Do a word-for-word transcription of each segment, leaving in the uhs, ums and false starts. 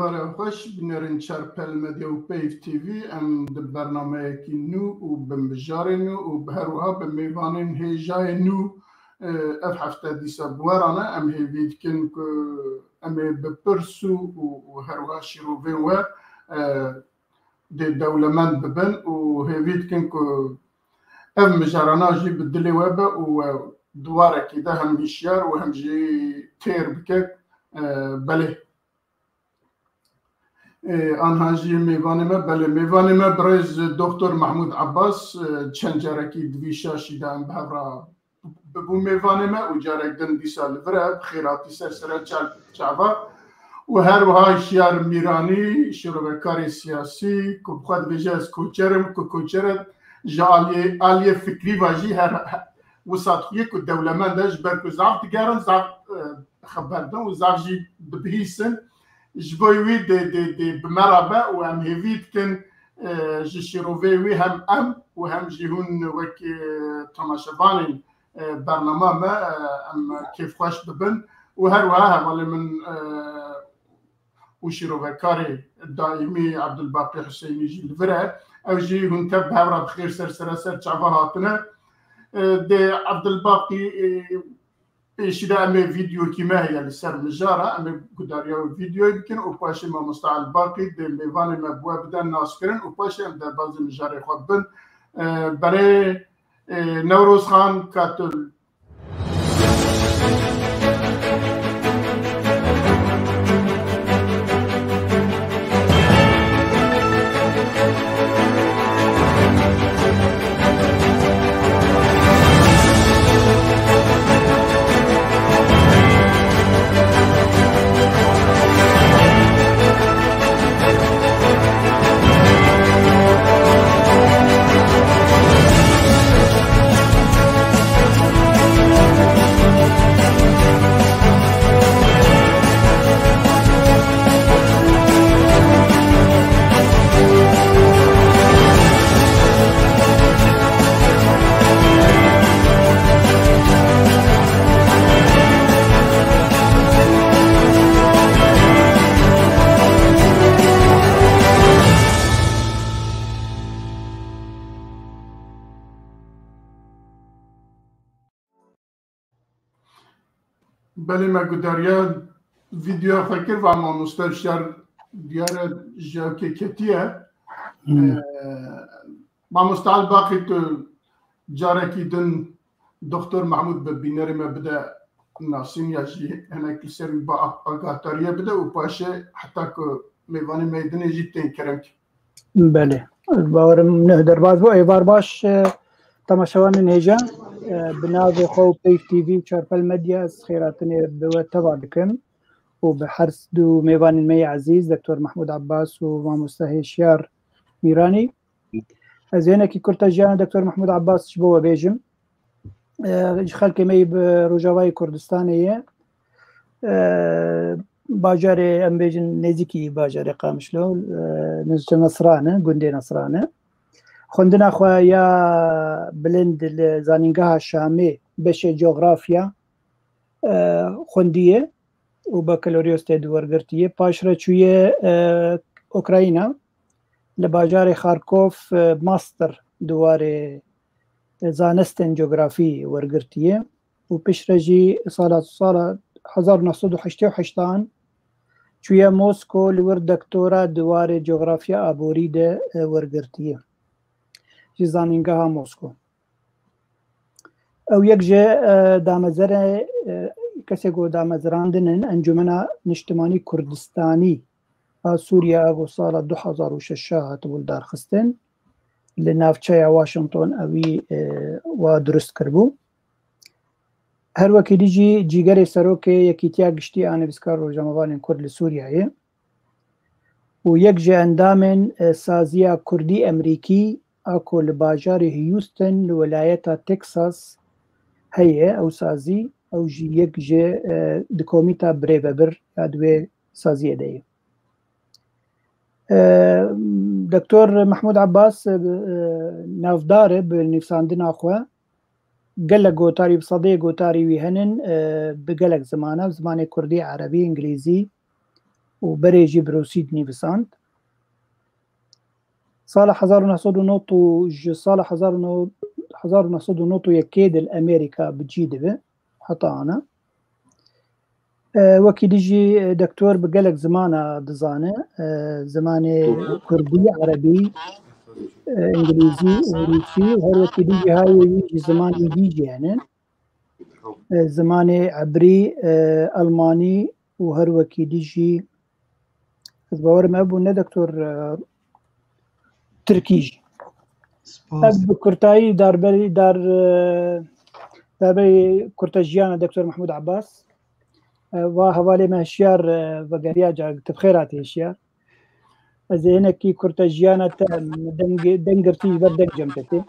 Cara xweş, binêrin Çarpel Medya û Peyv T V, em di bernameyekî nû û bi mijarê nû û bi her wiha bi mêvanên hêjayê nû, e, ev hefte dîsa bi we re ne. Em hêvî dikin ku em ê bi pirs û, û, û her wiha şîrovên we, e, dê dewlemend bibin û hêvî dikin ku ev mijarana jî bi dilê we be û we di warekî de hem hişyar û hem jî têr bike. E, belê. E, anha jî mêvanê me, belê, mêvanê me birêz Doktor Mahmûd Abbas, e, çend carekî di vî şaşî de em bi hev re bibû mêvanê me û carek din dîsa li vir e, bi xêr hatî ser sere çav-, çava. Û her wiha Hişyar Mîranî, şîrovekarê siyasî, ku bi xwe dibêje ez koçer im, ku koçer e, ji aliyê, aliyê fikrî ve jî her, her wisa dixiye ku dewlemend e, ji ber ku zaf digerin, zaf, e, xeber din û zaf jî dibihîsin. Ji bo wî dê, dê, dê bi me re be û em hêvî dikin, e, ji şîrovê wî hem em û hem jî hûn wek, e, temaşevanên, e, bernama me, e, em kêfxweş bibin û her wiha hevalê min, e, û şîrovekarê daîmî Abdulbaqî Huseynî jî li vir e. Ew jî hûn tev bi hev re bi xêr ser sere ser çava hatine. E, dê Abdulbaqî, e, pêşî de em ê vîdeokî me heye li ser mijara, em ê gudariya wî vîdeoyê bikin û paşê mamosta Elbaqî dê mêvanê me bi we bide naskirin û paşê em derbazê mijarê xwe bibin. E, berê, e, Newroz Xan Katul. Belê, me gudariya vîdeoya xwe kir, va mamoste Şer diyare ji ewkê ketiye. Hmm. Ee, Mamoste Elbaqî, tu carekî din Doktor Mahmûd bi bînerê me bide nasîn ya jî hinek li ser wî ba-, agahdariye bide û paşê heta ku mêvanê me yê dinê jî tên kerem ki. Belê. Bawerim neh derbaz bû. Êvar baş, e, temaşevanên hêja, e, bi navê xwe û Peyv T V û Çarpel Medya ez xêratinê bi we teva dikim û bi her du mêvanên me yê ezîz, Doktor Mahmûd Abbas û Mamoste Hêşyar Mîranî. Ez hinekî kurta jiyana Doktor Mahmûd Abbas ji bo we bêjim. E, ji xelkê me yî bi Rojavayê Kurdistanê ye. E, bajarê, em bêjin, nêzîkî bajarê Qamişlo, e, nêzîkî Nesran e, gundê Nesran e. Xwendina xwe ya bilind li Zanîngeha Şamê beşê cografya, e, xwendiye û bakaloryoz tê di wergirtiye. Paşre çûye, e, Ukrayna, li bajarê Xarkov, e, master di warê, e, zanistên cografî wergirtiye û piştre jî sala, sala hezar û neh sed û heştê û heşt an çûye Mosko, li wir doktora di warê cografya aborî de, e, wergirtiye ji Zanîngeha Mosko. Ew yek ji, e, damezere, e, kesê ku damezrandin in Encûmena Niştimanî Kurdistanî a Sûriye a ku sala du hezar û şeş hatibû lidarxistin, li navçeya Washington ewî, e, wa dirust kiribû. Her wekî dî jî cîgerê serokê Yekîtiya Giştî a Nivîskar Rojnamevanên Kurd li Sûriyeyê û yek ji endamên, e, saziya Kurdî Emerîkî a ku li bajarê Houston li welayeta Texas heye, ew sazî, ew jî yek ji, e, di komîta birêvebir ya di wê saziyê de ye. E, Doktor Mehmûd Abbas, e, navdar e bi nivîsandina xwe. Gelek gotarî, bi sedê gotarî wî henin, e, bi gelek zimana, zimanê kurdî, erebî, îngilîzî, û berê jî bi rûsî dinivîsand. Sala hezar û neh sed û nod û ji sala hezar û neh sed û nod û yekê de li Amerîka bi cî dibe heta ana. E, wekî dî jî, e, doktor bi gelek zimana dizane. E, zimanê kurdî, erebî, e, îngilîzî û rûsî û her wekî dî jî hayê wî jî zimanên dî jî hene. E, zimanê ebrî, e, elmanî û her wekî dî jî ez bawerim ev bû ne doktor, e, tirkî jî. Spas. Ev bi kurtayî darberî, dar, e, darberî kurta jiyana doktor Mehmûd Abbas. E, va hevalê me hişyar, e, vegeriya ca tu bi xêr hatî hişyar. Ez ê hinekî kurta jiyana te deng, deng girtî ji ber deng cem te tê.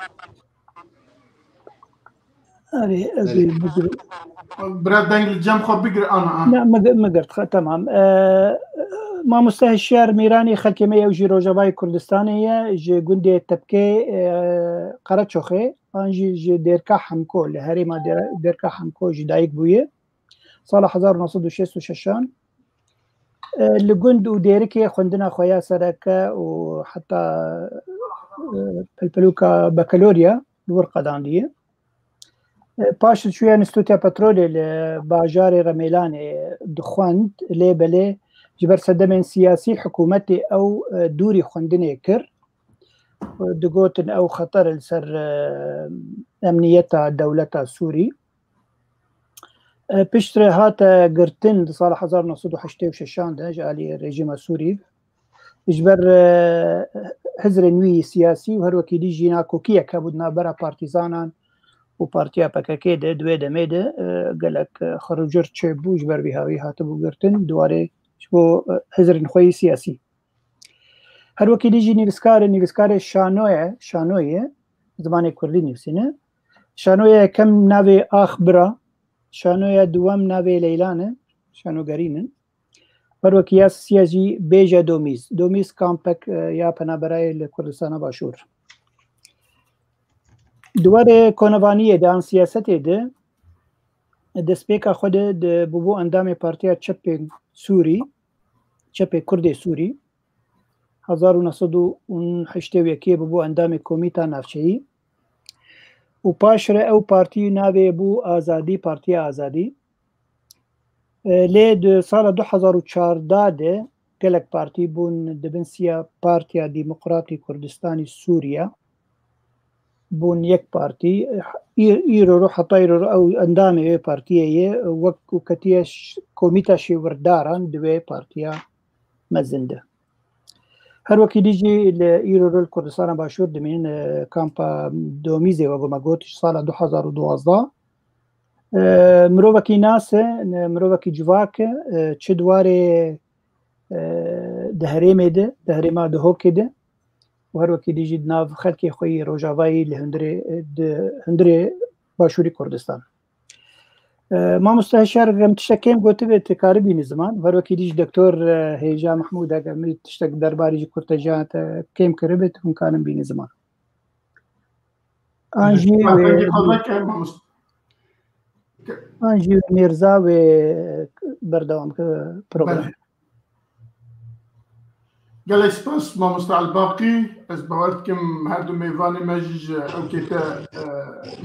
Erê, ez ê bigirim. Bira deng li cem xwe bigir, ana, ana. Ne, min gi-, min girt, xe-, temam. E, mamoste Hişyar Mîranî xelkê me ye, ew jî Rojavayê Kurdistanê ye, ji gundê Tepkê, e, Qereçoxê, an jî ji Dêrka Hemko, li herêma Dêr-, Dêrka Hemko ji dayik bûye. Sala hezar û neh sed û şêst û şeşan, e, li gund û dêrikê xwendina xwe ya sereke û heta, e, pelpelûka bakalorya li wir qedandiye. E, paş diçûye Înstîtuta Petrolê li bajarê Remêlanê dixwend, lê belê ji ber sedemên siyasî hikûmetê ew, e, dûrî xwendinê kir. Digotin ew xeter li ser, e, emniyeta dewleta Sûrî. E, piştre hate girtin di sala hezar neh sed û heştê û şeşan de ji alî rejîma Sûrî. Ji ber, e, hizrên wî siyasî û her wekî dî jî nakokiyek hebû di navbera partîzanan û partiya P K K de di wê demê de, e, gelek, e, xirûcir çêbû, ji ber vî hawî hatibû girtin, di warê ji bo, e, hizrên xwe yî siyasî. Her wekî dî jî nivîskar e, nivîskarê Şano ye, Şano ye, zimanê kurdî nivîsîne. Şano ye yekem navê Ax Bira, Şano ye duwem navê Leylan e, Şano Gerîn in. Her wekî ya sisiya jî Bêje Domîz. Domîz kampek, e, ya penaberayê li Kurdistana Başûr. Di warê konevaniyê de an siyasetê de destpêka xwe de, de bûbû endamê Partiya Çepên Sûrî, Çepê Kurdê Sûrî. Hezar û neh sed û heştê û yekê bûbû endamê Komîta Navçeyî. Û paşre ew partî navê bû Azadî, Partiya Azadî. E, lê di sala du hezar û çardeh de gelek partî bûn di bin siya Partiya Demokratî Kurdistanî Sûriye. Bûn yek partî. Î-, îro ro, heta îro ro ew endamê wê partiyê ye, wek ku ketiye ş-, komîta şêwirdaran di wê partiya mezin de. Her wekî dî jî li îro ro li Kurdistana Başûr dimînin, e, kampa Domîzê, wek ku me got, ji sala du hezar û duwazdeh. E, mirovekî nas e, ne, mirovekî civak e, e, çi di warê, e, di herêmê de, di herêma Duhokê de û her wekî dî jî di nav xelkê xwe yî Rojavayî li hundirê, e, di hundirê Başûrî Kurdistan. E, mamoste Hişyar, em tiştek kêm gotibe, tu karibînî ziman. Her wekî dî jî doktor, e, Hêja Mehmûd, eger min tiştek derbarî ji kurtejiyan te kêm kiribe, tu hûn karin bînî ziman. An jî Dengê wê xwe veke, mamoste. An jî Mîrza wê berdewam ke program. Belê. Gelek spas, mamoste Elbaqî. Ez bawer dikim her du mêvanê me jî ji ewkê te, e,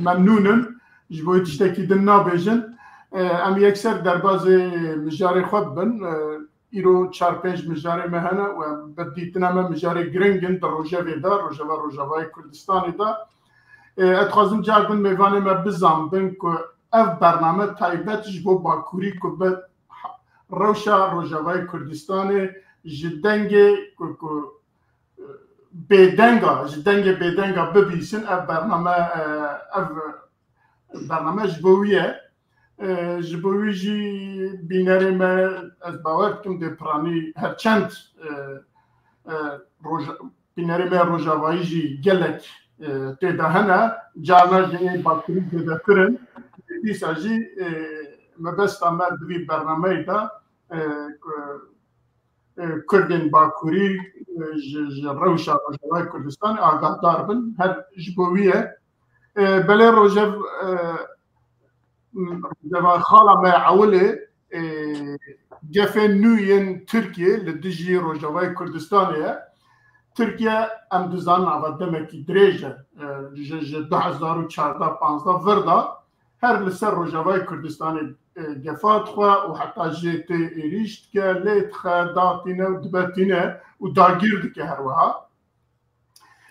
memnûn in. Ji bo wê tiştekî din nabêjin. E, em yekser derbazê mijarê xwe bibin. E, Îro çar pênc mijarê me hene û em bi dîtina me mijarê giring in di rojevê de, rojeva Rojavayê Kurdistanê de. Ê, ez dixwazim car din mêvanê me bizanbin ku ev bername taybet ji bo Bakurî ku bi rewşa Rojavayê Kurdistanê ji dengê ku, ku, e, bêdenga, ji dengê bêdenga bibîsin, ev bername, e, ev bername ji bo wî ye. E, ji bo wî jî bînerê me, ez bawer dikim dê piranî her çend, e, e, roja-, bînerê me rojavayî jî gelek, e, tê de hene. Carna jî ê Bakurî zêdetir in. Dîsa jî, e, mebesta me di vî bernameyê de, e, ku, e, Kurdên Bakurî, e, ji, ji rewşa Rojavayê Kurdistanê agahdar bin. Her ji bo wî ye. E, belê rojev, e, rojeva xala me ewilê, e, gefên nû yên Tirkiyê li dijî Rojavayê Kurdistanê ye. Tirkiye, em dizanin, ava demekî dirêj e. E, ji, ji du hezar û çardeh panzdeh vir de her li ser Rojavayê Kurdistanê, e, gefa dixwe û heta jê tê êrîş dike, lê dixe, datîne û dibetîne û dagîr dike her wiha.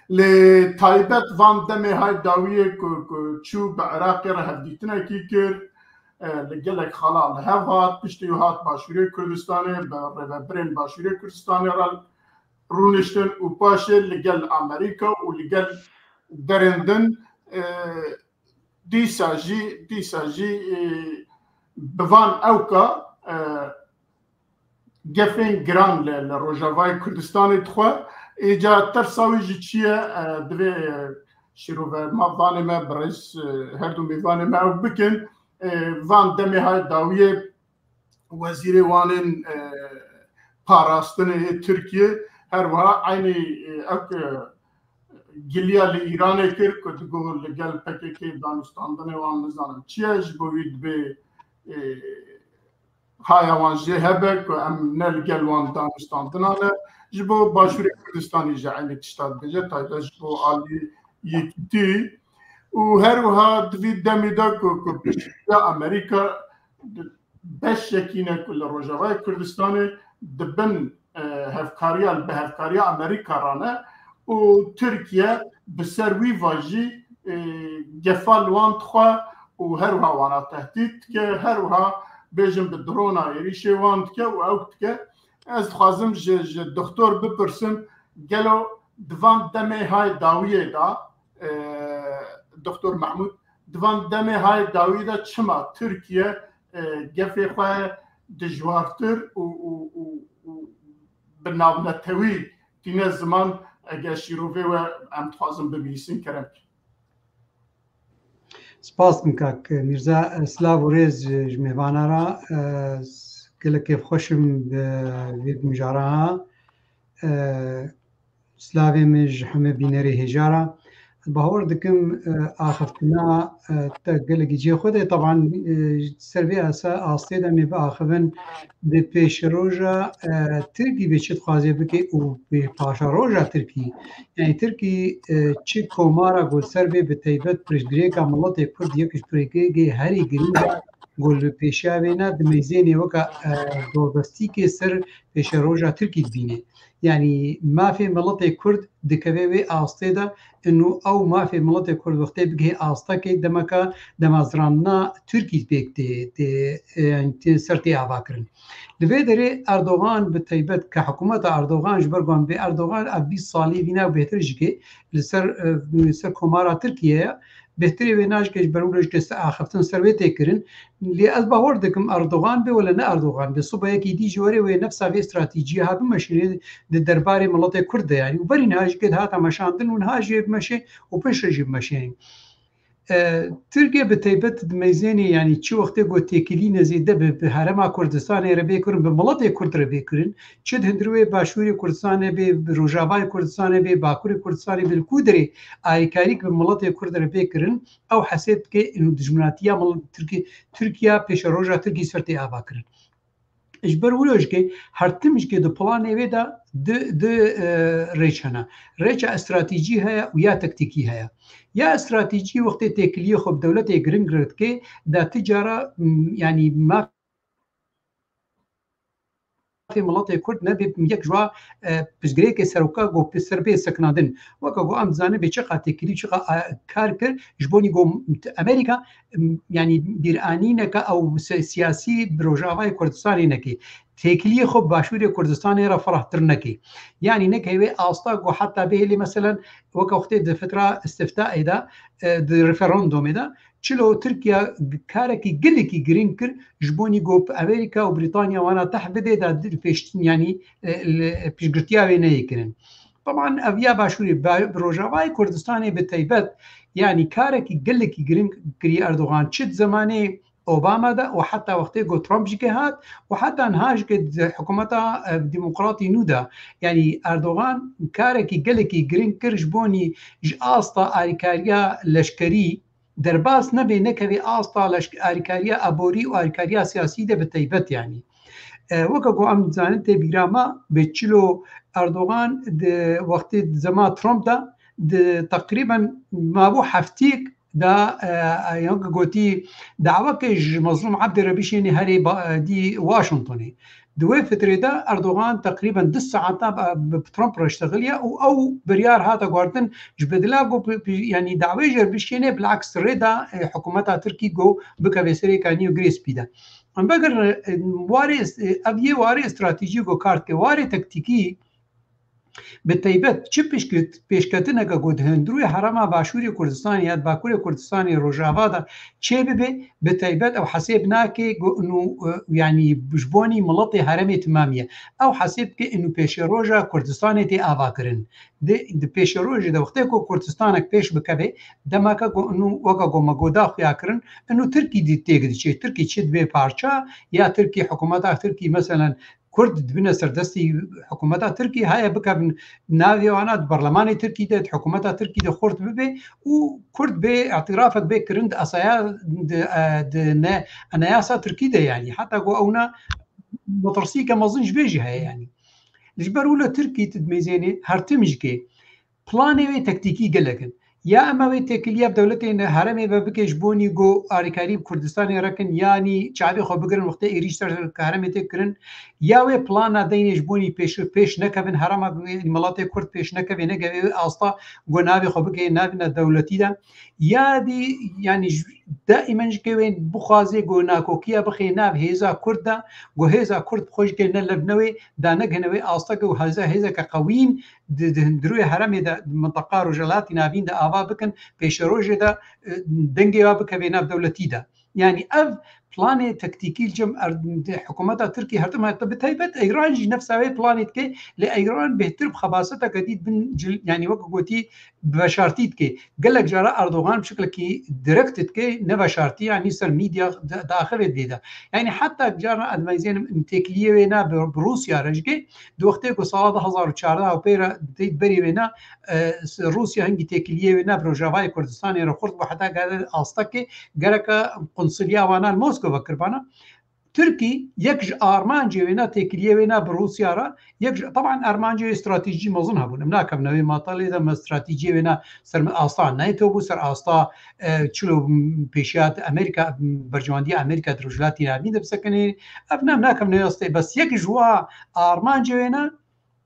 Lê taybet van demê hay dawiyê ku, ku çû bi Iraqê re hevdîtinekî kir, e, li gelek xala li hev hat, piştî wî hat Başûrê Kurdistanê, bi rêvebirên Başûrê Kurdistanê re rûniştin û paşê li gel Amerîka û li gel derên din, e, dîsa jî, dîsa jî, e, bi van ewka, e, gefên giran li, li Rojavayê Kurdistanê dixwe. Îca tersa wî ji çi ye? E, divê, e, şîrove me, vanê me, birêz, e, her du mêvanê me ew bikin. E, van demê hay dawiyê wezîrê wanên, e, parastinê yê Tirkiye her wiha eynî, e, ew, e, giliya li Îranê kir ku digot li gel P K K danûstandinê wan nizanim çi ye, ji bo wî dibê, e, haya wan jê hebe ku em ne li gel wan danûstandina ne. Ji bo Başûrê Kurdistanê jî eynî tişta dibêje, taybet ji bo alî yekîtî. Û her wiha di vî demî de ku, ku piştgiriya Amerîka beşekî ne ku li Rojavayê Kurdistanê di bin, e, hevkariya, bi hevkariya Amerîka re ne û Tirkiye bi ser wî va jî, e, gefa li wan dixwe û her wiha wana tehdît dike, her wiha bêjin bi drona êrîşê wan dike û ew dike. Ez dixwazim ji, ji doktor bipirsim, gelo di van demê hay dawiyê de, e, doktor Mahmûd, di van demê hay dawî de çima Tirkiye, e, gefê xwe dijwartir û, û, û, û bi navnetewî tîne ziman, eger şîrovê we em dixwazin bibihîsin, kerem kir. Spas dikim kak Mîrza, silav û rêz ji, ji mêvana re. E, gelek kêfxweş im bi vê mijara ha. E, Silavê min ji hemî bînerê hêja re. Bawer dikim, e, axiftina, e, te gelekî cihê xwe de. Teban, e, ser vê esa, astê de em ê biaxivin bi pêşeroja, e, Tirkî bê çi dixwaze bike û bi paşeroja Tirkî. Yani Tirkî, e, çi komara ku li ser vê bi taybet pirsgirêka miletê Kurd yek ji pirsgirêkê herî girîng e ku li pêşiya vê ne di meyzênê weke, e, dorbestîkê ser pêşeroja Tirkî dibîne. Yani mafê miletê Kurd dikeve wê astê de, inu ew mafê miletê Kurd wextê bigihê astekê demeka demazranina Tirkî pêk tê, tê, e, yani tê ser tê avakirin. Li vê derê Erdogan bi taybet ke hikûmeta Erdogan ji ber ku em bê Erdogan ev bîst salî vîna bêhtir jî ke li ser, e, li ser komara Tirkiye ye. Bêhtirê wê najike ji ber wilo jike se axiftin ser wê tê kirin. Lê ez bawer dikim Erdogan bê wele ne Erdogan bê, siba yekî dî ji werê wê nefsa vê stratejiyê ha bimeşînê di derbarê miletê Kurd de, yani û berî niha jike dihata meşandin û niha jî bimeşê û piştre jî bimeşê. E, Tirkiye bi taybet di meyzênê, yani çi wextê ku têkilî nezêde bi, bi herêma Kurdistanê re bê kirin, bi miletê Kurd re bê kirin, çi di hundirê wê Başûrê Kurdistanê bê, bi Rojavayê Kurdistanê bê, Bakurê Kurdistanê bê, li ku derê alîkarî bi miletê Kurd re bê kirin, ew hesêb dike û dijminatiya mil-, Tirkiye, Tirkiye pêşeroja Tirkî ser tê ava kirin. Ji ber wilo jikê her tim jikê di planê wê de di, di, e, rêç hene. Rêça stratejî heye û ya taktîkî heye. Ya stratejî wextê têkiliyê xwe bi dewletê giring re dike, da ti cara, m, yanî mafê miletê Kurd nebe yek ji wa, e, pirsgirêkê seroka ku bi ser bê sekinandin. Weke ku em dizanin bê çiqa têkilî, çiqa, e, kar kir, ji bo nî ku Amerîka, m, yanî bîranîneke ew si-, siyasî bi Rojavayê Kurdistanê neke. Têkiliyê xwe bi Başûrê Kurdistanê re firehtir neke. Yanî neke wê asta ku heta bihêlê, meselen, weke wextê di fitra îstiftaê de, e, di referandumê de, çilo Tirkiye karekî gelekî girîng kir, ji bo nî ku bi Amerîka û Brîtanya wana teh bide de di pêş, yanî, e, li piştgirtiya wê neyê kirin. Teban ev ya Başûrê, ba-, bi Rojavayê Kurdistanê bi taybet, yanî karekî gelekî girîng kiriye Erdogan, çi di zemanê Obama de û heta wextê ku Trump jike hat û heta niha jike di hikûmeta, e, demokratî nû de. Yanî Erdogan karekî gelekî girîng kir ji bo nî ji asta alîkariya leşkerî, derbas nebe, nekeve asta leşk-, alîkariya aborî û alîkariya siyasî de bi teybet, yanî. E, weke ku em dizanin tê bîra me, bi çilo Erdogan di wextê zema Trump de, di teqrîben mabû heftiyek de, e, e, weke gotî, daweke ji Mezlûm Ebdî re bişêne herê ba-, dî Washingtonê. Di wê fitrê de Erdogan teqrîben du saeta bi, bi Trump re ştexiliye û ew biryar hate guhertin ji bedila ku bi, bi, yanî dawê jê re bişêne, bilaks rê da, e, hikûmeta Tirkî ku bikeve serê kanî û girê spî de. Em vegerin, e, warê, e, ev yê warê stratejî ku kar dike, warê taktîkî bi teybet çi pişkit-, pêşketineke ku di hundirûyê herêma Başûrê Kurdistanê ya di Bakurê Kurdistanê Rojava de çê bibe, bi teybet ew hesêb nake ku inu, e, yanî ji bonî miletê herêmê timamî ye. Ew hesêb dike inu pêşeroja Kurdistanê tê avakirin. Di, di pêşerojê de wextê ku Kurdistanek pêş bikeve, demeke ku inu weke ku me goda xuya kirin, inu Tirkî dî têk diçe. Tirkî çi dibe parça, ya Tirkî, hikûmeta Tirkî, meselen, Kurd dibine serdestî hikûmeta Tirkî, haya bikevin navê wana di berlemanê Tirkî de, di hikûmeta Tirkî de xurt bibe û Kurd bê îtirafek bê kirin di esaya, di, e, di ne, anayasa Tirkî de, yanî heta ku ewna metirsîke mezin ji vê jî heye, yanî. Ji ber wilo Tirkî tu dimeyzênê her tim jikê planê wê taktîkî gelek in. Ya em ê wê têkiliya bi dewletên herêmê ve bike ji bonî ku alîkarî bi Kurdistanê re kin, yanî çavê xwe bigirin wextê êrîş ser herêmê tê kirin, ya wê plana deynê ji bonî pêş, pêş nekevin, herêma miletê Kurd pêş nekeve, nekeve wê asta ku navê xwe bike navê dewletî de. Ya dî, yanî ji, daîmen jikê wê bixwaze ku nakokiya bixe nav hêza Kurd de, ku hêza Kurd bi xwe jikê ne lev ne wê, da negihine wê asta ku hêza, hêzeke qewîn di, di hundirûyê herêmê de, di minteqa Rojhilatî Navîn de ava bikin, pêşerojê de, e, dengê wa bikeve nav dewletî de. Yanî ev planê taktîkî li cem er-, di hikûmeta Tirkî her tim hate, bi taybet Îran jî nefsa wê planê dike, lê Îran bêhtir bi xebaseteke dî bin cil-, yanî wek gotî bi veşartî dike. Gelek cara Erdogan bi şiklekî direkt dike, ne veşartî, yanî ser medya da-, daxivê dê de. Yanî heta carna ez meyzênim têkiliyê wê ne bi, bi Rûsya re jikê, di wextê ku sala du hezar û çardeh û pê re tê berê wê ne, e, s-, Rûsya hingî têkiliyê wê ne bi Rojavayê Kurdistanê re xurt bû, heta gere astekê gereke qunsuliya wana li Moskova kirbana. Tirkî yek ji armancê wê ne têkiliyê wê ne bi Rûsya re, yek ji, teban armancê wê stratejî mezin hebûn. Em nakevin wê matalê de me stratejiyê wê ne ser asta NATO bû, ser asta, e, çilo pêşiya Amerîka, berjewendiya Amerîka di Rojhilatî Navîn de bisekinê. Ev ne, em nakevin wê astê. Bes yek ji wa armancê wê ne,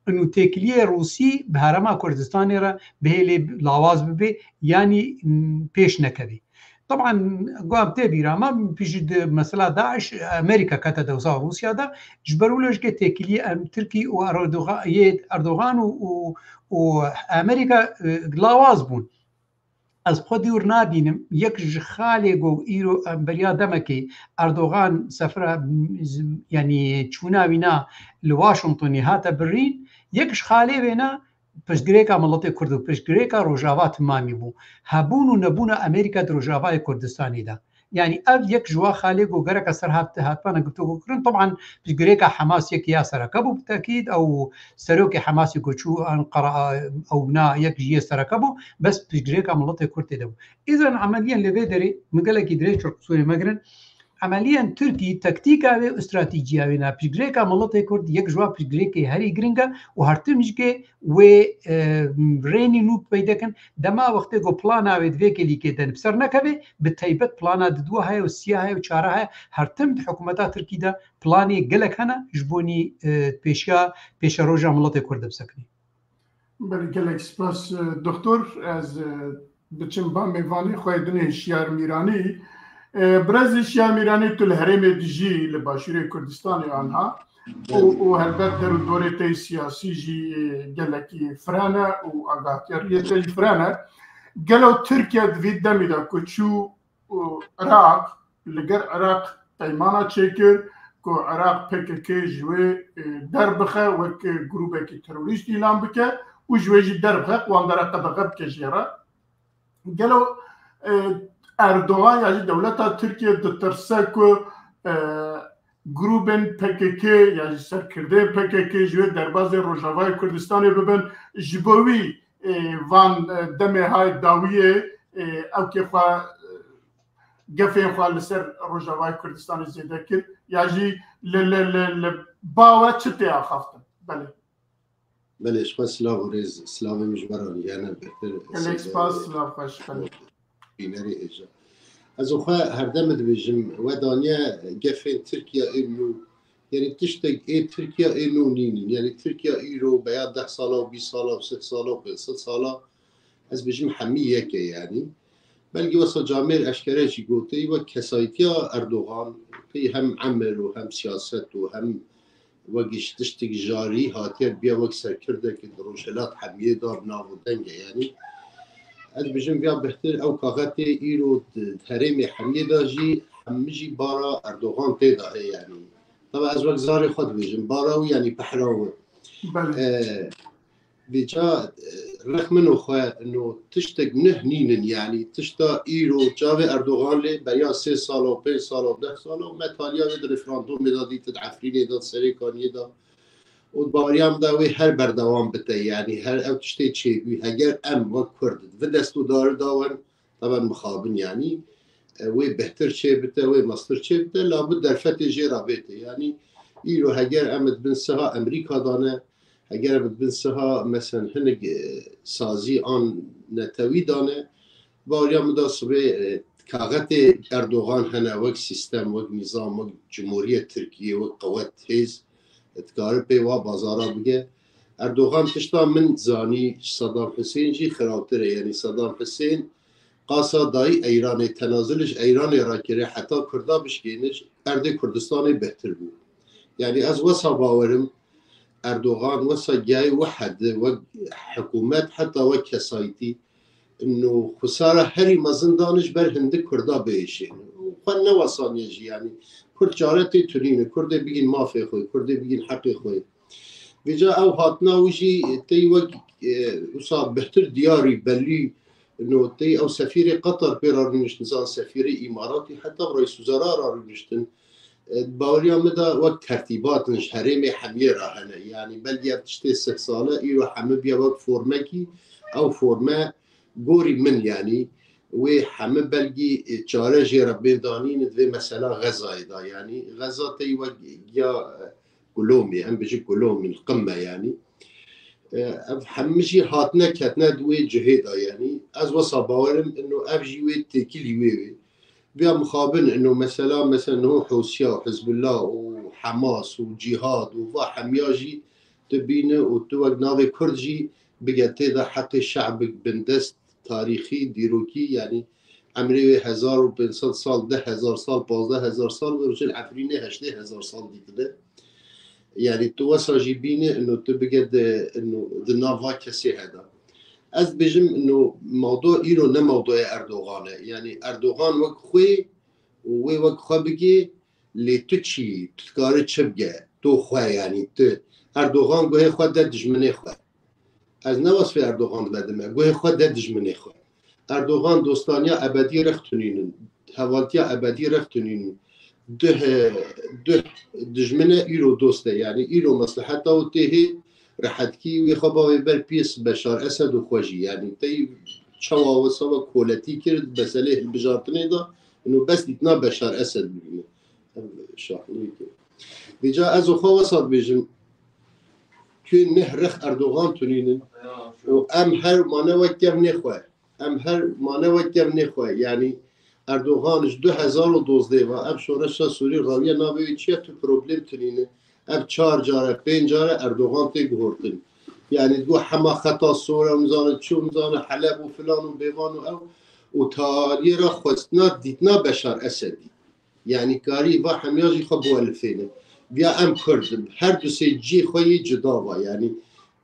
inu têkiliyê Rûsî bi herêma Kurdistanê re bihêlê lawaz bibe, yanî, m, pêş nekeve. Teban, guha tê bîra me, piştî di mesela DAIŞ, Amerîka kete dewsa Rûsya de, ji ber wilo jikê têkiliyê em Tirkî û Erdoga-, yê Erdogan û, û, û Amerîka, e, lawaz bûn. Ez xwe dûr nabînim, yek ji xalê ku îro em beriya demekê Erdogan sefira, m, z-, yanî çûna wî na li Washingtonê hate birîn, yek ji xalê wê na piştgirêka miletê Kurd û piştgirêka Rojava timamî bû. Hebûn û nebûna Amerîka di Rojavayê Kurdistanê de. Yanî ev yek ji wa xalê ku gereke ser hat-, hatibana guftûgo kirin. Teban piştgirêka Hamas yek ya sereke bû, bi tekîd ew serokê Hamasê ku çû Enqera, ew na yek ji yê sereke bû, bes piştgirêka miletê Kurd tê de bû. Îzan emeliyen li vê derê min gelekî dirêj çû qisûrê me girin. Emeliyen Tirkî taktîka wê û stratejîya wê ne piştgirêka miletê Kurd yek ji wa piştgirêkê herî giring e û her tim jikê wê, e, rênî nû peyde kin. Dema wextê ku plana wê di vê kêlîkê de bi ser nekeve, bi teybet plana diduwa heye û siya heye û çara heye. Her tim di hikûmeta Tirkî de planê gelek hene ji bonî, e, pêşiya pêşeroja miletê Kurd de bisekinê. Belê, gelek spas, e, doktor. Ez, e, biçim ba mêvanê xwe, dinê Hişyar Mîranî. E, birez Hişyar Mîranî, tu li herêmê dijî, li başûrê Kurdistanê anha. Û, û helbet der û dorê te siyasî jî, e, gelekî firane û agahtiyariyê te jî firane. Gelo Tirkiye di vî demî de ku çû û Iraq, li gel Iraq peymana çêkir ku Iraq P K K ji wê, e, derbixe, wek grûbekî terorîst îlan bike û ji wê jî derbixe, qwandera qedexe bike jê re. Gelo, e, Erdogan ya jî dewleta Tirkiye ditirse ku, e, grûbên P K K ya jî serkirdeyên P K K ji wê derbazê Rojavayê Kurdistanê bibin, ji bo wî, e, van, e, demê hay dawiyê, e, ew kê xwe, e, gefên xwe li ser Rojavayê Kurdistanê zêde kir, ya jî li, li, li, li ba we çi tê axaftin? Belê. Belê, ji xwe silav û rêz, silavê min ji we re hene bêtir. Gelek spas, silav xweş, belê. Bînerê hêja. Ez û xwe herdem dibêjim, we daniye gefên Tirkiye ê nû. Yanî tiştek ê Tirkiye ê nû nînin. Yanî Tirkiye îro beya deh sala û bîst sala û sih sala û pênc sed sala, ez bêjim hemî yek e yanî. Belkî wesa camêr eşkere jî gotê, wek kesayîtiya Erdogan, pey hem emir û hem siyaset û hem wek ji tiştek jarî hatiye biya wek serkirdek di rojhilat hemiyê de bi nav û deng e. Yanî ez dibêjim viya bêhtir ew kaxetê îro di herêmê hemiyê de jî hemî jî bara Erdogan tê de heye yanî. Tebe ez wek zarê xwe dibêjim, bara wî yanî pehra wî. Belê. Vêca, e, rex min û xwe no tiştek nih nînin, yanî tişta îro çavê Erdogan lê beriya sê sala û pênc sala û deh sala û me taliya wê di referandumê de dît, di Efrînê de, di Serêkaniyê de û di baweriya min de wê her berdewam bite, yanî her ew tiştê çêbû, heger em wek Kurd di vê dest û darî de wen, teben mixabin, yanî, e, wê bêhtir çêbite, wê mestir çêbite, labû derfetê jê re bête. Yanî îro heger em di bin siha Amerîka de ne, heger em di bin siha, mesen, hinek, e, sazî an netewî de ne, baweriya min de sibê, e, kaxetê Erdogan hene wek sîstem, wek nîzam, wek Cumhuriyet Tirkiye, wek qewet, hêz, dikare pê wa bazara bige. Erdogan tişta min zanî, Saddam Hussein jî xirabtir e. Yanî Saddam Hussein qasa dayî Eyranê, tenazil ji Eyranê re kire, heta Kurda bişkêne, erdê Kurdistanê bêhtir bû. Yanî ez wesa bawerim, Erdogan wesa giyayê wehd, wek hikûmet, heta wek kesayîtî, ino xusara herî mezin dane ji ber hindik Kurda biêşê. Xwe ne wesaniye jî, yanî Kurd çare tê tunîne, Kurdê bigîn mafê xwe, Kurdê bigîn heqê xwe. Vêca ew hatina wî jî tey wek, e, wisa bêhtir diyarî, belî, no tey ew sefîrê Qatar pê re rûniştin, zan sefîrê Îmaratî, heta Reîs Wuzera re rûniştin. E, baweriya min de wek tertîbatin ji herêmê hemiyê re hene. Yanî belkî ev tiştê sih sale îro heme biya wek formekî, ew forme gorî min, yanî wê heme belkî, e, çare jê re bên danîn di vê mesela Xezayê de. Yanî Xeza tey wek ya, e, gulomê, em bijî gulomîn, qimme yanî. E, ev hemî jî hatine ketine di wê cihê de yanî. Ez wesa bawerim ino ev jî wê têkilî wê wê. Biya mixabin ino mesela, mesela niho Hûsiya û Hizbullah û Hamas û Cîhad û va hemiya jî tu bîne û tu wek navê Kurd jî bige tê de heqê şe'bik bindest tarîxî, dîrokî, yanî emrê wê hezar û pênc sed sal, deh hezar sal, pazdeh hezar sal, wê rojê li Efrînê heştê hezar sal dîtine. Yanî tu wesa jî bîne, ino tu bige di, ino di nav va kesê heda. Ez dibêjim, ino mawdo îro ne mawdoya Erdogan e. Yanî Erdogan wek xwê û wê wek xwe bigê, lê tu çi yî, tu dikarî çi bige, tu xwe, yanî tu, Erdogan guhê xwe de dijminê xwe. Ez ne wesfê Erdogan divedime, guhê xwe de dijminê xwe. Erdogan dostaniya ebedî rex tunînin, hevaltiya ebedî rex tunînin. Duh, duh dijmine îro dost e. Yanî îro mesleheta û tê hê rehetkî wê xwe bavê ber piyês Beşar Esed û xwe jî. Yanî tey çawa wisa ve koletî kir, meselê hilbijartinê de, û bes dîtina Beşar Esed bibîne. Ev şaxliyek e. Vêca ez û xwe wesa dibêjim, tu neh rex Erdogan tunînin û em her mane wek kevnê xwe. Em her mane wek kevnê xwe. Yanî Erdogan ji du hezar û dozdeh ve ev şoreşa Sûrî rawiye navê wê çi ye, tu problem tunîne. Ev çar care, pênc care Erdogan tê guhortin. Yanî digo hema xeta sor e, em zane çi, em zane Heleb û filan û bêvan û ew û tariyê re xwestina dîtina Beşar Esedî. Yanî karî va hemiya jî xwe biwelifêne. Viya em Kurd in. Her du sê cihê xwe yê cuda va. Yanî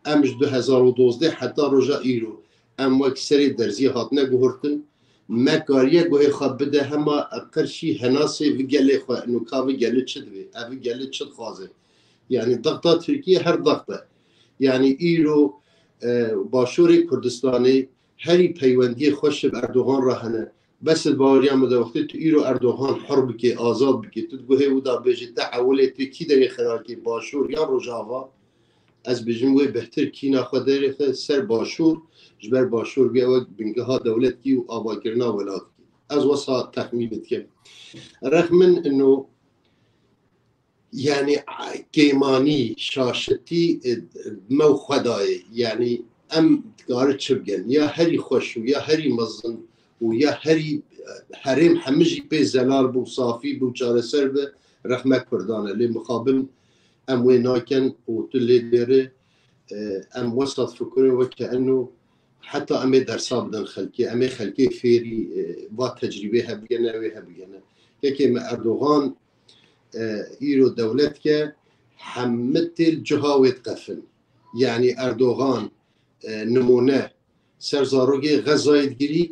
em ji du hezar û dozdeh heta roja îro em wek serê derziyê hatine guhurtin. Me kariye guhê xwe bide hema qirşî henasê vi gelê xwe. Ino ka vi gelê çi divê? Ev vi gelê çi dixwaze? Yanî dexta Tirkiye her dext e. Yanî îro, e, Başûrê Kurdistanê herî peywendiyê xweş bi Erdogan re hene. Bes di baweriya min de wextê tu îro Erdogan hur bikê, azad bikê, tu di guhê wî de bêjî te ewilê tu kî derê xirakê, Başûr yan Rojava, ez bêjim wê bêhtir kîna xwe derêxe ser Başûr, ji ber Başûr bûye wek bingeha dewletkî û avakirina welatkî. Ez wesa texmîn dikim. Rex min ino, yani, kêmanî, şaşitî, e, me û xwe dayê. Yani, em dikare çi bikin? Ya herî xweş û ya herî mezin û ya herî, e, herêm hemî jî pê zelal bû, safî bû, çareser bi, rex me Kurdan e. Lê mixabin em wê nakin û tu lê dêre, e, em wesa difikirin weke eno heta em ê dersa bidin xelkê, em ê xelkê fêrî, e, va tecrîbê hebigene, wê hebigene. Yekê me Erdogan, e, îro dewlet ke hemî tê li ciha wê diqefin. Yani Erdogan, e, nimûne ser zarokê Xezayê digirî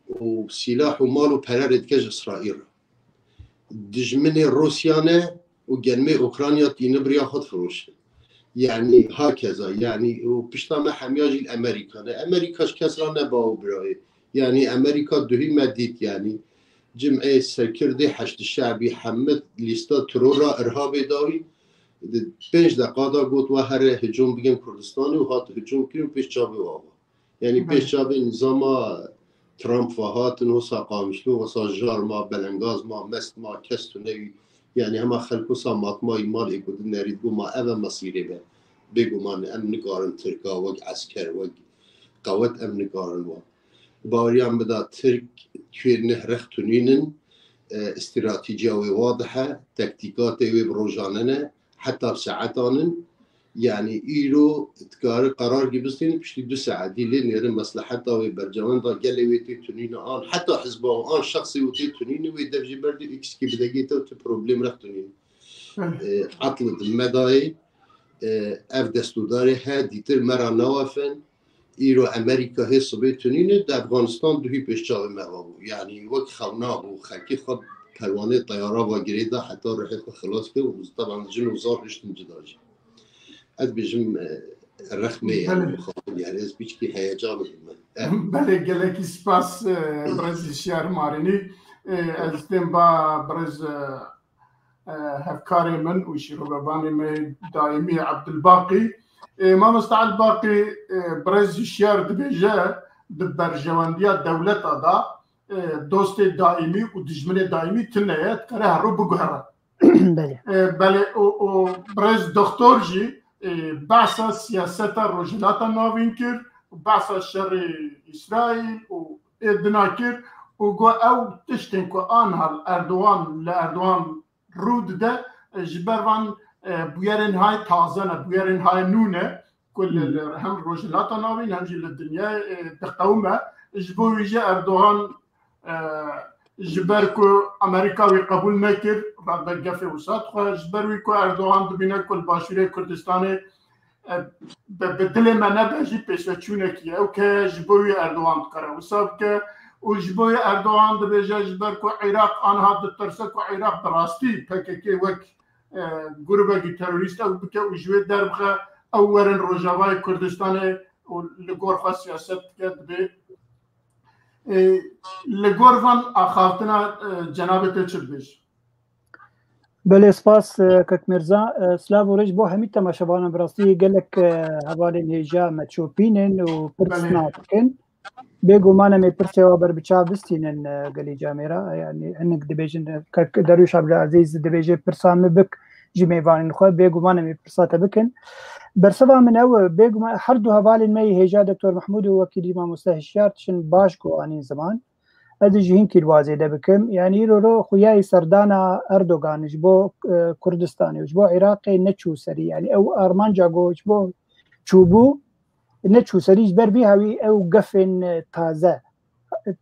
û sîlah û mal û pere rê dike ji Îsraîl re. Dijminê Rûsya ne û genmê Ukrayna tîne biriya xwe difiroşin. Yani hakeza, yani û pişta me hemiya jî li Amerîka ne. Amerîka ji kes re ne baw birayê. Yani Amerîka duhî me dît yani. Cimê serkirdê Heşd Şe'bî hemî lîsta terora irhabê dawî. Di pênc deqa da got we here hicûm bikin Kurdistanê û hat hicûm kirin pêş çavê we ava. Yani pêş çavê nizama Trump ve hatin, wisa qamişlo, wisa jar ma, belengaz ma, mest ma, kes tune wî. Yani hema xelk wisa matmayî mal ê ku dinerî digo ma ev e mesîrê me. Bêguman em nikarin Tirka wek esker, wek qewet em nikarin wan. Baweriya min da Tirk tuê neh rex tunînin, e, stratîciya wê wadih e, taktîkatê wê bi rojane ne, heta bi saetan in. Yani îro dikare qerar gibistîne piştî du saetî lê nêrin mesleheta wê bercewenda gelê wê tê tunîne an heta hizba û an şexsê wê tê tunîne wê dev jê berdê û kişkî bidegê te û tu problem rex tunîne. E, Etlid me dayê, e, ev destûdarê he dîtir me ra nawefin. Îro Amerîka hê sibê tunîne di Efxanistan duhî pêş çavê me ve bû. Yani wek xewna bû, xelkê xwe perwanê teyara ve girê da heta ruhê xwe xilas kir û taban jin û zar hiştin cida jî. Ez bêjim, e, rexmê yani Belê. Mixabin yani ez piçkî heyecan dibim. Evet. Belê, gelekî spas, e, birêz Hişyar Marînî. E, ez dêm ba birêz, e, e, hevkarê min û şîrovevanê me daîmî Ebdulbaqî. E, mamosta Elbaqî, e, birêz Hişyar dibêje, di berjewendiya dewleta da, e, dostê daîmî û dijminê daîmî tune ye, dikare her rû biguhere. Belê. E, belê, û, û birêz doktor jî, e, behsa siyaseta Rojhilata Navîn kir, û behsa şerê Îsraîl û ê dina kir, û got ew tiştên ku anha li Erdogan, li Erdogan rû dide, e, ji ber van, e, bûyerên hay taze ne, bûyerên hay nû ne, ku li, li hem Rojhilata Navîn hem jî li dinyayê, e, diqewime. Ji bo wî jî Erdogan, e, ji ber ku Amerîka wî qebûl nekir, rebe gefê wisa dixwe, ji ber wî ku Erdogan dibîne ku li Başûrê Kurdistanê, e, bi, bi dilê me nebe jî pêşveçûnekî ye. Ew ke ji bo wî Erdogan dikare wisa bike û ji bo wî Erdogan dibêje ji ber ku Iraq anha ditirse ku Iraq bi rastî P K K wek, e, grûbekî terorîst ew bike û ji wê derbixe ew werin Rojavayê Kurdistanê û li gor xwe siyaset dike, dibê, e, li gor van axaftina, e, cenabê te çi dibêjî? Belê, spas, e, Kek Mirza. E, silav û rêz bo hemî temaşevanan, bi rastî gelek, e, hevalên hêja me çopînin û pirs Belê. nakin. Bêguman em ê pirsê we ber bi çav bistînin, e, gelî camêra. Yani hinek dibêjin, e, Kek Derwîş Abdulazîz dibêje pirsa min bik, ji mêvanên xwe, bêguman em ê pirsa te bikin. Bersiva min ew e, bêguman her du hevalên me yê hêja Doktor Mehmûd û wekîlî mamoste Hişyar tişin baş ku anîn ziman. Ez jî hinkî li wa zêde bikim. Yani îro ro xuyayî serdana Erdogan ji bo, e, Kurdistanê û ji bo Iraqê neçû serî. Yani ew armanca ku ji bo çûbû, neçû serî, ji ber vî hawî ew gefên, e, taze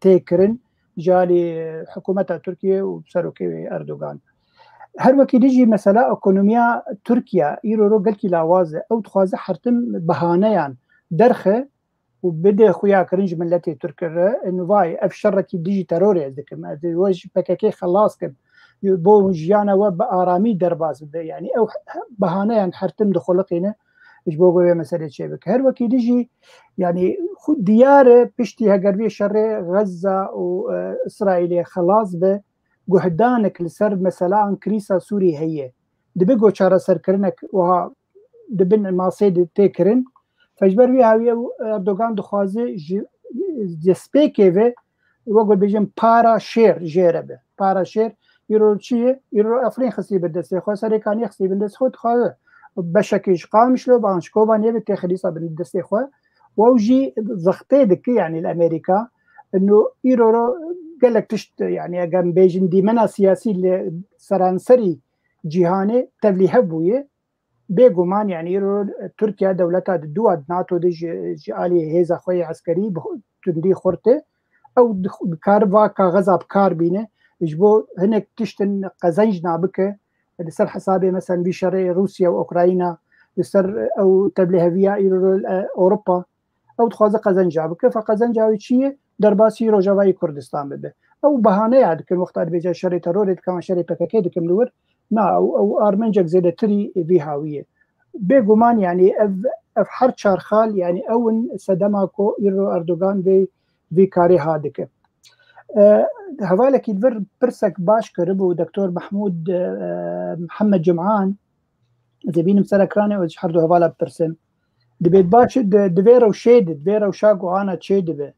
tê kirin ji alî, e, hikûmeta Tirkiye û serokê wê Erdogan. Her wekî dî jî mesela ekonomiya Tirkiye îro ro gelkî lawaz e. Ew dixwaze her tim behaneyan derxe û bide xuya kirin ji miletê Tirk re. Nivayê ev şerekî dijî terorê ez dikim. Ez ê we ji P K K xelas kim. Bo jiyana we bi aramî derbas bibe. Yani ew behaneyan her tim dixuliqîne ji bo ku vê meselê çêbike. Her wekî dijî, yani xwe diyar e piştî heger vê şerê Xezza û, e, Îsraîlê xelas be, guhdanek li ser mesela an krîsa Sûrî heye. Dibe ku çareserkirinek wiha di bin masê de tê kirin. Fe ji ber vî hawî ew Erdogan dixwaze ji destpêkê ve wek bêjin para şêr jê re be. Para şêr, îro çi ye? Îro Efrîn xistî bin destê xwe, Serêkaniyê xistî bin destê xwe, dixwaze beşekî ji Qamişlo, ban ji Kobaniyê be têxe dîsa bin destê xwe. Û ew jî zextê dike, yanî li Amerîka. Ino îro ro gelek tişt, yanî eger bêjin dîmena siyasî li seranserî cîhanê tevlî hev bûye. Bêguman, yanî îro Tirkiye dewleta di dû a di NATO de ji, ji alî hêza xwe yê eskerî bi xu-, tundî xurt e. Ew dix-, dikare va kaxeza bi kar bîne, ji bo hinek tiştin qezenc nabike, li ser hesabê, meselen, vî şerê Rûsya û Ukrayna, li ser ew tevlîheviya îro, e, Ewropa. Ew dixwaze qezenca bike. Fe qezenca wî çi ye? Derbasî Rojavayê Kurdistan bibe. Ew behaneya dikin, wexta dibêje şerê terorê dikim, şerê P K K dikim li wir. Na, ew, ew armencek zêdetirî vî hawî ye. Bêguman, yanî ev, ev her çar xal, yanî ew in sedema ku îro Erdogan vê, vî karê ha dike. E, hevalekî li vir pirsek baş kiribû Doktor Mehmûd, e, Mihemed Cim'an, ez ê bînim ser ekranê û ji her du hevala bipirsim. Dibêt baş, di, di vê rewşê de, di vê rewşa ku ana çê dibe,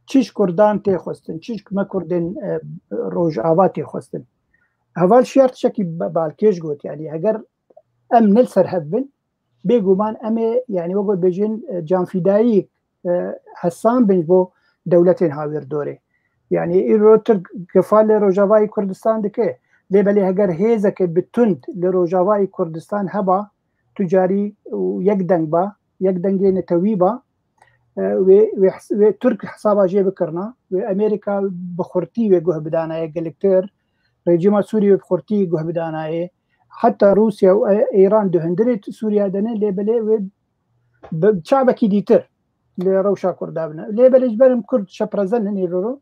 çi ji Kurdan tê xwestin, çi ji me Kurdên, e, Rojava tê xwestin. Heval Şiyar tiştekî ba-, balkêş got, yanî heger em ne li ser hev bin, bêguman em ê, yanî wek bêjin, e, canfîdayî, e, hesan bin ji bo dewletên hawîrdorê. Yanî îro Tirk gefa li Rojavayê Kurdistan dike, lê belê heger hêzeke bi tund li Rojavayê Kurdistan heba, tu carî û yek deng ba, yek dengê netewî ba, e, wê, wê, wê Tirk hesaba jê bikirina, wê Amerîka bi xurtî wê guh bidanaye gelektir, rejîma Sûriyê wê bi xurtî guh bidanaye. Heta Rûsya û, e, Îran di hundirê Sûriya de ne, lê belê wê bi çavekî dîtir li rewşa Kurda bine. Lê belê ji ber em Kurd şeprezen in îro,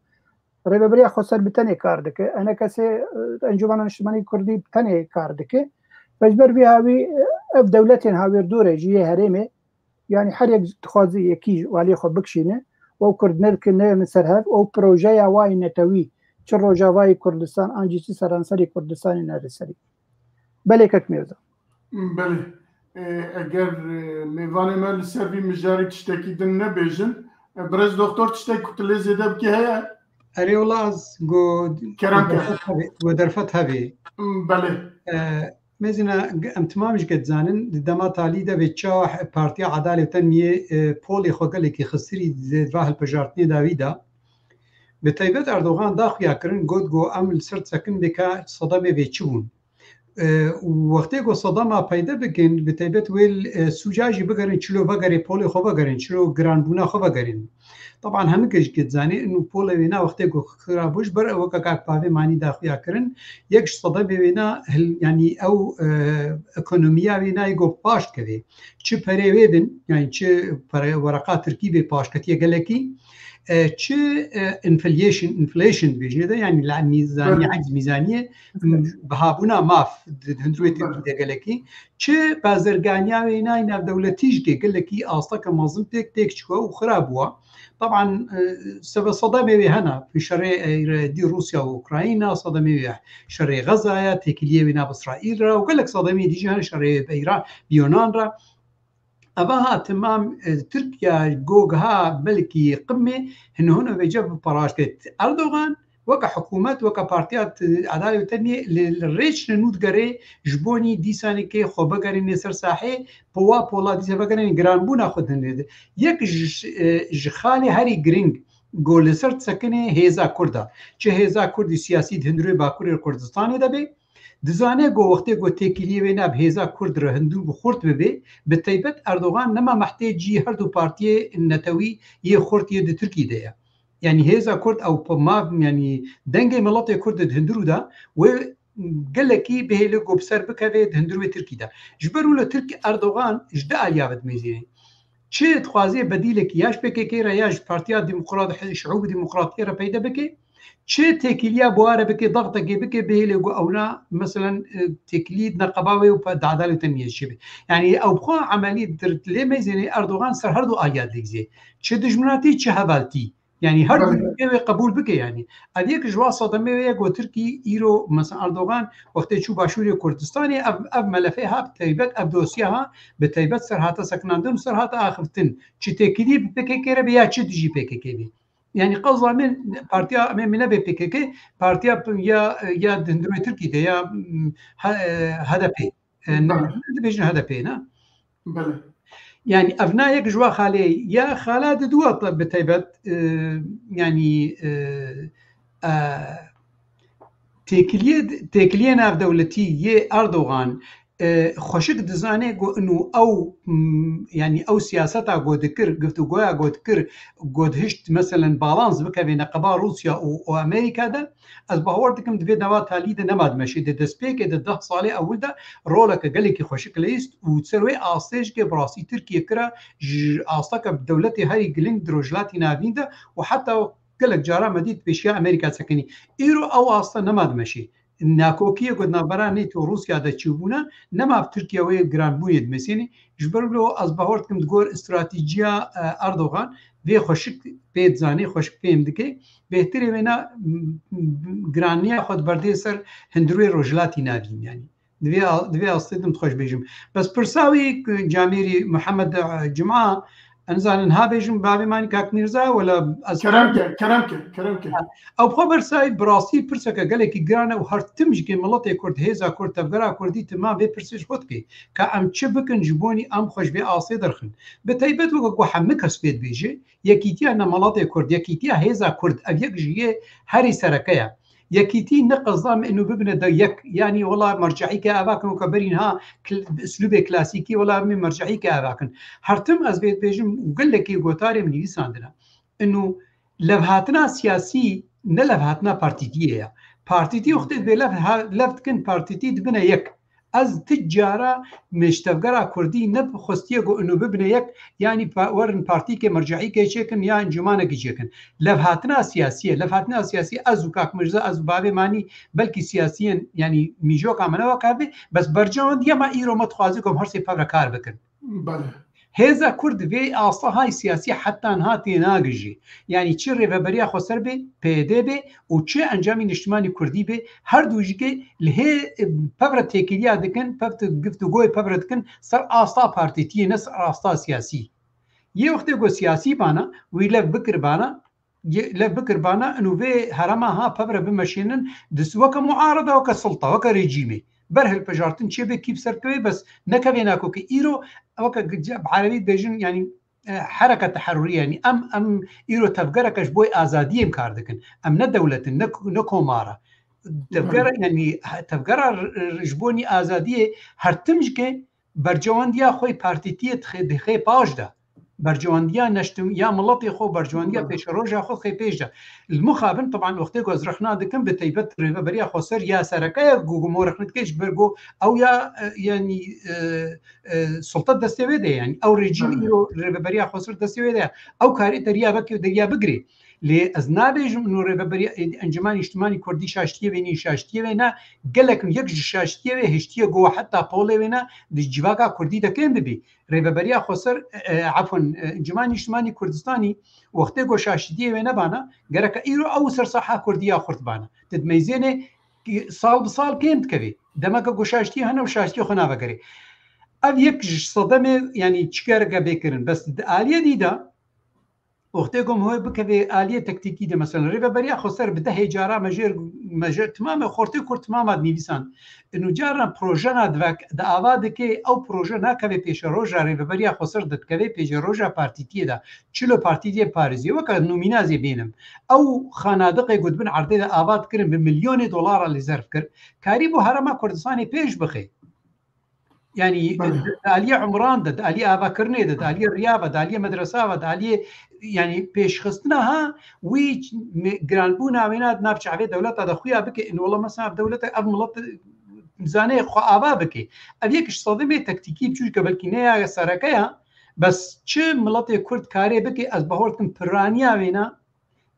Rêveberiya Xweser bi tenê kar dike. Enekesê, e, Encûmena Niştimanî Kurdî bi tenê kar dike. Ji ber vî hawî, e, ev dewletên hawîrdorê jî yê herêmê, yanî her yek dixwaze yekî waliyê xwe bikişîne, û ew Kurd nedike, neyevin ser hev, ew projeya wa yê netewî, çi Rojavayê Kurdistan, an jî çi seranserê Kurdistanê ne li serî. Belê kek Mêrza. Belê. E, eger, e, mêvanê me li ser vî mijarî tiştekî din nebêjin, e, birêz doktor, tiştek ku tu lê zêde bikî heye? Erê wela ez go, Kerem go ke. Derfet hebê, go derfet hebê. Belê. E, Mêzîna, em timam jî ke dizanin, di dema talî de vê çawa Partiya Adalê û Tenmiyê, e, polê xwe gelekî xistirî di va hilbijartinê dawî de. Bi taybet Erdogan da xuya kirin, got, go em li ser disekin bê ka sedemê vê çi bûn. E, û wextê ku sedema peyde bikin, bi taybet wê, e, sûca jî bigerin, çilo vegerê polê xwe vegerin, çilo giranbûna xwe vegerin. Taban hemû ke jî dizanî, û polê wêna wextê ku xira bû, ji ber weke kak pavê manî daxuya kirin, yek ji sedemê wêna hil-, yanî ew, e, ekonomiya wêna yê ku paş dikeve. Çi perê wê bin, yanî çi pere, wereqa tirkî bê paş ketiye gelekî, e, çi, e, inflation, inflation dibêjine de, yanî la mîzanî, Evet. Ecz mîzaniyê, Evet. Bihabûna maf di, di hundirê Evet. Tirkî de gelekî, çi bazirganiya wê nayê navdewletî jî gelekî asteke mezin têk, têk çûye û xira bûye. Taban, e, sebe sedemê wê hene, şerê, e, dî Rûsya û Ukrayna, sedemê wê şerê Xezaya, têkiliyê wê nav Îsraîl re û gelek sedemê dî jî hene şerê wê beyra bi Yunan re. Eva ha timam, e, Tirkiye go giha belkî qimê hin hûn vêce bi paraşket. Erdogan weke hikûmet, weke Partiya t-, Adalê û Tenmiyê li, li rêç li nû digerê ji bo nî dîsanê kê xwe vegerînê ser sahê, powa pola dîsa vegerînê giranbûna xwe dinê de. Yek ji, e, ji xalê herî giring go li ser disekinê hêza Kurd e. Çi hêza Kurdî siyasî di hundirê Bakurê Kurdistanê de bê, dizane ku wextê ku têkiliyê wê ne bi hêza Kurd re hundir bi xurt bibe, bi taybet Erdogan nema mehtê cî her du partiyê netewî yê xurt yê di Tirkî de ye. Yanî hêza Kurd ew pe-, ma, yanî dengê miletê Kurd di hundirû de wê gelekî bihêle ku bi ser bikeve di hundir wê Tirkî de. Ji ber wilo Tirk Erdogan ji du aliya ve dimêzîne. Çi dixwaze bedîlekî ya ji P K K re ya ji Partiya Demokrat, Şiûb Demokratiyê re peyde bike, çi têkiliya buhare bike, daxtekê bike, bihêle ku ewna, meselen, e, têkilî neqeba wê û pe-, dadalê te niyê çi be. Yanî ew bi xwe emelî dir lê meyzênê Erdogan ser her du aliya digzê. Çi dijminatî, çi hevaltî. Yanî her du Belê. Wê qebûl bike yanî. Ev yek ji wa sedemê wê ye ku Tirkî îro, mesela Erdogan wextê çû Başûrê Kurdistanê ev, ev melefê ha bi taybet, ev dosya ha bi taybet ser hate sekinandin û ser hate axiftin. Çi têkilî bi P K K re be ya çi dijî P K K be. Yani qeza min partiya, min, min nebê P K K, partiya ya, ya di hundirê Tirkî de ya, mm, H-, e, H D P. E, ne, Belê. Dibêjin H D P, ne? Belê. Yani ev na yek ji wa xalê ya xala di dua te bi taybet, e, yani, e, e, têkiliyê, têkiliyê navdewletî yê Erdogan, e, xweşik dizane ku inu ew, m, yani ew siyaseta ku dikir, guftûgoya ku dikir, ku dihişt meselen balans bikeve neqeba Rûsya û, û Amerîka de, ez bawer dikim di vê nava talî de nema dimeşê. Di destpêkê de deh salê ewil de roleke gelekî xweşik leyîst û ser wê astê jî ke bi rastî Tirkiye kira ji asteke dewletê herî giling di Rojhilatî Navîn de û heta gelek cara me dît pêşiya Amerîka sekinî. Îro ew asta nema dimeşê. Nakokiyê ku di navbera NATO û Rûsya de çûbûne, nema bi Tirkiye wê giranbûyê dimesênê. Ji ber wilo ez bawer dikim di gor stratejiya, e, Erdogan vê xweşik pê dizanê, xweşik fêm dike. Bêhtirê wêna, m, m, giraniya xwe diberdê ser hundirê Rojhilatî Navîn, yani. Divê a-, divê astê dim xweş bêjim. Bes pirsa wî, Camêrî Muhammed, e, Cuma, ez nizanin ha bêjim bavê manî Kak Mîrza, wela ez Kerem ke, kerem ke, kerem ke. Ew xwe bersayî bi rastî pirseke gelekî giran e û her tim ji kê miletê Kurd, hêza Kurd, tevgera Kurdî tima vê pirsê ji xwe dike. Ka em çi bikin ji bonî em xwe ji vê astê derxin. Bi taybet weke ku hemî kes pê dibêje, yekîtiya nemelatê Kurd, yekîtiya hêza Kurd, ev yek ji yê herî sereke ye. Yekîtî ne qezda me inu bibine de yek, yanî wela merceîke ava kin weke berî niha kl-, bi uslûbê klasîkî wela em ê merceîke ava kin. Her tim ez vê dibêjim û gelekî gotarê min nivîsandine. Inu levhatina siyasî ne levhatina partîtiyê ye. Partîtî wextê divê lev ha-, lev dikin partîtî dibine yek. Ez ti cara me ji tevgera Kurdî ne xwestiye ku inu bibine yek, yanî pa-, werin partîkê merceîkê çêkin ya encûmanekî çêkin. Levhatina siyasî ye. Levhatina siyasî ez û Kak Mirza, ez û bavê manî belkî siyasiyên, yanî mîjoka me ne wek ev e, bes bercewendiya me îro me dixwaze ku em her sê pevre kar bikin. Belê. Hêza Kurd vê asta hay siyasî heta niha tênagihîjî. Yanî çi Rêveberiya Xweser bê, P Y D bê û çi Encamî Niştimanî Kurdî bê, her du jî ke li hê, e, pevre têkiliya dikin, pev-, giftûgoyê pevre dikin ser asta partîtiyê, ne ser asta siyasî. Yê wextê ku siyasî bana, wî lev bikir bana, Ge-, lev bikir bana, inu vê herema ha pevre bimeşênin, dis-, weke muarada, weke sulta, weke rejîmê. Ber hilpijartin çê bê kî bi ser kevê, bes nekevê nako ki îro weke gi-, bi erebî dibêjin, yanî, e, hereke teherurî, yanî em, em îro tevgereke ji bo azadiyê em kar dikin. Em ne dewlet in, ne, ne komar e. Tevgere, yanî, he-, tevgera r-, r-, ji bo nî azadiyê her tim ji ke bercewendiya xwe partîtiyê dixê, dixê paş de. Bercewendiya neştim-, ya miletê xwe, bercewendiya pêşeroja xwe dixê pêş de. Li mixabin, teban, wextê ku ez rexna dikim, bi taybet Rêveberiya Xweser ya sereke ye, ku, ku mo rexne dike, ji ber ku ew ya, e, yanî, e, e, sulta destê wê de ye, yanî ew rejîm îro Rêveberiya Xweser destê wê de ye. Ew karê te riya veke, de riya bigirê. Lê ez nabêjim ino Rêveberiya, e, Encûmena Nîştimanî Kurdî şaştiyê wê nî, şaştiyê wê ne, gelek in yek ji şaştiyê wê hiştiye go heta polê wê ne di civaka Kurdî de kêm bibî. Rêveberiya Xweser, e, e, efwen, e, Encûmena Nîştimanî Kurdistanî wextê go şaştiyê wê nebana, gereke îro ew ser saha Kurdî ya xurt bana. Tu dimeyzênê ki sal bi sal kêm dikevê. Demeke go şaştiyê hene û şaştiyê xwe navegerê. Ev yek ji sedemê, yanî çikareke bê kirin. Bes di aliyê dî de, Wextê ku em hoy bikevê aliyê tektîkî de, mesela, Rêveberiya Xweser bi dehê cara me jêr, me jêr timame xortê Kurd timama dinivîsan. Inu caran projena divek, di ava dike, ew proje nakeve pêşeroja Rêveberiya Xweser de, dikeve pêşeroja partîtiyê de. Çilo partîtiyê Parîzê, weke nûmîna zê bênim. Ew xanadiqê ku di bin erdê de ava dikirin, bi milyonê dolara lê zerf kir. Karî bo herema Kurdistanê pêş bixe. Yanî, Belê. Di aliyê umran de, di aliyê avakirinê de, di aliyê riya ve, di aliyê medresa ve, di aliyê, yanî, pêşxistina ha, wî ç-, me-, giranbûna wêna di nav çavê dewleta de xuya bike, in wela mesela ev dewlete, ev milet zanê xwe ava bike. Ev yek ji sedemê tektîkî, çûnke belkî ne ya sereke ya, bes çi miletê Kurd karê bike, ez bawer dikim piraniya wêna,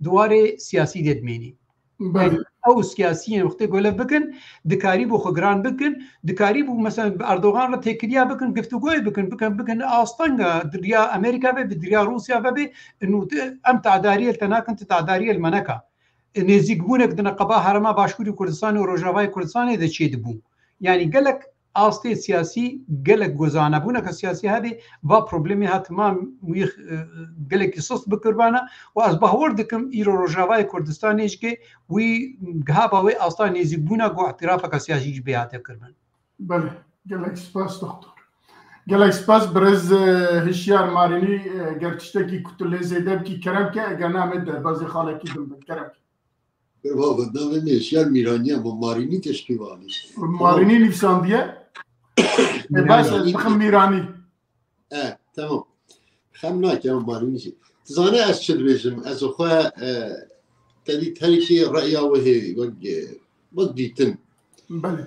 di warê siyasî de dimênî. Belê. Ew siyasiyên wextê ku lev bikin, dikarîbû xwe giran bikin, dikarîbû, mesela, bi Erdogan re têkiliya bikin, giftûgoyê bikin, bikin, bikin astenga, di riya Amerîka ve, bi di riya Rûsya ve bê, inu di, em tadariyê li te nakin, tu tadariyê li me neka. Nêzîkbûnek di neqeba herema Başûrî Kurdistanê û Rojavayê Kurdistanê de çêdibû. Yanî gelek astê siyasî gelek ku zanebûneke siyasî hebe, va problemê ha timam wî, e, gelekî sist bikirbana û ez bawer dikim îro Rojavayê Kurdistanê jî ke wî gihaba wê asta nêzîkbûna ku îtirafeke siyasî jî bê hate kirbin. Belê, gelek spas doktor. Gelek spas birêz, e, Hişyar Marînî, e, ger tiştekî ku tu lê zêde bikî kerem ke, eger ne em ê derbazê xalekî din bin, kerem ke. Baba, navê min Hişyar Mîranî ye, ma Marînî teşkî vanî. Marînî nivîsandiye. E, baş e, Mîranî. Bixim Mîranî. E, tamam. Xem nake, em Marînî jî. Tu zane ez çi dibêjim? Ez xwe, e, te dît herikî reya wê hê, wek, e, wek dîtin. Belê.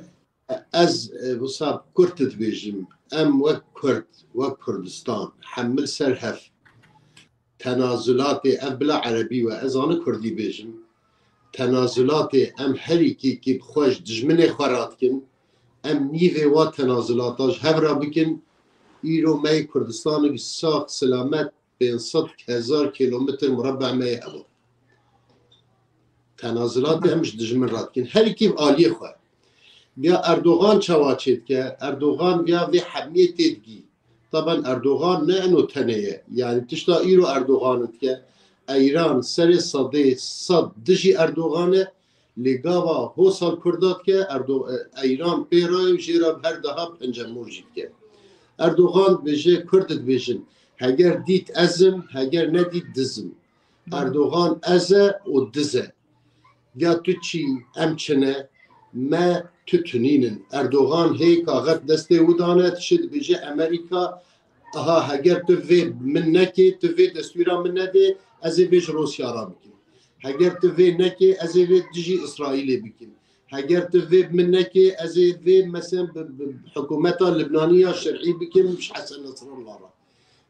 Ez, e, wisa kurt dibêjim. Em wek Kurd, wek Kurdistan, hemil ser hev. Tenazulatê, ev bila erebî we, ez ani kurdî bêjim. Tenazulatê em herî kî kî bi xwe ji dijminê xwe radikin, em nîvê wa tenazulata ji hev re bikin. Îro me yê Kurdistanê sax, silamet, pênc sed hezar kilometr murebe me yê heba. Tenazulatê em ji dijmin radikin. Herî kî bi aliyê xwe. Viya Erdogan çawa çêdike? Erdogan viya vê hemiyê têdigî. Taban Erdogan ne eno tenê ye. Yanî tişta îro Erdogan dike. Eyran serê sedê sed dijî Erdogan e. Lê gava ho sal Kurda dike, Erdo-, e, Eyran pê re ye û jê re her daha pencemor jî dike. Erdogan dibêje, Kurd dibêjin, heger dît ez im, heger nedît diz im. Erdogan ez e û diz e. Ya tu çî, em çi ne, me tu tunînin. Erdogan hê kaxet destê wî dane, dişê dibêje Amerîka, aha, heger tu vê min nekê, tu vê destûra min nedê, ez ê vê ji Rûsya re bikim. Heger tu vê nekê, ez ê vê dijî Îsraîlê bikim. Heger tu vê min nekê, ez ê vê, meselen, bi, bi hikûmeta Libnanî ya şerî bikim ji Hesen Nesrallah re.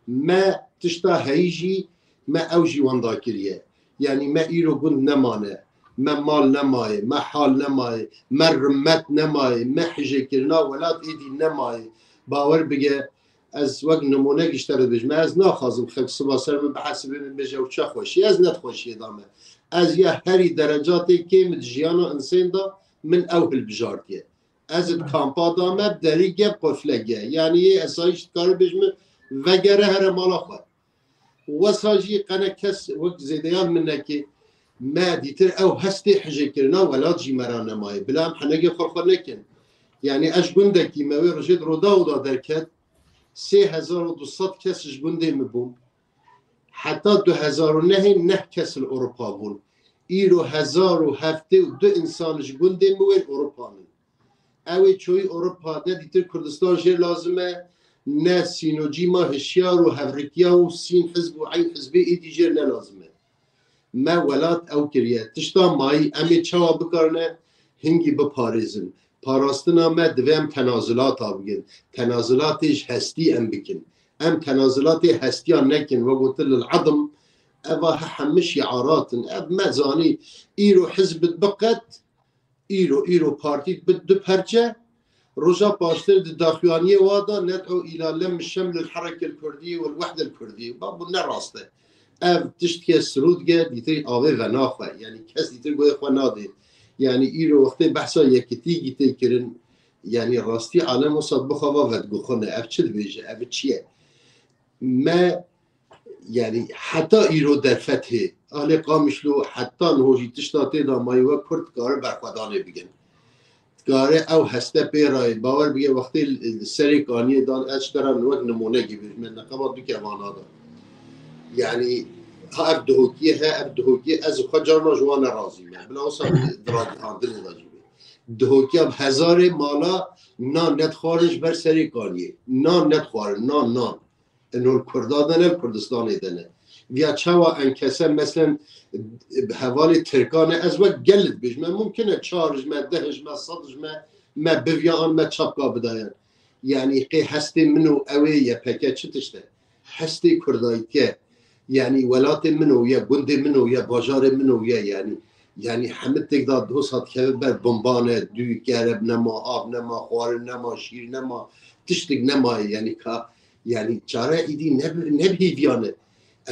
Me tişta heyî jî, me ew jî wenda kiriye. Yanî me îro gund nemane. Me mal nemayê, me hal nemayê, me rimet nemayê, me hijêkirina welat êdî nemayê. Bawer bike, ez wek nimûnek ji te re dibêjim. Ez naxwazim xelk siba ser min bihesibê min bêje ew çi xweşî. Ez ne di xweşiyê de me. Ez ya herî derecatê kêm di jiyana insên de min ew hilbijartiye. Ez di kampa da me, bi derî ge, bi qufle ge. Yanî yê esayîş dikare bêjime, vegere here mala xwe. Wesa jî qene kes wek zêdeyan min neke, me dîtir ew hestê hijêkirina welat jî me ra nemaye. Bila em henegê xwe xwe nekin. Yanî ez ji gundekî me wê rojê di Rodaw da derket, sê hezar û du sed kes ji gundê min bûn. Heta du hezar û nehê neh kes li Ewropa bûn. Îro hezar û heftê û du însan ji gundê min wê li Ewropa nin. Ew ê çoyî Ewropa, ne dîtir Kurdistan jê lazim e, ne sînocî ma hişyar û hevrikiya û sîn hizb û eyn hizbê êdî jê ne lazim e. Me welat ew kiriye. Tişta mayî em ê çawa bikarine hingî biparêzin. Parastina me divê em tenazulata bikin. Tenazulatê ji hestî em bikin. Em tenazulatê hestiya nekin, we gotin lil edim, eva he hemî şiarat in. Ev me zanî, îro hizb dibe qet, îro, îro partî dibe du perçe, roja paştir di daxuyaniyê wa da ned'u îla lem şeml el hereke el kurdî wel wehdel kurdî. Ba bu ne rast e. Ev tiştke sirûd ge dîtir avê venaxwe. Yanî kes dîtir guhê xwe nadê. Yanî îro wextê behsa yekitî gî tê kirin. Yanî rastî alem wisa bixwe va vediguxune. Ev çi dibêje? Ev çi ye? Me Yanî heta îro derfet hê. Alê Qamişlo heta niho jî tişta tê de mayî wek Kurd dikare berxwedanê bigin. Dikare ew heste pê re ye. Bawer bike wextê li serê kaniyê dan ez ji te re wek nimûnekî bêjim. Me neqeba du kevana de. Yanî ha ev dihokiyê he, ev dihokiyê ez xwe carna ji wan ne razî me. Bila wisa di ragihandinê de jî bê. Dihokiya bi hezarê mala nan nedixwarin ji ber serê kaniyê. Nan nedixwarin, nan, nan. Ino li Kurda de ne, li Kurdistanê de ne. Viya çawa enkese, meselen, bi hevalê Tirkan e, ez wek gel dibêjim. Me mumkin e çar ji me, deh ji me, sed ji me, me biviya an me çapka bidayan. Yanî qê hestê min û ew ê Y P G çi tişt e? Hestê Kurdayîtî ye. Yanî welatê min û ye, gundê min û ye, bajarê min û ye yanî. Yanî hemî têk da dosa dikeve ber bomban e, dû kereb nema, av nema, xwarin nema, şîr nema, tiştik nema yanî ka Yanî çare îdî ne bi, ne bi hêviyan e.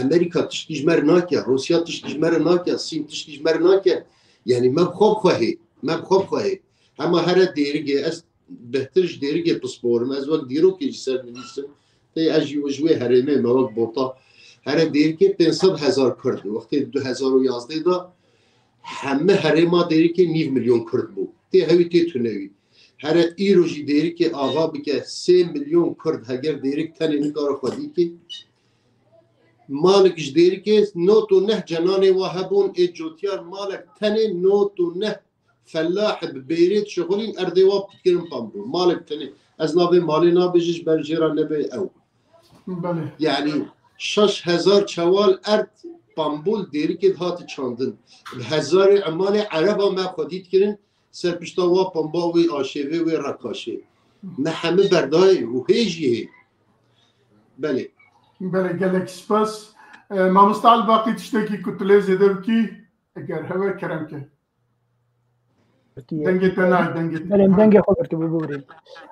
Amerîka tiştî ji me re nake, Rûsya tiştî ji me re nake, Sîn tiştî ji me re nake. Yanî me bi xwe bi xwe hê, me bi xwe bi xwe hê. Hema here dêrigê ez bêhtir ji Dêrikê pisporim. Ez wek dîrokê jî ser nivîsim. Tê ez jî ji wê herêmê me wek Bota. Here Dêrikê pênc sed hezar Kurd. Wextê du hezar û yazdeh de heme herêma Dêrikê nîv milyon Kurd bû. Tê hewî tê tune wî. Here îro jî Dêrikê ava bike sê milyon Kurd heger Dêrik tenê nikare xwedî ke. Malek ji Dêrikê not û neh cenanê wa hebûn ê cotiyar malek tenê not û neh felah bi bêrê dişixulîn erdê wa dikirin pambûl. Malek tenê. Ez navê malê nabêjim ji ber jê re nebe ew. Belê. Yani şeş hezar çewal erd pambûl Dêrikê dihate çandin. Bi hezarê emalê ereba me xwedî dikirin ser pişta wa pamba wê aşêvê wê rekaşê. Me hemî berdayê û hê jî hê. Belê. Belê, gelek spas. E, mamosta Elbaqî, tiştekî ku tu lê zêde bikî, eger heve kerem ke. Dengê te nayê, dengê te. Belê, em dengê xwe girtibû, biborîn.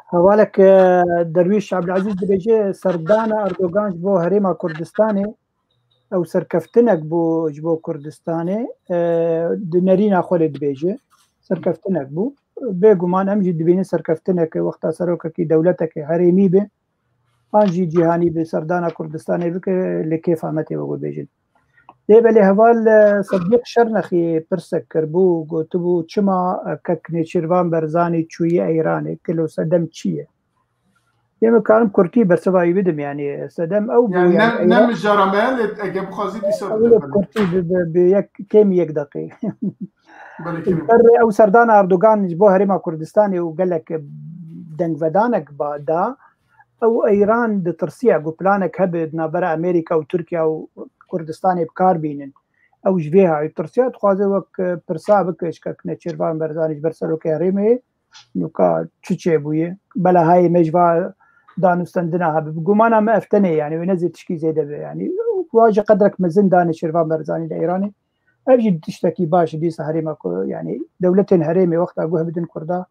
Hevalek, e, Derwîş Ebdulezîz dibêje, serdana Erdogan ji bo Herêma Kurdistanê, ew serkeftinek bû ji bo Kurdistanê, e, di nerîna xwe lê dibêje, serkeftinek bû. Bêguman em jî dibînin serkeftinek e, wexta serokekî dewletekê herêmî be, an jî cîhanî bi serdana Kurdistanê bike, li kêfa me tê wek bêjin. Lê belê heval, e, Sedîq Şernexî pirsek kiribû, gotibû, çima, e, kek Nêçîrvan Berzanî çûyî Eyranê, kilo sedem çi ye? Yê min karim kurtî bersiva wî bidim, yani sedem ew bû, Yani yani ne, ne Eyran mijara me, lê ege bixwazî dîsa Ew bide kurtî bi, bi, bi yek, kêm yek deqî. Belê kêm. Ber ew serdana Erdogan ji bo Herêma Kurdistanê û gelek dengvedanek ba da, ew Eyran ditirsiya ku planek hebe di navbera Amerîka û Tirkiye û Kurdistanê bi kar bînin. Ew ji vê hayî tirsiya, dixwaze wek, e, pirsa bike ji kek Nêçîrvan Berzanî ji ber serokê herêmê, nûka çi çêbûye? Belahayê me ji va danûstendina hebe. Bi gumana me ev tenê, yani wê ne zê tişkî zêde be. Yani wa ji qedrek mezin da Nêçîrvan Berzanî li Îranê. Ev jî tiştekî baş e dîsa herêma ku, yani dewletên herêmê wexta guh bidin Kurda,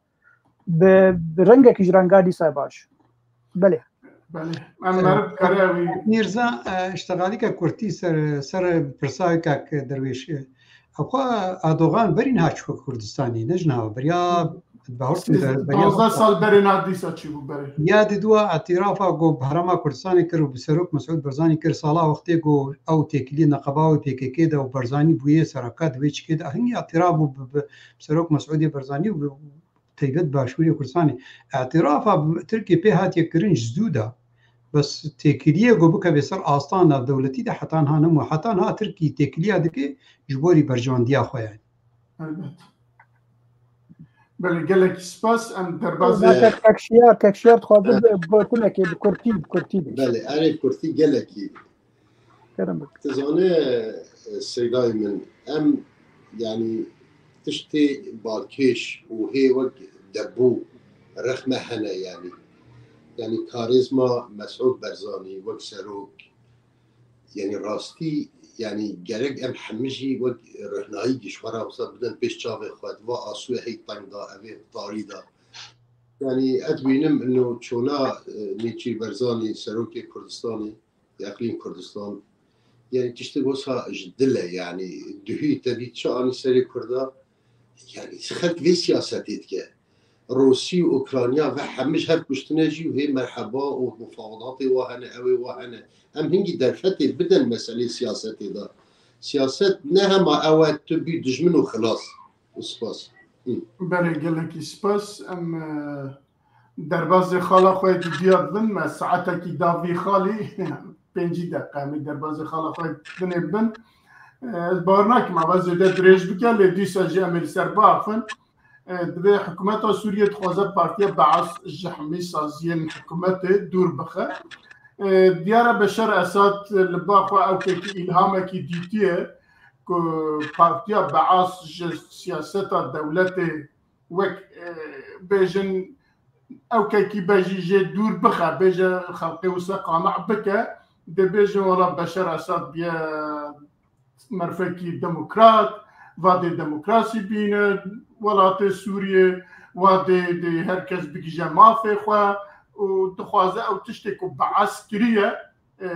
bi, bi rengekî ji renga dîsa baş. Belê. Belê. Em meriv kare wî. Mîrza, e, îştexalîke kurtî ser, ser pirsa wî kak Derwêş, e, xwe Erdogan berî niha çû Kurdistanê, ne ji niha, beriya, bi hawt Sîz-, beriya panzdeh sal berê niha dîsa çi bû berê? Ya di dua îtirafa ku bi Herêma Kurdistanê kir û bi Serok Mesûd Barzanî kir, sala wextê ku ew têkilî neqeba wê P K K de û Barzanî bûye seraka di wê çikê de, hingî îtiraf bû bi, bi Serok Mesûdê Barzanî û bi, taybet Başûrê Kurdistanê. Îtirafa bi Tirkiyê pê hatiye kirin ji zû de. Bes têkiliyê ku bikeve ser astana dewletî de heta niha nebû. Heta niha Tirkî têkiliya dike ji borî berjewendiya xwe yani. Elbet. Belê, gelekî spas. Em derbazê Zaten Kekşiyar, Kekşiyar dixwaze Evet. bi, bi gotinekê, bi kurtî, bi kurtî bê. Belê, erê kurtî gelekî. Kerem bik. Tu zanî, e, Seydayê min, em, yanî, tiştê balkêş û hê wek debû rexme hene, yanî. Yanî, karîzma Mesûd Barzanî wek serok, yanî, rastî, yanî, gerek em hemî jî wek rihnayî ji xwe re wisa bidin pêş çavê xwe, di va asûyê hey teng da, evê tarî da. Yanî, ez dibînim, ino çona, e, Nêçîr Barzanî, serokê Kurdistanê, Eqlîm Kurdistan. Yanî tiştê wisa ji dil e, yanî duhî tevî çi anî serê Kurda, yanî xelk vê siyasetê dike. Rûsî û Ukrayna ve hemî ji hev kuştine jî û hê merheba û mufawedatê wa hene, ew ê wa hene. Em hingî derfetê bidin meselê siyasetê de. Siyaset ne hema ew e tu bî dijmin û xilas. Spas. Hı. Belê, gelekî spas. Em, e, derbazê xala xwe di diya dibin, me saetekî da vî xalî, pêncî deqe, em ê derbazê xala xwe binê bin. E, ez bawer nakim, ava zêde dirêj bike, lê dîsa jî em ê li ser biaxivin. E, divê hikûmeta Sûriyê dixwaze Partiya Beas ji hemî saziyên hikûmetê dûr bixe. E, diyar e Beşar Esad li ba xwe ewkekî îlhamekî dîtiye ku Partiya Beas ji siyaseta dewletê wek, e, bêjin, ewkekî be jî jê dûr bixe, bêje xelkê wisa qane bike, dê bêjin wela Beşar Esad biye merfekî demokrat, va dê demokrasî bîne welatê Sûriyê, va dê, dê her kes bigije mafê xwe û dixwaze ew tiştê ku Beas kiriye, e,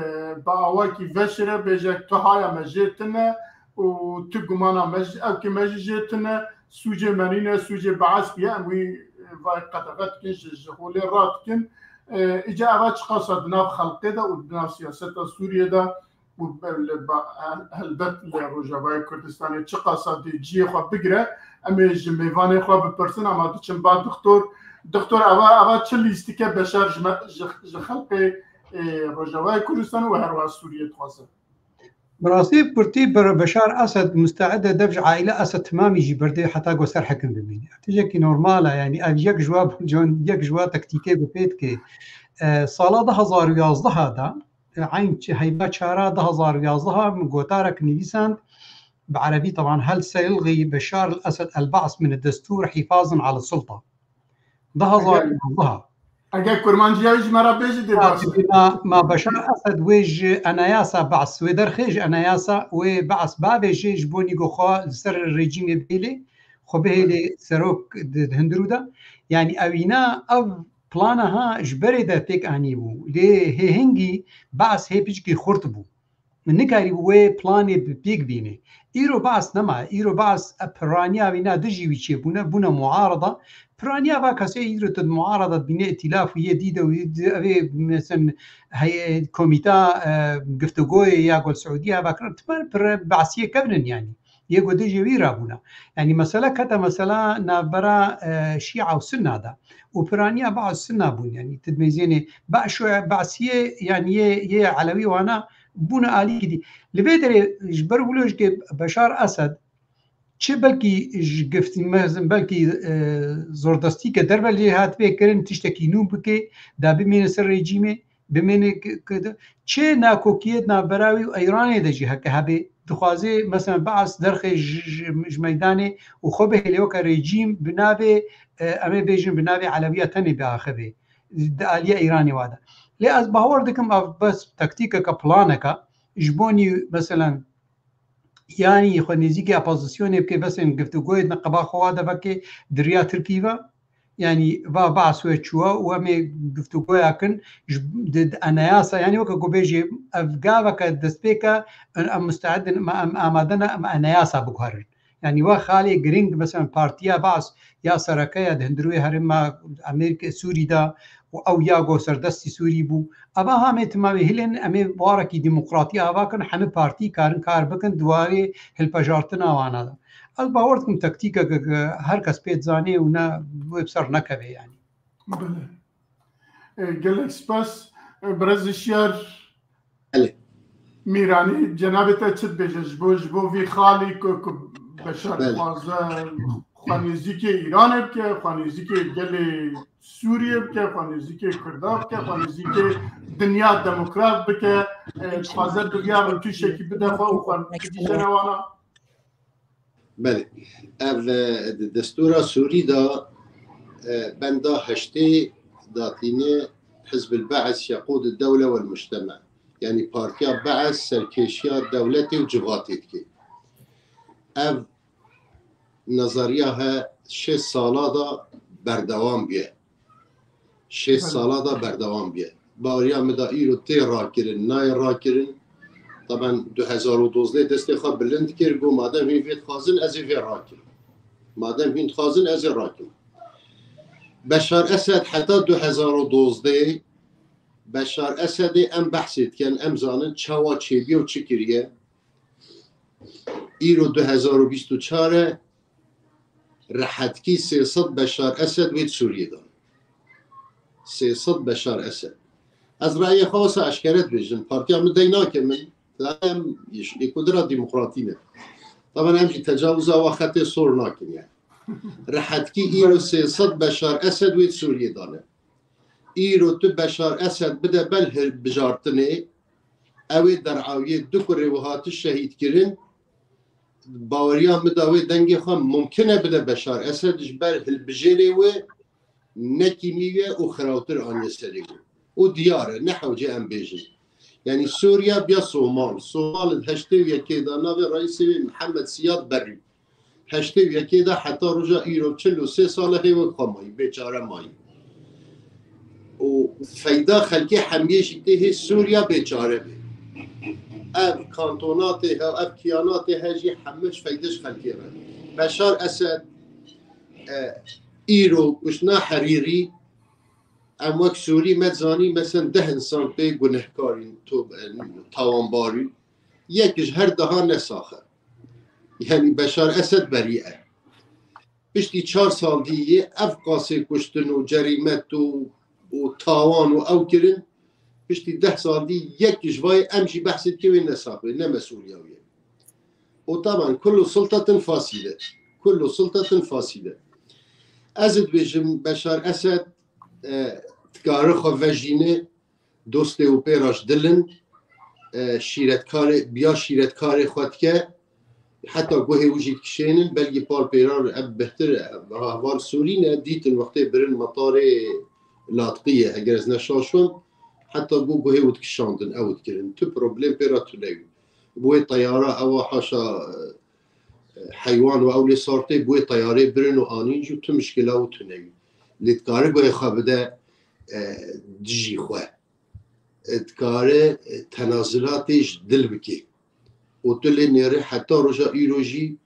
bi awakî veşire bêje, tu haya me jê tune û tu gumana me jî, ewkê me jî jê tune, sûcê me nîne, sûcê Bees bûye, em wî, e, vay qedexe dikin, ji, ji holê radikin. E, îca eva çiqasa di nav xelkê de û di nav siyaseta Sûriyê de û be-, li ba-, hel-, helbet li Rojavayê Kurdistanê çiqasa dê cihê xwe bigire, em ê ji mêvanê xwe bipirsin, ama diçin ba doktor. Doktor, eva, eva çi lîstik e Beşar ji me, ji, ji xelkê, e, Rojavayê Kurdistanê û herwiha Sûriyê dixwaze? Bi rastî, bi kurtî, Be-, Beşar Esed musteed e dev ji aîle Esed timamî jî berdê heta ku ser hekim bimîne. Tiştekî normal e, yanî ev yek ji wa, yek ji wa taktîkê bi pê dike. E, sala du hezar û yazdeh de, e, eyn çi, heyva çara du hezar û yazdeh min gotarek nivîsand, bi erebî teban, "Hel seyilgî Beşar el-Esed el-Ba's min ed-destûr hifazan ala sulta." Du hezar û yazdeh. Eger kurmanciya wî ji me re bêjî dê baş e. Ma, ma Beşar Esed wê ji enayasa Ba's, wê derxê ji enayasa, wê Ba's bavêjê ji bo nîgo xwe li ser rejîmê bêlê, xwe bihêlê serok di, di hundirû de. Yanî ewîna ev plana ha ji berê de pêk anî bû. Lê hê hingî Ba's hê piçkî xurt bû. Nikarî wê planê bi pêk bîne. Îro Ba's nema. Îro Ba's, e, piraniya wî na dijî wî çêbûne, bûne muarada. Piraniya va kesê îro tu di muarada dibîne, îtîlaf û yê dî de û yê di, evê, mesela, heye-, komîta, e, giftugoyê ya gol Siûdiya va kirin, timer pir Ba'siyê kevnin yanî. Yê ku dijî wî rabûna. Yanî mesele kete mesela navbera, e, Şîa û Sunna de. Û piraniya Ba's Sunna bûn. Yanî tu dimeyzênê Ba'şo, Ba'siyê, yanî yê, yê Elewî wana bûne alîkî dî. Li vê derê ji ber wilo jikê Beşar Esed çi belkî ji giftî mezin, belkî, e, zordestî ke derve lê hatibê kirin, tiştekî nû bike, da bimîne ser rejîmê, bimîne ki, ki, çi nakokiyê di navbera wî û Îranê de jî heke hebe, dixwaze, mesela, Ba's derxê ji, ji, ji meydanê û xwe bihêle weke rejîm bi navê, e, em ê bêjin bi navê Elewiya tenê biaxive di aliyê Îranê wa de. Lê ez bawer dikim ev bes taktîkeke, planeke ji bo nî, mesela, yanî xwe nêzîkî opozisyonê bike, besin giftugoyê di qeba xwe wa de veke di riya Tirkî ve. Yanî va Ba's wê çûwa û em ê giftugoya kin ji, di, di enayasa, yanî weke ku bêjê ev gaveke destpêke, em musteed in, em, em amade ne, em enayasa biguherin. Yanî wa xalê giring, mesela, partiya Ba's ya sereke ya di hundirûyê herêma Amerîka, Sûrî de û ew ya go serdestî Sûrî bû. Eva ha em ê timamê hilên, em ê warekî demokratî ava kin, hemî partî karin kar bikin di warê hilpejartina wana de. Ez bawer dikim taktîkeke ke her kes pê dizanê û ne wê bi ser nekeve yanî. Belê. E, gelek spas. E, Birêz Şiyar, Belê. Mîranî, cenabê te çi dibêje ji bo, ji bo vî xalî ku, ku Beşar Belê. dixwaze xwe nêzîkê Îranê bike, xwe nêzîkê gelê Sûriyê bike, xwe nêzîkê Kurda bike, xwe nêzîkê dinya demokrat bike, e, dixwaze bi vîya rotuşekî bide xwe û xwe bigihîje wana? Belê. Ev, e, di destûra Sûrî de, e, benda heştê datîne Hizb el-Be's yeqûd ed-dewle wel muctema. Yanî partiya Be's serkêşiya dewletê û civatê dike. Ev nazariya he şêst sala de berdewam bûye. Şêst Belê. sala de berdewam bûye. Baweriya min de îro tê rakirin, nayê rakirin. Taban du hezar û dozdeh destê xwe bilind kir, got, "Madem hîn vê dixwazin, ez ê vê rakim. Madem hîn dixwazin, ez ê rakim." Beşar Esed heta du hezar û dozdeh, Beşar Esedê em behsê dikin, em zanin çawa çêbûye û çi kiriye. Îro du hezar û bîst û çar e, rehetkî sê sed Beşar Esed wê di Sûriyê de. Sê sed Beşar Esed. Ez rayê xwe wisa eşkere dibêjim. Partiya min dey nake min. Em ji lêkudira demokratî ne. Taban em jî tecawiza wa xetê sor nakin yani. Rehetkî îro sê sed Beşar Esed wê di Sûriyê de ne. Îro tu Beşar Esed bide ber hilbijartinê, ew ê derewiyê du kurê wiha tu şehîd kirin, baweriya min de wê dengê xwe mumkin e bide Beşar Esed, ji ber hilbijêrê wê nekîmî ye û xirawtir aniye serê wê. Û diyar e, ne hewce em bêjin. Yanî Sûriya biya Somal. Somal di heştê û yekê de navê reîsê wê Mihemed Siyad berî. Heştê û yekê de heta roja îro çil û sê sal e hê wek xwe mayî, bêçare mayî. Û feyda xelkê hemiyê jî tê hê Sûriya bêçare bê. Ev kantonatê he, ev kiyanatê he jî hemû ji feyde ji xelkê re. Beşar Esed e, îro kuştina Herîrî, em wek Sûrî me zanî, mesen deh insan pê gunehkarîn, to-, e, tawanbarî. Yek ji her deha ne sax e. Yanî Beşar Esed berî e. Piştî çar sal dî yê ev qasê kuştin û cerîmet û, û tawan û ew kirin, piştî deh sal dî yek ji vayê em jî behsê dike wê ne sax wê, ne mesûliya wê. Û taban kullu sultatin fasîle. Kullu sultatin fasîle. Ez ê dibêjim Beşar Esed, e, dikare xwe vejîne, dostê û pêra ji dil in, e, şîretkarê, biya şîretkarê xwe dike, heta guhê wî jî dikişênin, belkî par pêran ev bihtir, e, heval Sûrî ne, dîtin wextê birin metarê Latqiyê, heger ez ne şaş bim, heta ku guhê wî dikişandin, ew dikirin. Tu problem pêra tune yû. Bi wê teyara ewa haşa, e, heywan û ew lê sartê, bi wê teyarê birin û anîn jî tu mişkila wî tune yû. Lê dikare guhê xwe bide, e, dijî xwe. E, dikare, e, tenazilatê ji dil bike. Û tu lê nêrî heta roja îro jî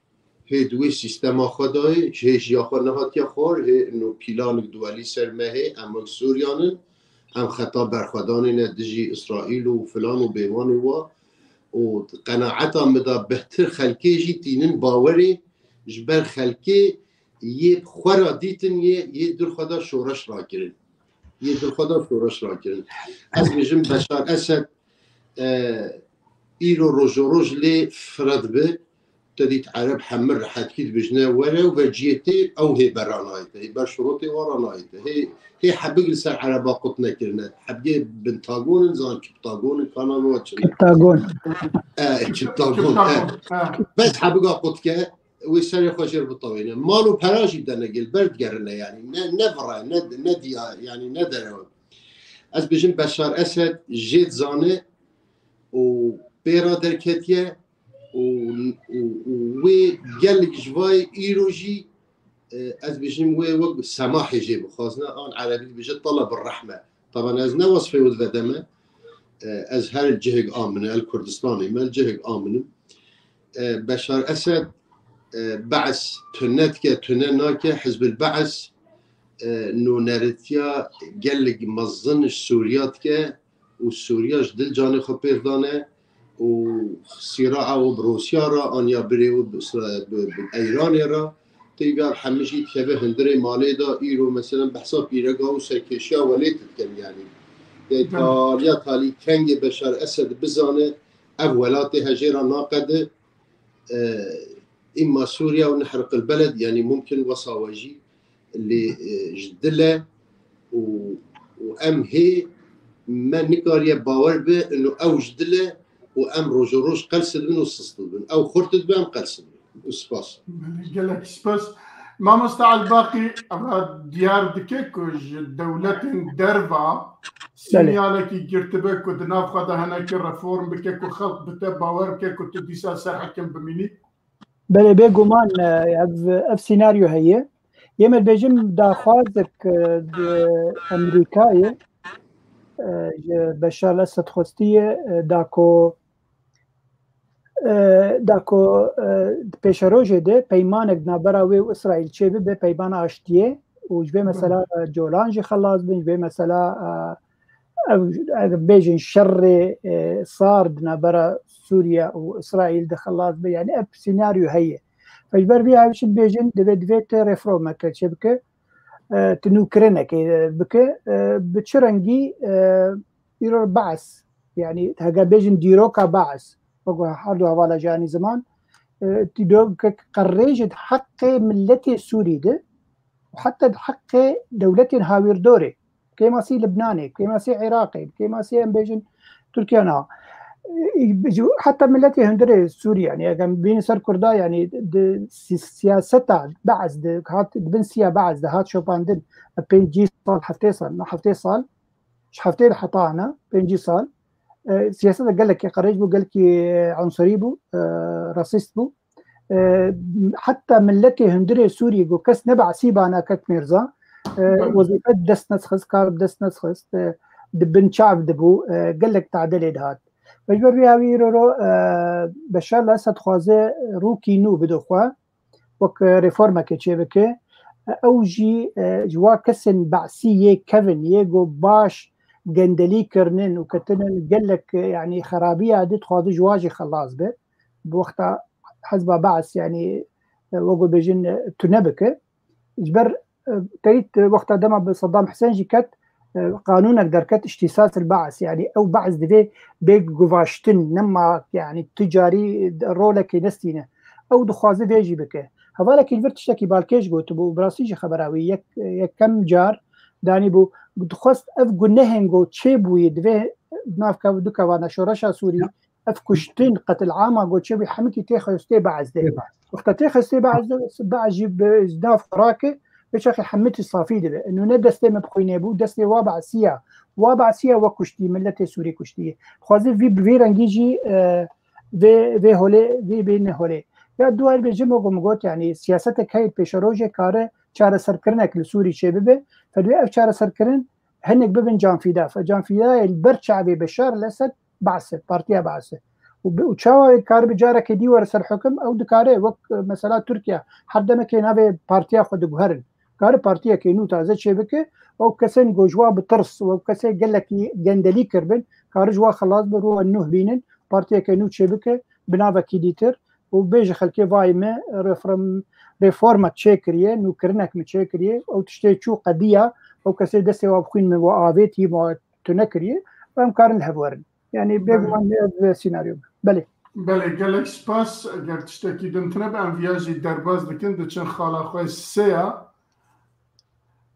hê di wê sîstema xwe de ye, hê ji ya xwe nehatiye xwar, hê ino pîlanik duwelî ser me hê, em wek Sûriyan in, em xeta berxwedanê ne dijî Îsraîl û filan û bêwanê wa. Û qenaeta min de bihtir xelkê jî tînin bawerê, ji ber xelkê yê xwe ra dîtin yê, yê dil xwe de şoreş rakirin. Yê dil xwe de şoreş rakirin. Ez bêjim Beşar Esed, e, îro rojoroj lê fira dibe. Te dît Ereb hemir rehetkî dibêjne were û veciyê tê ew hê beranayîte. Hê ber şurotê wa ranayîte. Hê, hê hebig li ser Ereba qut nekirine. Hebgê bintagon in, zan kiptagon in, kana wa çi ne? Kiptagon. E, kiptagon, e. Bes hebiga qut ke, wê serê xwe jêr bitawêne. Mal û pera jî dene gel, ber digerine yanî. Ne, ne vira, ne, ne diya, yanî ne derew. Ez bêjim Beşar Esed jê dizane û pê ra derketiye û, û, û wê gelek ji vayê îro jî, e, ez bêjim wê wek semahê jê bixwazine, an erebî dibêje taleb rehme. Taban ez ne wesfê wî divedeme. E, ez her cihek a min e, li Kurdistanê me, li cihek a min im. E, Beşar Esed, e, Be's tune dike, tune nake, Hizbil Be's, e, nûneritiya gelek mezin ji Sûriya dike û Sûriya ji dil canê xwe pêr dane û sîraa û bi Rûsya re an ya birê û bi Îsra-, bi, bi Eyranê re, teyba hemî jî dikeve hundirê malê de, îro mesela behsa pîrega û serkêşiya welêt dikin yanî. Dê Belê. Taliya talî kengê Beşar Esed bizane, ev welatê hejê re naqede, e, îmma Sûriya û nehriqil beled, yanî mumkin wesa we jî lê, e, ji dil e û, û em hê me nikariye bawer bi ino ew ji dil e û em roja roj qels dibin û sist dibin. Ew xurt dibe, em qels dibin. Û spas. Belê, gelek spas. Mamosta Elbaqî, eva diyar dike ku ji dewletên derva Belê. Sînyalekî girtibe ku di nav xwe de hinekî reform bike ku xelk bite bawer bike ku tu dîsa ser hekim bimînî? Belê, bêguman, e, ev, ev sînaryo heye. Yê me dibêjim daxwazek, e, di Amerîkayê, e, ji Beşar Esed xwestiye, e, da ku, e, da ku, e, di pêşerojê de peymanek di navbera wê û Îsraîl çêbibe, peymana aştiyê û ji vê mesela, e, colan jî xelas bin, ji vê mesela, e, ev, ev bêjin şerê, e, sar di navbera Sûriye û Îsraîl de xelas be. Yanî ev senaryo heye. Ji ber vê ev jî dibêjin, divê, divê te reformeke çêbike, e, tu nûkirinekê, e, bike, e, bi çi rengî, e, îro Be's, yanî heke bêjin dîroka Be's, wek her du hevala ji anî ziman, e, dîrokek qerrê ji di heqê miletê Sûrî de, û heta di heqê dewletên hawîrdorê, kêmasî Libnanê, kêmasî Iraqê, kêmasî em bêjin Tirkiye na. Heta miletê hundirê Sûrî, yanî eger em bînin ser Kurda, yanî di si-, siyaseta Be's di hat, di bin siya Be's di hat şopandin, pêncî sal, heftê sal, na heftê sal, ji heftê de heta ana, pêncî sal, e, siyaseta gelekî qerêj bû, gelekî, e, unsurî bû, e, rasîst bû. E, heta miletê hundirê Sûriyê ku kes ne Be'sî bana kek Mêrza, e, wezîfe dest nedixist, kar bi dest nedixist, e, di bin çav dibû, e, gelek tadilê dihat. Ji ber vê hawî îro ro, e, Beşar Esed dixwaze rûkî nû bide xwe, wek reformekê çêbike. ew jî, e, ji wa kesên Be'sî yê kevin, yê ku baş gendelî kirinin û ketinin gelek, e, yanî xerabiya dî dixwaze ji wa jî xelas be. Bi wexta hezba Be's, yanî, e, wek ku bêjin, e, tune bike. Ji ber, e, te dît, e, wexta dema bi Saddam Husên jî ket, e, qanûnek derket, îhtîsas el Be's, yanî ew Be's divê bê guvaştin, nema, yanî tu carî rolekê nestîne. Ew dixwaze vê jî bike. Hevalekî li vir tiştekî balkêş gotibû û bi rastî jî xebera wî yek, yekem car danîbû, dixwest ev gunehên ku çêbûyî divê nav kev-, du kevana şoreşa Sûrî, ev kuştin, qetilama ku çêbûyî hemikî tê xwestê Be's de. Wexta tê xwestê Be's de, Be's jî bi nav xwe rake, vê çaxê hemî tişt safî dibe. Ino ne destê me bi xwînê bû, destê wa Be'sî ya. Wa Be'sî ya we kuştî, miletê Sûrî kuştî. Dixwaze vî bi vî rengî jî, e, vê, vê holê, vê bêne holê. Ya duwar bêjim, wek min got, yanî siyasetek heye pêşerojê kare çareserkirinek li Sûrî çêbibe. Fedwê ev çareserkirin hinek bibin canfîda. Fe canfîdayê li ber çavê Beşar el-Esed Be's e, Partiya Be's e. Û bi, û çawa wê dikare bi carekê dî were ser hukim? Ew dikare wek, e, mesela Tirkiye, her demekê navê partiya xwe diguherin. Kare partiyekê nû taze çêbike, ew kesên ku ji wa bi tirs, ew kesê gelekî gendelî kiribin, kare ji wa xelas be, rû nûh bînin, partiyeke nû çêbike, bi navekî dîtir û bêje xelkê vayê me reform-, reformek çêkiriye, nûkirinek min çêkiriye, ew tiştê çû qediya, ew kesê destê wa bi xwîn min wa avêtî, wa tune kiriye, em karin li hev werin. Yanî bêguman ev senaryo be. Belê. Belê, gelek spas. Eger tiştekî din tune be, em viya jî derbas dikin, diçin xala xwe sê ya.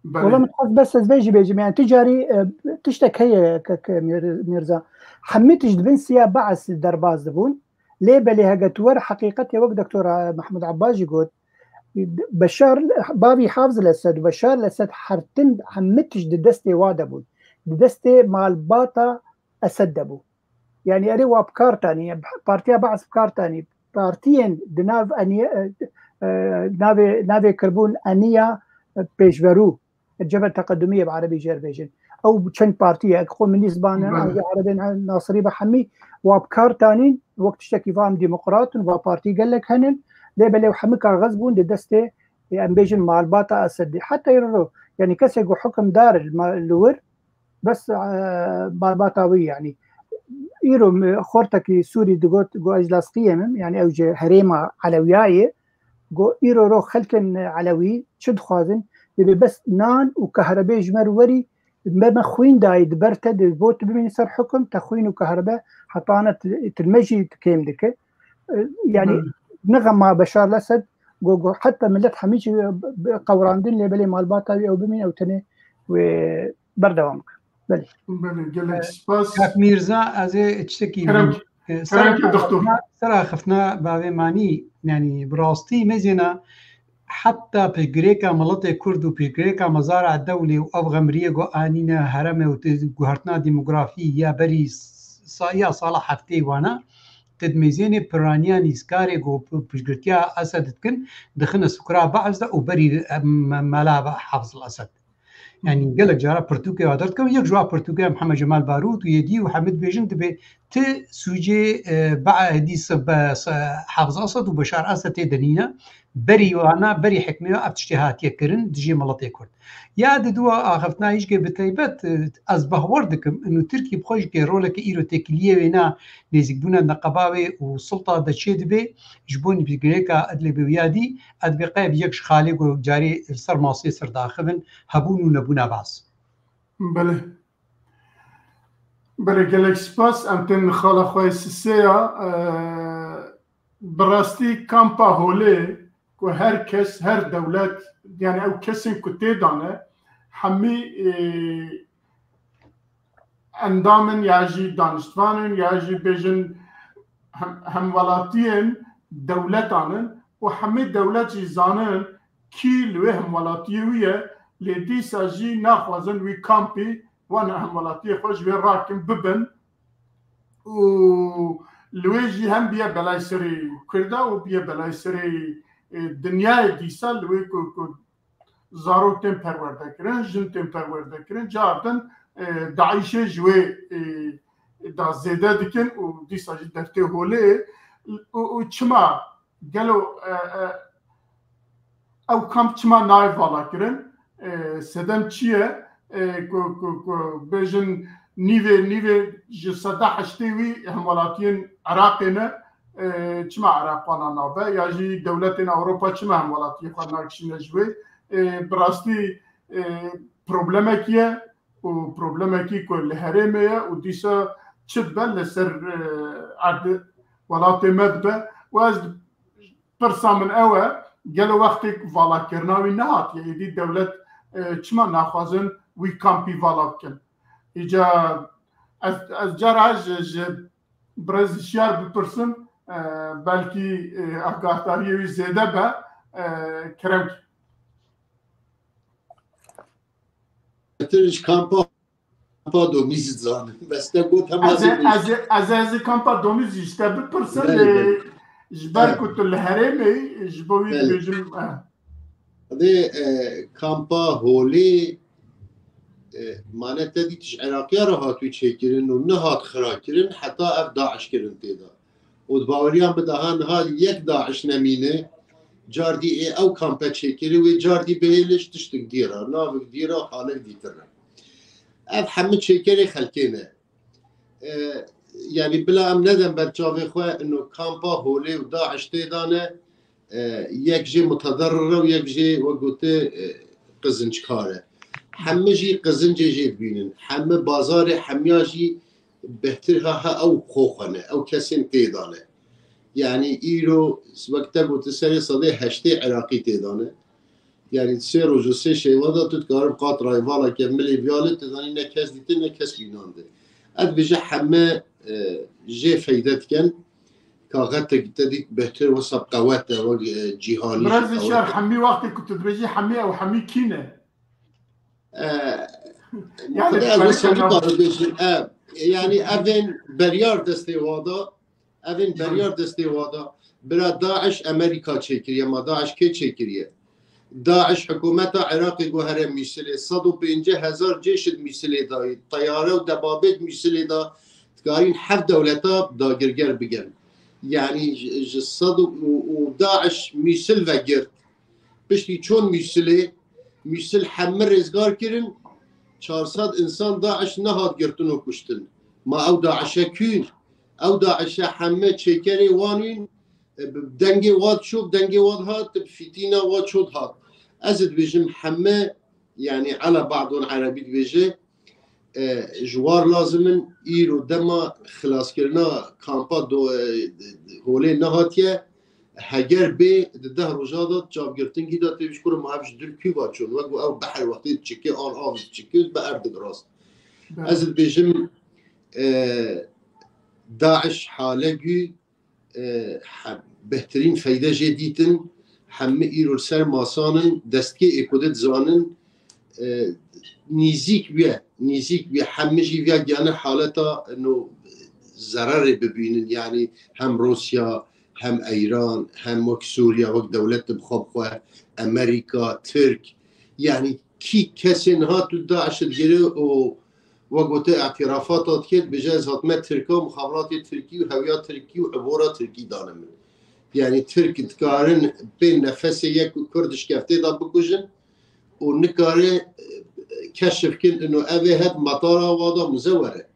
Belê. Wala min xwest bes ez vê jî bêjim. Yanî tu carî, e, tiştek heye ke, ke Mîr-, Mîrza. Hemî tişt di bin siya Be's derbas dibûn. Lê belê hege tu wer heqîqetê wek Doktor Mehmûd Abbas jî got, Beşar, bavî Hafz el-Esed û Beşar el-Esed her tim hemî tişt di destê wa de bûn. Di destê malbata Esed de bû. Yanî erê wa bi kar tanî, partiya Be's bi kar tanî. Partiyên di nav eniye, e, e, navê, navê kirbûn eniya, e, pêşverû. Cebhe Teqedumî ye bi erebî jê re bêjin. Ew çend partî ye, ew komunîst bane, Belê. Ew jî erebên nasirî be, hemî wa bi kar tanîn, wek tiştekî van demokrat in, va partî gelek henin, lê belê ew hemî kaxez bûn di destê, em bêjin, malbata Esedê. Heta îro, yanî kesê ku hukimdar li ma-, li wir, bes, e, malbata wî, yanî. Îro mi-, xortekî Sûrî digot, got, ez Laskiyê me, yanî ew ji herêma Elewiyayê, Got, îro ro xelkên Elewî çi dixwazin? Dibê bes nan û kahrebê ji me re werî, me, me xwîn dayî di ber te, di bo tu bimînî ser hukum, te xwîn û kahrebe hetane tu, tu me jî tu kêm dike. E, yanî Hı. ne xema Beşar el-Esed, got, got, heta millet hemî jî, e, qewrandin, lê belê malbata wî ew bimîne, ew tenê wê berdewam bike. Belê. Belê, gelek spas. Kak Mîrza, ez ê tiştekî Kerem, bînim. E, kerem ki doktor. Sera xiftina, sera xiftina bavê manî, yanî bi rastî mezêna heta piştgirêka miletê Kurd û piştgirêka mezara dewlê û ev xemriyê ku anîne heremê û tê guhertina demografî ya berî s-, sa-, ya sala heftê wana, tu dimêzênê piraniya nîskarê ku p-, piştgirtiya Esed dikin, dixine sukra Be'es de û berî, em, me-, mela Hafz el-Esed. Yanî gelek cara pirtûkê wa derdikim. Yek ji wa pirtûkê Mihemed Cemal Barût û yê dî û hemî dibêjin, dibê ti sûcê, e, Be'edî se-, be-, se-, Hafz Esed û Beşar Esed tê de nîne. Berî wana, berî hikmê wa ev tiştê hatiye kirin dijî miletê Kurd. Ya di dua axiftina hîşkê bi taybet, e, ez bahwer dikim, inu Tirkî bi xwe jî ke roleke îro têkiliyê wê na nêzîkbûna neqeba wê û sulta de çê dibe, ji bo nivîsgirêka Edlê bi wiya dî, ez dibê qey ev yek ji xalê ku carê li ser masê ser daxivin, hebûn û nebûna Be'es. Belê. Belê, gelek spas. Em tên xala xwe yê sisê ya. E, bi rastî kampa holê ku her kes, her dewlet, yani ew kesên ku tê de ne, hemî, e, endamin ya jî daniştvan in ya jî bêjin hem-, hemwelatiyên dewletan in û hemî dewlet jî zanin kî li wê hemwelatiyê wî ye, lê dîsa jî naxwazin wî kampî wana hemwelatiyê xwe ji wê rakin bibin û li wê jî hem biye belay serê Kurda û biye belay serê, e, dinyayê dîsa li wê ku, ku zarok tên perwerdekirin, jin tên perwerdekirin, cardin, e, DAIŞê ji wê, e, da zêde dikin û dîsa jî dertê holê û, û çima gelo, e, e, ew kamp çima nayê vala kirin? E, sedem çi ye? E, ku, ku, ku bêjin nîvê, nîvê ji seda heştê wî hemwelatiyên Iraqê ne, e, çima Iraq wana nabe? Ya jî dewletên Ewropa çima hemwelatiyê xwe nakişîne ji wê? E, bi rastî, e, problemekî ye û problemekî ku li herêmê ye û dîsa çi dibe li ser, e, erdê welatê me dibe. Û ez pirsa min ew e, gelo wextê valakirina wî nehatiye, êdî dewlet, e, çima naxwazin wî kampî vala bikin? Îca ez, ez cara ji, ji birêz Şiyar bipirsim, e, belkî, e, agahdariyê wî zêde be, e, kerem. Betir ji kampa, kampa domî jî dizanim. Bes te got hema Ez ê, zêde ez ê, ez ê, ez ê kampa domî jî ji te bipirsim, Belê, lê belê. ji ber Evet. ku tu li herêmê, ji bo wî Evet. dibêjim, eh. Dê, e, kampa holê, e, mane te dît ji Iraqiya re hatû çêkirin û nehat xira kirin, heta ev DAIŞ kirin tê de. Û di baweriyan bide ha niha yek DAIŞ nemîne, cardî ê ew kampe çêkirî wê cardî bihêle ji tiştik dî re, navik dî re, xalek dîtir re. Ev hemû çêkerê xelkê ne. E, yanî bila em neden ber çavê xwe ino kampa holê û DAIŞ tê de ne, e, yek jê mutederrir e û yek jê wek gote, e, qizinckar e. Hemû jî qizincê jê dibînin. Hemû bazarê hemiya jî bêhtir ha, ha ew xo xwe ne, ew kesên tê de ne. Yanî îro wek te gote serê sedê heştê Iraqî tê de ne. Yanî sê roj û sê şeva de tu dikarin qat rayvala ke milê viya li, tu zanî ne kes dîtin ne kes bînandin. Ez dibêje heme, e, jê feyde dikin. Kaxetek te dît bêhtir wisa qewet e, wek, e, cîhanî jî Birêz qewet Şiyar, e. Hemî wextê ku tu dibêjî hemî, ew hemî kî ne? E, Yani, xwedê ez wisa tabii ki nikarim bêjim. E, yanî evên beriyar destê wa da, evên Hı. beriyar destê wa da. Bira DAIŞ Amerîka çêkiriye, ma DAIŞ kê çêkiriye? DAIŞ hikûmeta Iraqê guhere Mûsilê, sed û pêncî hezar cêş di Mûsilê dayî, teyare û debabê di Mûsilê da, dikarîn heft dewleta dagirger bigirin. Yanî ji, ji sed û, û, û DAIŞ Mûsil vegirt. Piştî çûn Mûsilê, Mûsil hemî rêzgar kirin, çar sed însan DAIŞ nehat girtin û kuştin. Ma ew DAIŞe kûn? Ew DAIŞe hemî çêkerê wan in, e, bi dengê wan çû, bi dengê wan hat, bi fîtîna wan çû hat. Ez dibêjim hemî, yanî ala ba'dun erebî dibêje, e, ji war lazim in, îro dema xilaskirina kampa do, e, holê nehatiye, heger bê di deh roja de çavgirtingî de tê ji kur ma ev ji dil kû va çûn, wek ew behr wextê diçike, an av diçike, bi ev digirast. Belê. Ez dibêjim, e, DAIŞ hale gû, e, he-, bêhtirîn feyde jê dîtin, hemî îro li ser masan in, destkê ê ku dizanin, e, nîzîk wî ye, nîzîk wî ye, hemî jî viya giyane haleta no zererê bibînin, yanî hem Rûsya, hem Eyran, hem wek Sûriya, wek dewlet bi xwe bi xwe, Amerîka, Tirk, yanî kî kesên hat û DAIŞ digire û Wek gote, îtirafata dike, dibêje, ez hatime Tirka, mixabiratê Tirkî û hewiya Tirkî û ebora Tirkî dane min. Yanî Tirk dikarin pê nefesê yek Kurd di şkeftê de bikujin û nikare, e, keşif kin ino evê het metara wa da mize were.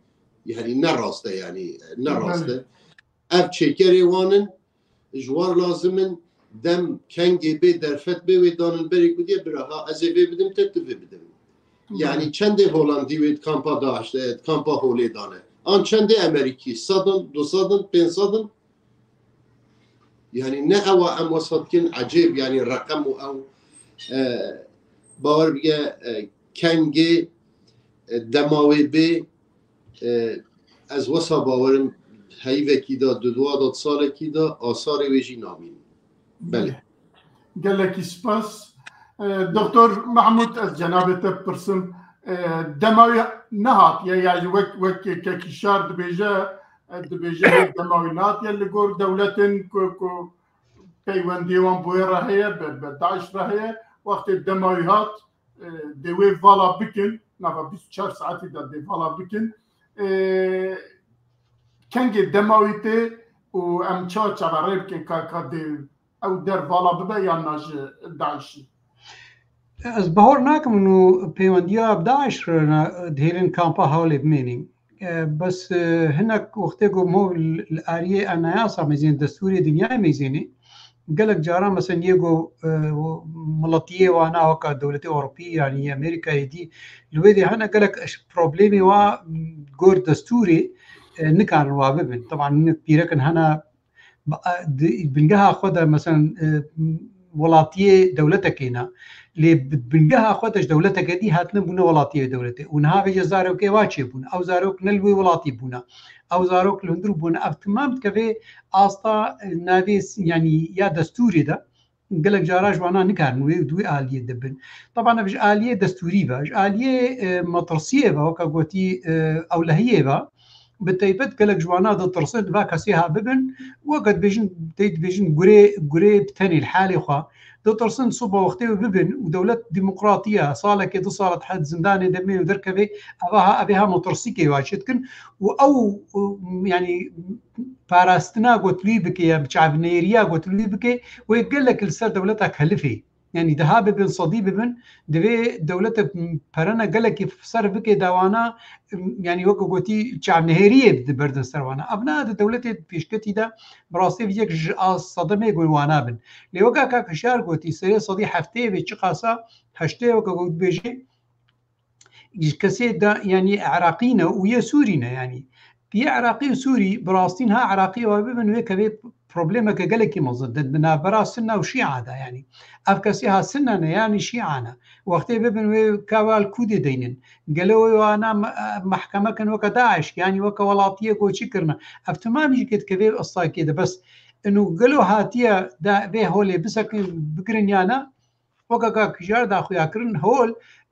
Yanî ne rast e, yanî ne rast e. Ev çêkerê wan in, ji war lazim in, dem kengê bê, derfet bê, wê danin berê ku diye, bira, ha, ez ê vê bidim te, tu vê bidim. Yanî çendê Holandî wê di kampa DAIŞ de, di kampa holê dane? An çendê Amerîkî? Sed in, du sed in, pênc sed in? Yanî ne ewa em wesa dikin, ecêb, yanî reqem û ew, e, bawer bike, e, kengê, e, dema wê bê, E, ez wesa bawerim heyvekî de, di dua de, di salekî de asarê wê jî nabînim. Belê. Gelekî spas. E, Doktor Mahmûd, ez cenabê te bipirsim. E, dema wî nehatiye, ya jî wek, wek Kekî Şar dibêje, e, dibêje wê dema wî nehatiye li gor dewletên ku, ku peywendiyê wan bi wê re heye, bi, bi DAIŞ re heye. Wextê dema wî hat, e, dê wê vala bikin, nava bîst û çar saetî de dê vala bikin. E, kengê dema wî tê û em ça çaverê bikin ka, ka dê ew dervala bibe yan na ji DAIŞ'î? Ez bahor nakim û pêwendiya bi DAIŞ re dihêlin kampa Hewlê bimênî. E, bes, e, hinek wextê ku mo li, li ariyê anayasa mêzên destûrê dinyayê mêzênê, gelek caran mesela yê ku, e, miletiyê wana weka dewletê Ewropî yanî Amerîkayê dî li wê dê hene gelek problemê wa gor destûrê, e, nikarin wa bibin. Teban hinek pîrekin hene ba-, di bingeha xwe de, mesela, e, welatiyê dewletekê ne. Lê bi bingeha xwe de ji dewleteke dî hatine bûne welatiyê dewletê. Û niha vêce zarokê wa çêbûne. Ew zarok ne li wê welatî bûne. Ew zarok li hundir bûne. Ev timam dikeve asta, e, navê s-, yanî ya destûrê de. Gelek cara ji wana nikarin wê di wê aliyê de bin. Teban ev ji aliyê destûrî ve, ji aliyê, e, metirsiyê ve, weke gotî, e, ewlehiyê ve, bi taybet gelek ji wana ditirsin va kesê ha bibin, weke dibêjin, tê dibêjin gurê, gurê bi tenê li halê xwe. Ditirsin siba wextê wê bibin û dewlet demokratî ye, salekê du sala dihet zindanê de mê û derkevê, eva ha, evê ha metirsîkê wa çê dikin û ew, û, yanî, parastina gotilî bike ya çavnêriya gotilî bike, wê gelek li ser dewleta kelifê. Yanî diha bibin, sedî bibin, divê dewlete perene gelekî ser bike dawana, yanî weke gotî çavnihêriyê di berdin ser wana. Ev ne di dewletê pêşketî de bi rastî vî yek ji a sedemê gu wana bin. Lê weke kak Hişyar gotî, serê sedî heftê vê çiqasa heştê weke got bêjê, ji kesê de, yanî Iraqî ne û yê Sûrî ne, yanî. Yê Iraqî û Sûrî, bi rastî niha Iraqî wa bibin wê kevê problemeke gelekî mezin di, di navbera Sinna û Şîa de, yanî. Ev kesê ha Sinna ne, yanî Şîa ne. Wextê bibin wê ka wa li kûdê deynin. Gelo wê wana me-, mehkeme kin weke DAIŞ, yanî weke welatiyê ku çi kirine. Ev timamî jî kê dikevê estakê de, bes ino gelo hatiye da vê holê bisekin, bigirin ya ne? Weke ka Hişyar da xuya kirin, hol,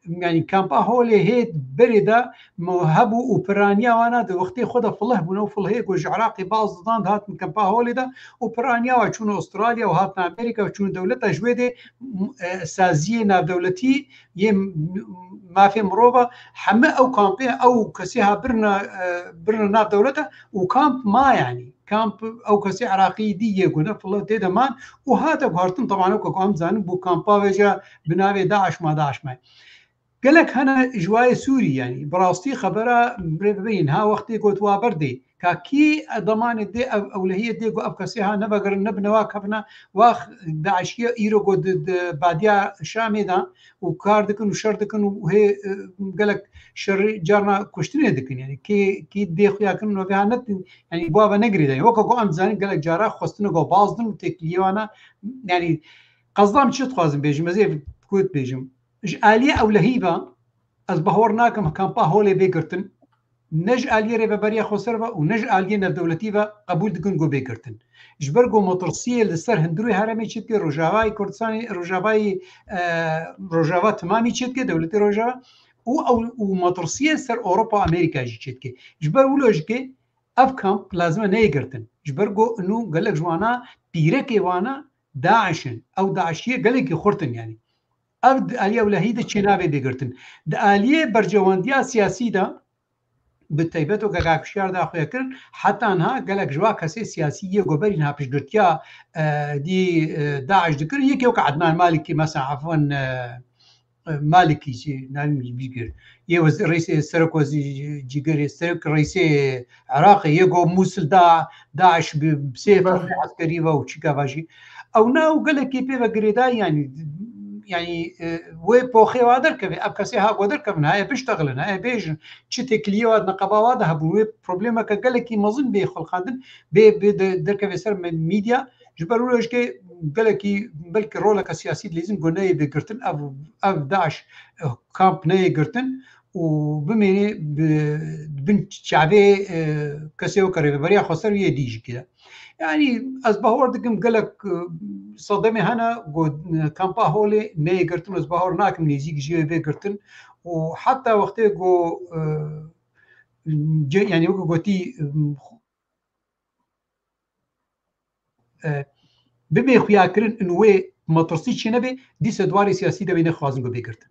yanî kampa holê hê berê de me hebû û piraniya wana di wextê xwe de filih bûne û filihê ku ji Iraqê baz didan dihatin kampa holê de û piraniya wa çûne Australya û hatin Amerîka û çûne dewleta ji wê dê, m-, e, saziyê navdewletî yê m-, mafê mirova heme ew kampê ew kesê ha birine, e, birine nav dewleta û kamp ma yanî. Kamp ew kesê Iraqî dî yê gune filo tê de man û hate guhartin, teban weke ku em dizanin bû kampa vêca bi navê DAIŞ ma, DAIŞ ma. Gelek hene ji wayê Sûrî, yanî bi rastî xebera rê bibînin. Ha wextê got wa berdê. Ka kî demanê dê ev ewlehiyê dê got ev kesê ha nevegerin, ne bi newa kevine, wax DAIŞiye îro got di, di badiya Şamê de û kar dikin û şer dikin û hê, e, gelek şerî carna kuştinê dikin. Yanî kê, kî dê xuya kirin ve ha netin, yanî, bo ve negirêdayî. Weke ku em dizanin gelek cara xwestine ku bazdin û têkiliyê wana, yanî, qezda min çi dixwazim bêjim, ez ê ku dibêjim. Ji aliyê ewlehî ve ez bahor nakim kampa holê bê girtin. Ne ji aliyê Rêveberiya Xweser ve û ne ji aliyê navdewletî ve qebûl dikin ku bê girtin. Ji ber ku metirsiyê li ser hundirê herêmê çêdike, Rojavayê Kurdistanê, Rojavayê, e, Rojava timamî çêdike, dewletê Rojava û ew, û metirsiyê ser Ewropa, Amerîka jî çêdike. Ji ber wilo jî ke ev kamp lazim e neyê girtin. Ji ber ku inu gelek ji wana pîrekê wana DAIŞ in. Ew DAIŞiyê gelekî xurt in yanî. Ev di aliyê ewlehî de çê nabê bê girtin. Di aliyê berjewendiya siyasî de bi taybet weke kak Hişyar da xuya kirin, heta niha gelek ji wa kesê siyasî yê ku berî niha piştgirtiya, e, dî, e, DAIŞ dikirin, yekê weke Ednan Malikî, mesela, efwen, e, e, Malikî jî, navî min jî bîr kir. Yê wez-, reîsê, serok wezî-, cîgerê, serok reîsê Iraqê, yê ku Mûsil da, DAIŞ bi, bi sêf eskerî ve û çîka va jî. Ew ne ew gelekî pê ve girêdayî, yanî, yanî, e, wê poxê wa derkeve, ev kesê ha ku derkevin, haye biştexilin, haye bêjin, çi têkiliyê wa di neqeba wa de hebûn, wê problemeke gelekî mezin bê xulqandin, bê, bê de-, derkeve ser me-, medya. Ji ber wilo jî ke gelekî belkî roleke siyasî dilîzin ku neyê bê girtin, ev, ev DAIŞ, e, kamp neyê girtin û bimêne bi, bin çavê, e, kesê weke Rêveberiya Xweser û yê dî jî kire. Yanî ez bahor dikim gelek, e, sedemê hene ku, e, kampa holê neyê girtin, ez bahor nakim nêzîk jî wê bê girtin û heta wextê ku, e, ce-, yanî weke gotî, e, e, bibê xuyakirin in wê metirsî çê nebe, dîse di warê siyasî de wê nexwazin ku bê girtin.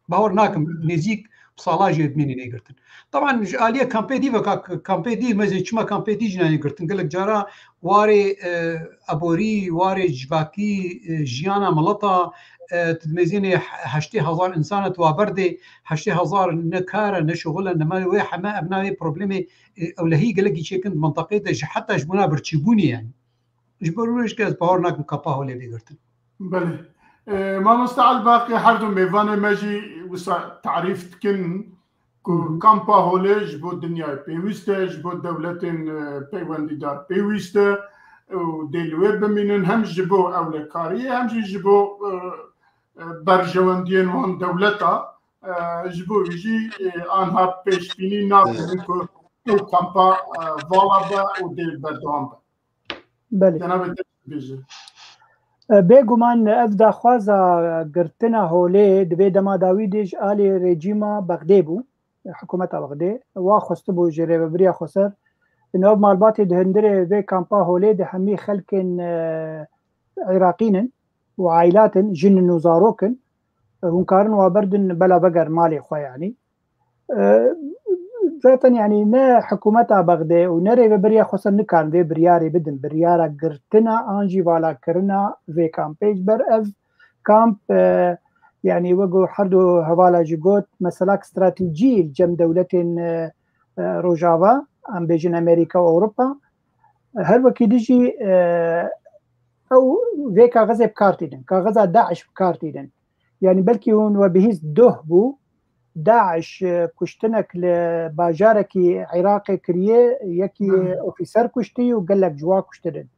Bawer nakim nêzîk bi sala jê bimînî nêgirtin. Taban ji aliyê kampê dî ve ka kampê dî mezê çima kampê dî jî nayê girtin. Gelek cara warê, e, aborî, warê civakî, e, jiyana mileta, e, tu dimêzînê he-, heştê hezar însan e tu wa berdê, heştê hezar ne kar e, ne şixul e, ne me wê heme ev navê problemê, e, ewlehî gelekî çêkin di mintaqê de ji heta ji bona birçîbûnê yani. Ji bo rûnişke ez bawer nakim kampa Holê bê girtin. Belê. E, mamoste Elbaqî, her du mêvanê me jî wisa tarîf dikin ku Hı hı. kampa Holê ji bo dinyayê pêwîst e, ji bo dewletên, e, peywendîdar pêwîst e û dê li wê bimînin hem ji bo ewlekariyê hem jî ji bo, e, e, berjewendiyên wan dewleta, e, ji bo wî jî, e, anha pêşbînî nakin ku ew kampa, e, vala be û dê berdewam be. Belê. Cenabê te bêje. E, bêguman ev daxwaza girtina Holê di vê dema dawî de ji alî rejîma Bexdê bû, hikûmeta Bexdê. Wa xwestibû ji rêvebiriya xweser. Ino ev malbatê di hundirê vê kampa Holê de hemî xelkên, e, Iraqîn in û ailat in, jin in û zarok in. E, hûn karin wa berdin bela veger malê xwe yanî. E, zaten yani ne hikûmeta Bexdê û ne rêveberiya xweser nikarin vê biryarê bidin. Biryara girtina an jî valakirina vê kampê ji ber ev kamp, e, yani wek ku her du hevala jî got, meselak stratejî li cem dewletên, e, e, Rojava, em bêjin Amerîka û Ewropa. Her wekî dî jî, e, ew vê kaxizê bi kar tînin. Kaxiza DAIŞ bi kar tînin. Yani belkî hûn we bihîst doh bû, DAIŞ, e, kuştinek li bajarekî Iraqê kiriye, yekî Hı hı. ofîser kuştî û gelek ji wa kuştirin.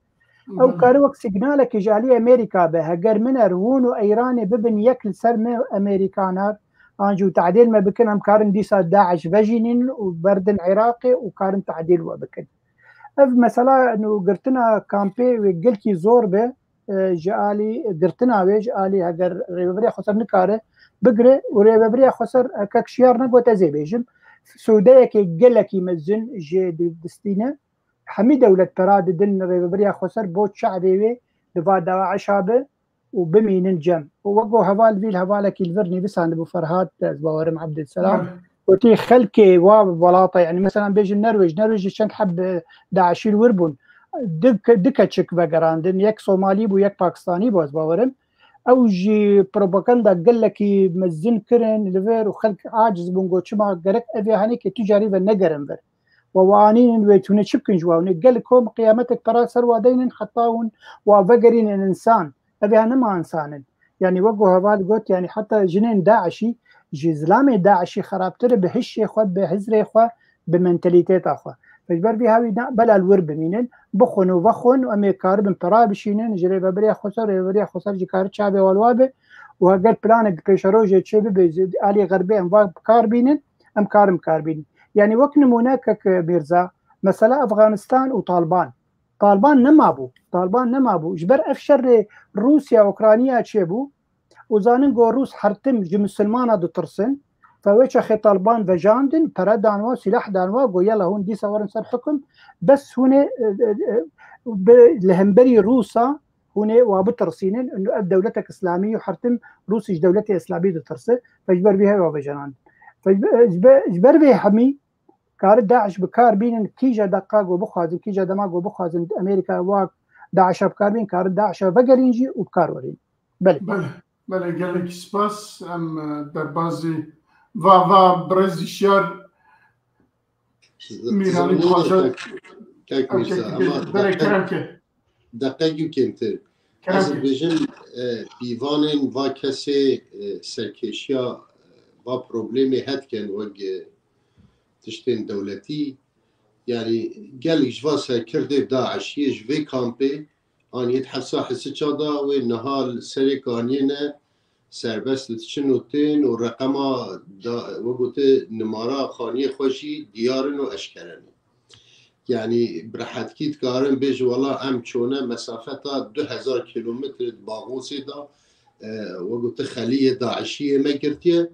Ew Hı hı. kare wek signalekî ji alî Amerîka be, heger min er hûn û Îranê bibin yek li ser me Amerîkanar, an jî û tehdêl me bikin, em karin dîsa DAIŞ vejînin û berdin Iraqê û karin tehdêl we bikin. Ev mesela nû girtina kampê wê gelkî zor be, e, ji alî girtina wê, ji alî heger rêveberiya xweser nikare bigire û rêveberiya xweser hekek şiyar negot ez ê bêjim. Sûdeyekê gelekî mezin jê di-, distîne. Hemî dewlet pera didin rêveberiya xweser bo çavê wê di va DAIŞa be û bimînin cem. Û wek ku heval vî li hevalekî li vir nivîsandibû Ferhat, ez bawerim Abdulselam. Hı. Gotî xelkê wa welata, yani mesela bêjin Nerwêj, Nerwêjê çend heb, e, DAIŞî li wir bûn. Du ke-, du keçik vegerandin, yek Somalî bû, yek Pakistanî bû, ez bawerim. Ew jî propaganda gelekî mezin kirin li vir û xelk aciz bûn, got, çima gerek ev ya henekê tu carî ve negerin vir. Wa, wa anînin wê tune çi bikin ji wa? Hûn ê gel kom qiyametek pera ser wa deynin heta hûn wa vegerînin insan. Ev ya nema insan in. Yani wek ku heval got, yani heta jinên DAIŞî ji zilamê DAIŞî xerabtir e bi hişê xwe, bi hizrê xwe, bi mentalîteta xwe. Ji ber vî hawî ne, bela li wir bimînin, bixwin û vexwin û em ê karibin pera bişînin, ji rêveberiya xweser, rêveberiya xweser jî kari çavê wan wa be û heger planek di pêşerojê çê bibe, ji alî xerbê em va bi kar bînin, em karin bi kar bînin. Yani wek nimûne kek Mîrza, mesela Afganistan û Taliban. Taliban nema bû. Taliban nema bû. Ji ber ev şerê Rûsya, Ukrayna çêbû û zanin ku Rûs her tim ji misilmana ditirsin. Fe wê çaxê Taliban vejandin, pere dan wa, sîlah dan wa, got, yela hûn dîsa werin ser hukum. Bes hûn ê, e, e, e, bi, li hemberî Rûsa hûn ê wa bitirsînin. Ev dewletek îslamî û her tim Rûsî ji dewletê îslamî ditirse. Fe ji ber vî heye wa vejenandin. Fe ji ber, ji ber, ji ber vê hemî kari DAIŞ bi kar bînin, kîja deqa ku bixwazin, kîja dema ku bixwazin Amerîka wa DAIŞa bi kar bînin, karin DAIŞa vegerîn jî û bi kar werîn. Belê. Belê, belê, gelekî spas. Em, e, derbazî va, va birêz Şiyar Mîranî dixwaze. Kek, kek Mîrza, kek, ama belê, deqe-, kerem ke. Deqekî û kêmtir. Kerem ke. Ez dibêjim, e, pîvanên va kesê, e, serkêşiya, e, va problemê hetken wek, e, tiştên dewletî. Yani gelek ji va serkirdê DAIŞ yê ji vê kampê an yê di hefsa Hisiça da wê niha li Serê Kaniyê ne serbest li diçin û tên û reqema da, wek gote nimara xaniyê xwe jî diyar in û eşkere ne. Yani bi rehetkî dikarin bêjin wela em çone mesafeta du hezar kilometre di Baxosê de, e, wek gote xeliyê DAIŞî yê me girtiye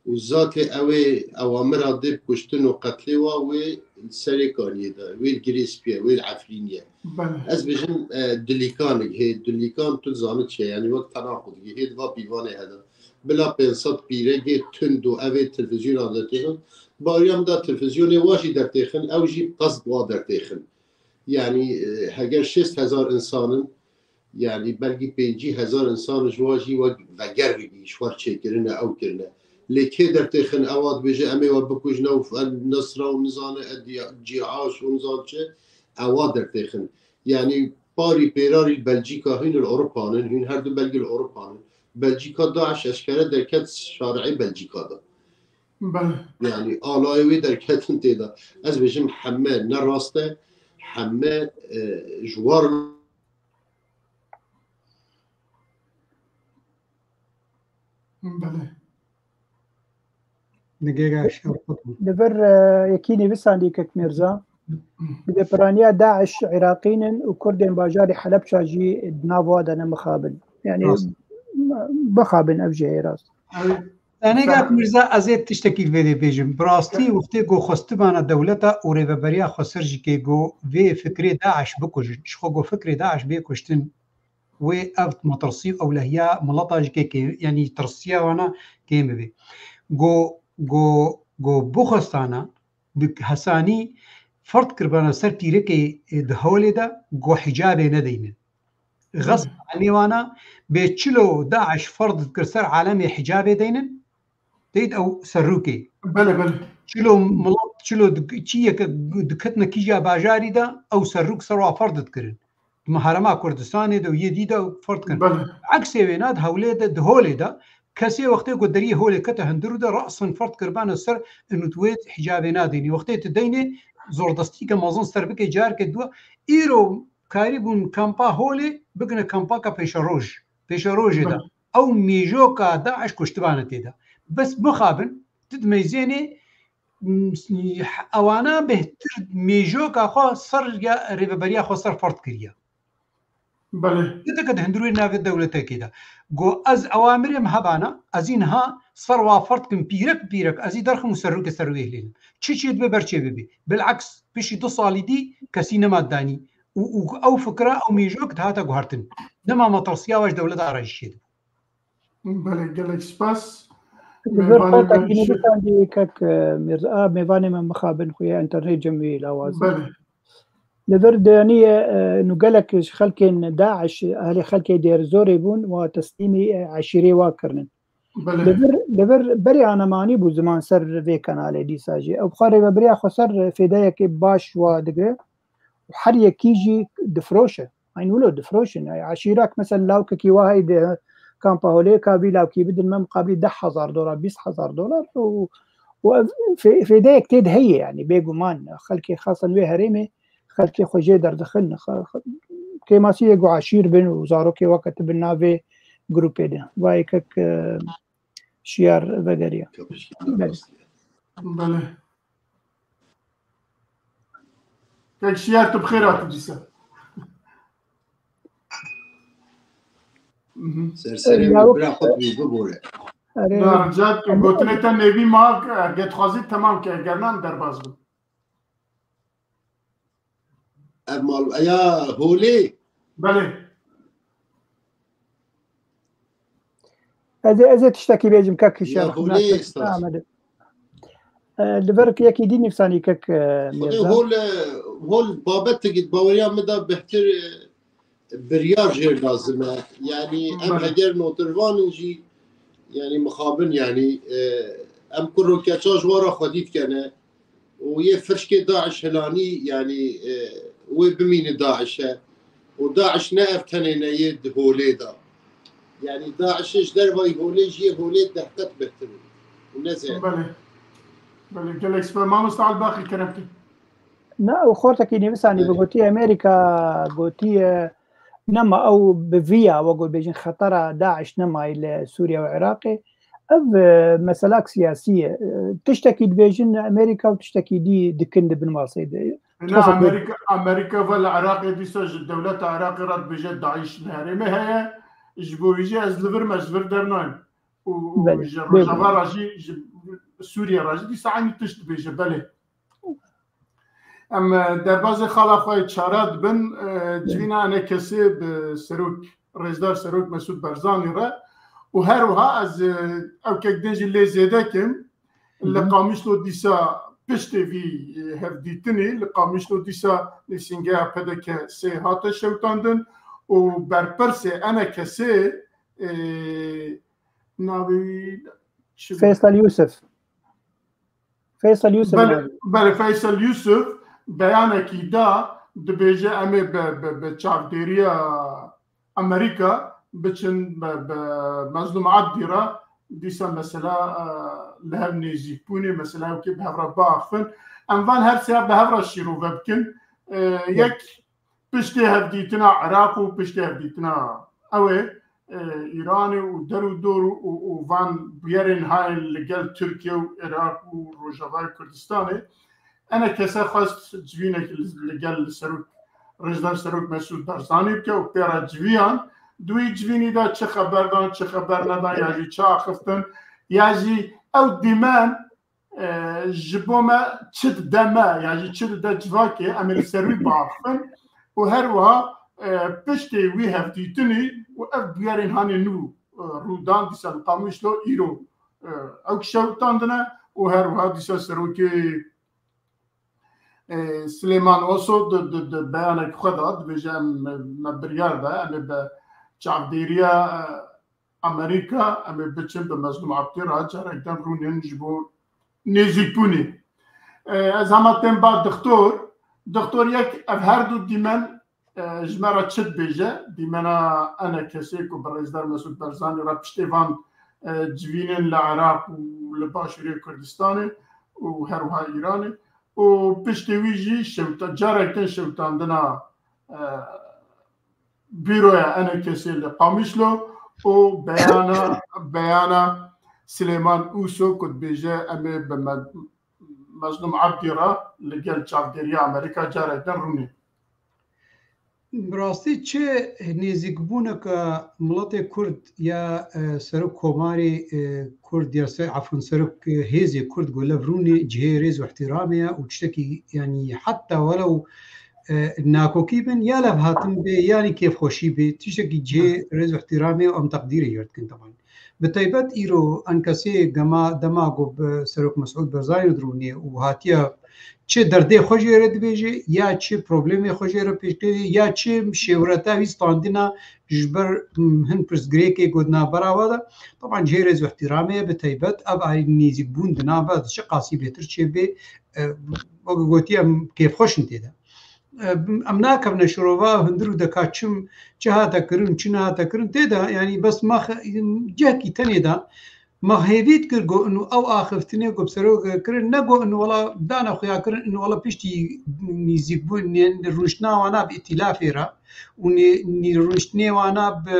û zatê ew ê ewamira dê bi kuştin û qetlê wa wê li Serê Kaniyê de, wê li Girê Spî ye, wê li Efrînî ye. Belê. Ez bêjim, e, dulîkanik, hê dulîkan tu dizanî çi ye? Yani wek tenaqud, hê di va pîvanê hede. bila pênc sed pîregê tund û evê televîzyona dertêxin. Bariya min da televîzyonê wa jî dertêxin, ew jî qesd wa dertêxin. Yanî, e, heger şêst hezar insan in, yanî belkî pêncî hezar insan ji wa jî wek veger ji xwe çêkirine, ew kirine. Lê kê dertêxin, ewa dibêje, "Em ê we bikujin, ew f-, Nusra û nizane, e, diya-, Cîhaş û nizan çi", ewa dertêxin. Yanî parî pêrarî li Belcîka, hûn li Ewropa nin, hûn her du belkî li Ewropa nin. Belcîka DAIŞ eşkere derket şari'ê Belcîka de. Belê. Yanî alayê wê derketin tê de. Ez bêjim heme ne rast e, heme, e, ji war Belê. Nigêra şerqet bû. Li vir, e, yekî nivîsandî kek Mirza. Bi piraniya DAIŞ Iraqî nin û Kurdên bajarê Helebça jî di nav wa de ne mixabin. Yani Rast. Mixabin ev jî heye rast. Ew Tenê Sa- kak Mirza, ez ê tiştekî li vê dê bêjim. Bi rastî wextê ku xwestibana dewleta û rêveberiya Xweser jî kê ku vê fikrê DAIŞ bikujin. Ji xwe ku fikrê DAIŞ bê kuştin, wê ev metirsî û ewlehiya mileta jî kê kêm, yanî tirsiya wana kêm bibe. Go, go, go bixwestana, bi hesanî ferd kiribana ser pîrekê, e, di holê de, go hicabê nedeynin. Xesb anê wana bê çilo DAIŞ ferd dikir ser alemê hicabê deynin, deyt ew serrûkê. Belê, belê. Çilo milat, çilo dik-, çiyeke diketine kîja bajarî de ew serrûk ser wa ferd dikirin. Di Herêma Kurdistanê de û yê dî de ferd kirin. Belê. Eksê wêna di hewlê de, di holê de, kesê wextê ku deriyê holê kete hundir û de rasin ferd kiribane ser û wê hicabê nadînî. Wextê tu deynê zordestîke mezin ser bike careke dua. Îro karîbûn kampa holê bikine kampaka pêşeroj. Pêşerojê de. Belê. Ew mêjoka DAIŞ kuştibane tê de. Bes mixabin, tu dimeyzênê, m, ewana bêhtir mêjoka xwe ser ya rêveberiya xwe ser ferd kiriye. Belê. Yeteke di hundirê navê dewletekê de. Go ez ewamirê min hebana, ez î niha ser wa ferd kim pîrek pîrek, ez î derxim û serrûkê ser wê hilênim. Çi çê dibe ber çê bibe. Bileks, piştî du salî dî kesî nema danî. Û, û ew fikra, ew mêjok dihate guhertin. Dema me tirsiya we ji dewleta re jî çêdibû. Belê, gelek spas. Li vir Mêvanê xorta me kî şi- nivîsandî kek, e, Mirza, a, mêvanê me mixabin xuya internet cem wî lawazim. Belê. Li vir deniye, e, nu gelek ji xelkên DAIŞ, ehlê xelkê Dêrzorê bûn, wa teslîmî, e, eşîrê wa kirinin. Belê. Li vir, li vir berê anamanî bû ziman ser vê kanalê dîsa jî. Ew xwe rêveberiya xwe ser fêdeyekê baş wa digre. Û her yekî jî difiroşe. Eyn wilo difiroşin. Ay, eşîrak mesela lawkekî wa heyde kampa holê ka vî lawkî bidin me miqabilî deh hezar dolar, bîst hezar dolar û, û ev fê-, fêdeyek tê de heye yani bêguman. Xelkê xasan wê herêmê xelkê xwe jê derdixin. Xa-, xa-, kêmasî yê ku eşîr bin û zarokê weke tu bin navê grûpê de. Vayê kek, e, Şiyar vegeriya. Belê. Kek Şiyar, tu bi xêr hatî dîsa. Mhm. Serserê min bira xwe bî bibore. Erê. Na, rica dikim, gotinê te nêvî ma, eger dixwazî temam ke, eger nan derbas bim. Ev mal, eya holê. Belê. Ez ê, ez ê tiştekî bêjim kek Hişam. Ya holê, Ahmet. E, li vir yekî dî nivîsanî kek, e, Xwedê Mirza. Hol, e, hol babetekî baweriya min de bêhtir, e, biryar jêr lazim e. Yanî em Belê. Heger notirvan in jî, yanî mixabin, yanî, e, em kuro keça ji wan re xwedî dikene û yê firşkê DAIŞ hilanî, yanî, e, wê bimîne DAIŞ e. Û DAIŞ ne ev tenê ne yê di holê de. Yanî DAIŞê ji dervayî holê jî yê holê deh qet bêhtir in. Û ne zêde. Belê. Belê, gelek spas. Mamosta Elbaqî, kerem kî. Na, ew xortekî nivîsanî bi Belê. Gotiye Amerîka, gotiye nema ew bi vî ya, wek bêjin xetera DAIŞ nemayî li Sûriye û Iraqê. Ev, e, meselak siyasî ye. E, tiştekî dibêjin Amerîka û tiştekî dî dikin di bin masê de. Na, Amerîka, Amerîka ve li Iraqê dîsa ji dewleta Iraqê re dibêje DAIŞ li herêmê heye. Ji bo wî jî ez li vir me, ji vir dernayim. Û, û Belê, ji bêguman. Rojava re jî, ji Sûriye re jî dîsa eynî tişt dibêje, belê. Em, e, derbazê xala xwe yê çara dibin, e, civîna enê kesê bi serok, rêzdar serok Mesûd Barzanî re Û her wiha ez, e, ew kek din jî lê zêde kim. Li Qamişlo dîsa piştê vî, e, hevdîtinê, li Qamişlo dîsa nivîsîngeha P D K S hate şewitandin û berpirsê E N K S'ê, e, navê wî çi bû? Feysel Yusuf. Feysel Yusuf Belê, navê. Belê, Feysel Yusuf beyanekî da, dibêje, em ê bi, bi, bi çavdêriya Amerîka biçin bi, bi Mezlûm Abdî re, dîsa mesela, e, li hev nêzîkbûnê, mesela wekî bi hev re biaxifin. Em van her sê bi hev re şîrove bikin. E, yek piştê hevdîtina Iraq û piştê hevdîtina ew ê, e, Îranê û der û dor û, û, û van bûyerên hayên li gel Tirkiye û Iraq û Rojavayê Kurdistanê, E N K S xwest civînekî li, li gel li serok, Rêzdar Serok Mesûd Barzanî bike û pê re civiyan. Di wî civînî de çi xeber dan, çi xeber nedan, ya jî çi axiftin, ya jî ew dîmen, e, ji bo me çi dide me, ya jî çi dide civakê, em ê li ser wî biaxifin û her wiha, e, piştê wî hevdîtinî û ev bûyerên hanê nû, e, rû dan, dîsa li Qamişlo îro, e, ew şewitandine û her wiha dîsa serokê, e, Silêman Oso di, di, di beyanek xwe de dibêje, em, me biryar da, em ê bi çavdêriya, e, Amerîka, em ê biçin bi Mezlûm Abdî re carek din rûnin ji bo nêzîkbûnê. E, ez hema tên ba dixtor, dixtor yek ev her du dîmen, e, ji me re çi dibêje, dîmena E N K S'ê ku bi Rêzdar Mesûd Barzanî re piştê van, e, civînên li Iraq û li Başûrê Kurdistanê û her wiha Îranê û piştê wî jî şewta-, carek din şewitandina, e, Büroya E N K S'ê li Qamişlo û beyana, beyana Silêman Oso ku dibêje, em ê bi Me-, Mezlûm Abdî re li gel çavdêriya Amerîka carek din rûnê. Bi rastî çi nêzîkbûneke miletê Kurd ya, e, serok komarê, e, Kurd ya se-, efûn serok, e, hêzê Kurd ku lev rûnê cihê rêz û ihtiramê ye û tiştekî, yanî heta welew, e, nakokî bin ya levhatin bê, yanî kêfxweşî bê, tiştekî cihê rêz û ihtiramê ye û em teqdîrê wê dikin teban. Bi taybet îro E N K S'ê gema dema ku bi Serok Mesûd Barzanî dirûnê û hatiye çi derdê xwe jê re dibêje, ya çi problemê xwe jê re pêşkê, ya çi şêwreta wî standina ji ber, mm, hin pirsgirêkê ku di navbera we de. Teban cihê rêz û ihtiramê ye, bi taybet ev alî nêzîkbûn di nav ve de çi qasî bêtir çêbê, e, wek gotiye, em kêfxweş in tê de. E, em nakevine şirova hundir û deka çim, çi hate kirin, çi nehate kirin, tê de, yanî bes me xe-, cihekî tenê de me hêvî dikir ku inu ew axiftinê ku bi serok kirin, ne ku inu wela dane xuya kirin, inu wela piştî nîzîkbûn, yanî rûniştina wana bi îtîlafê re û nê-, nî-, rûniştinê wana bi,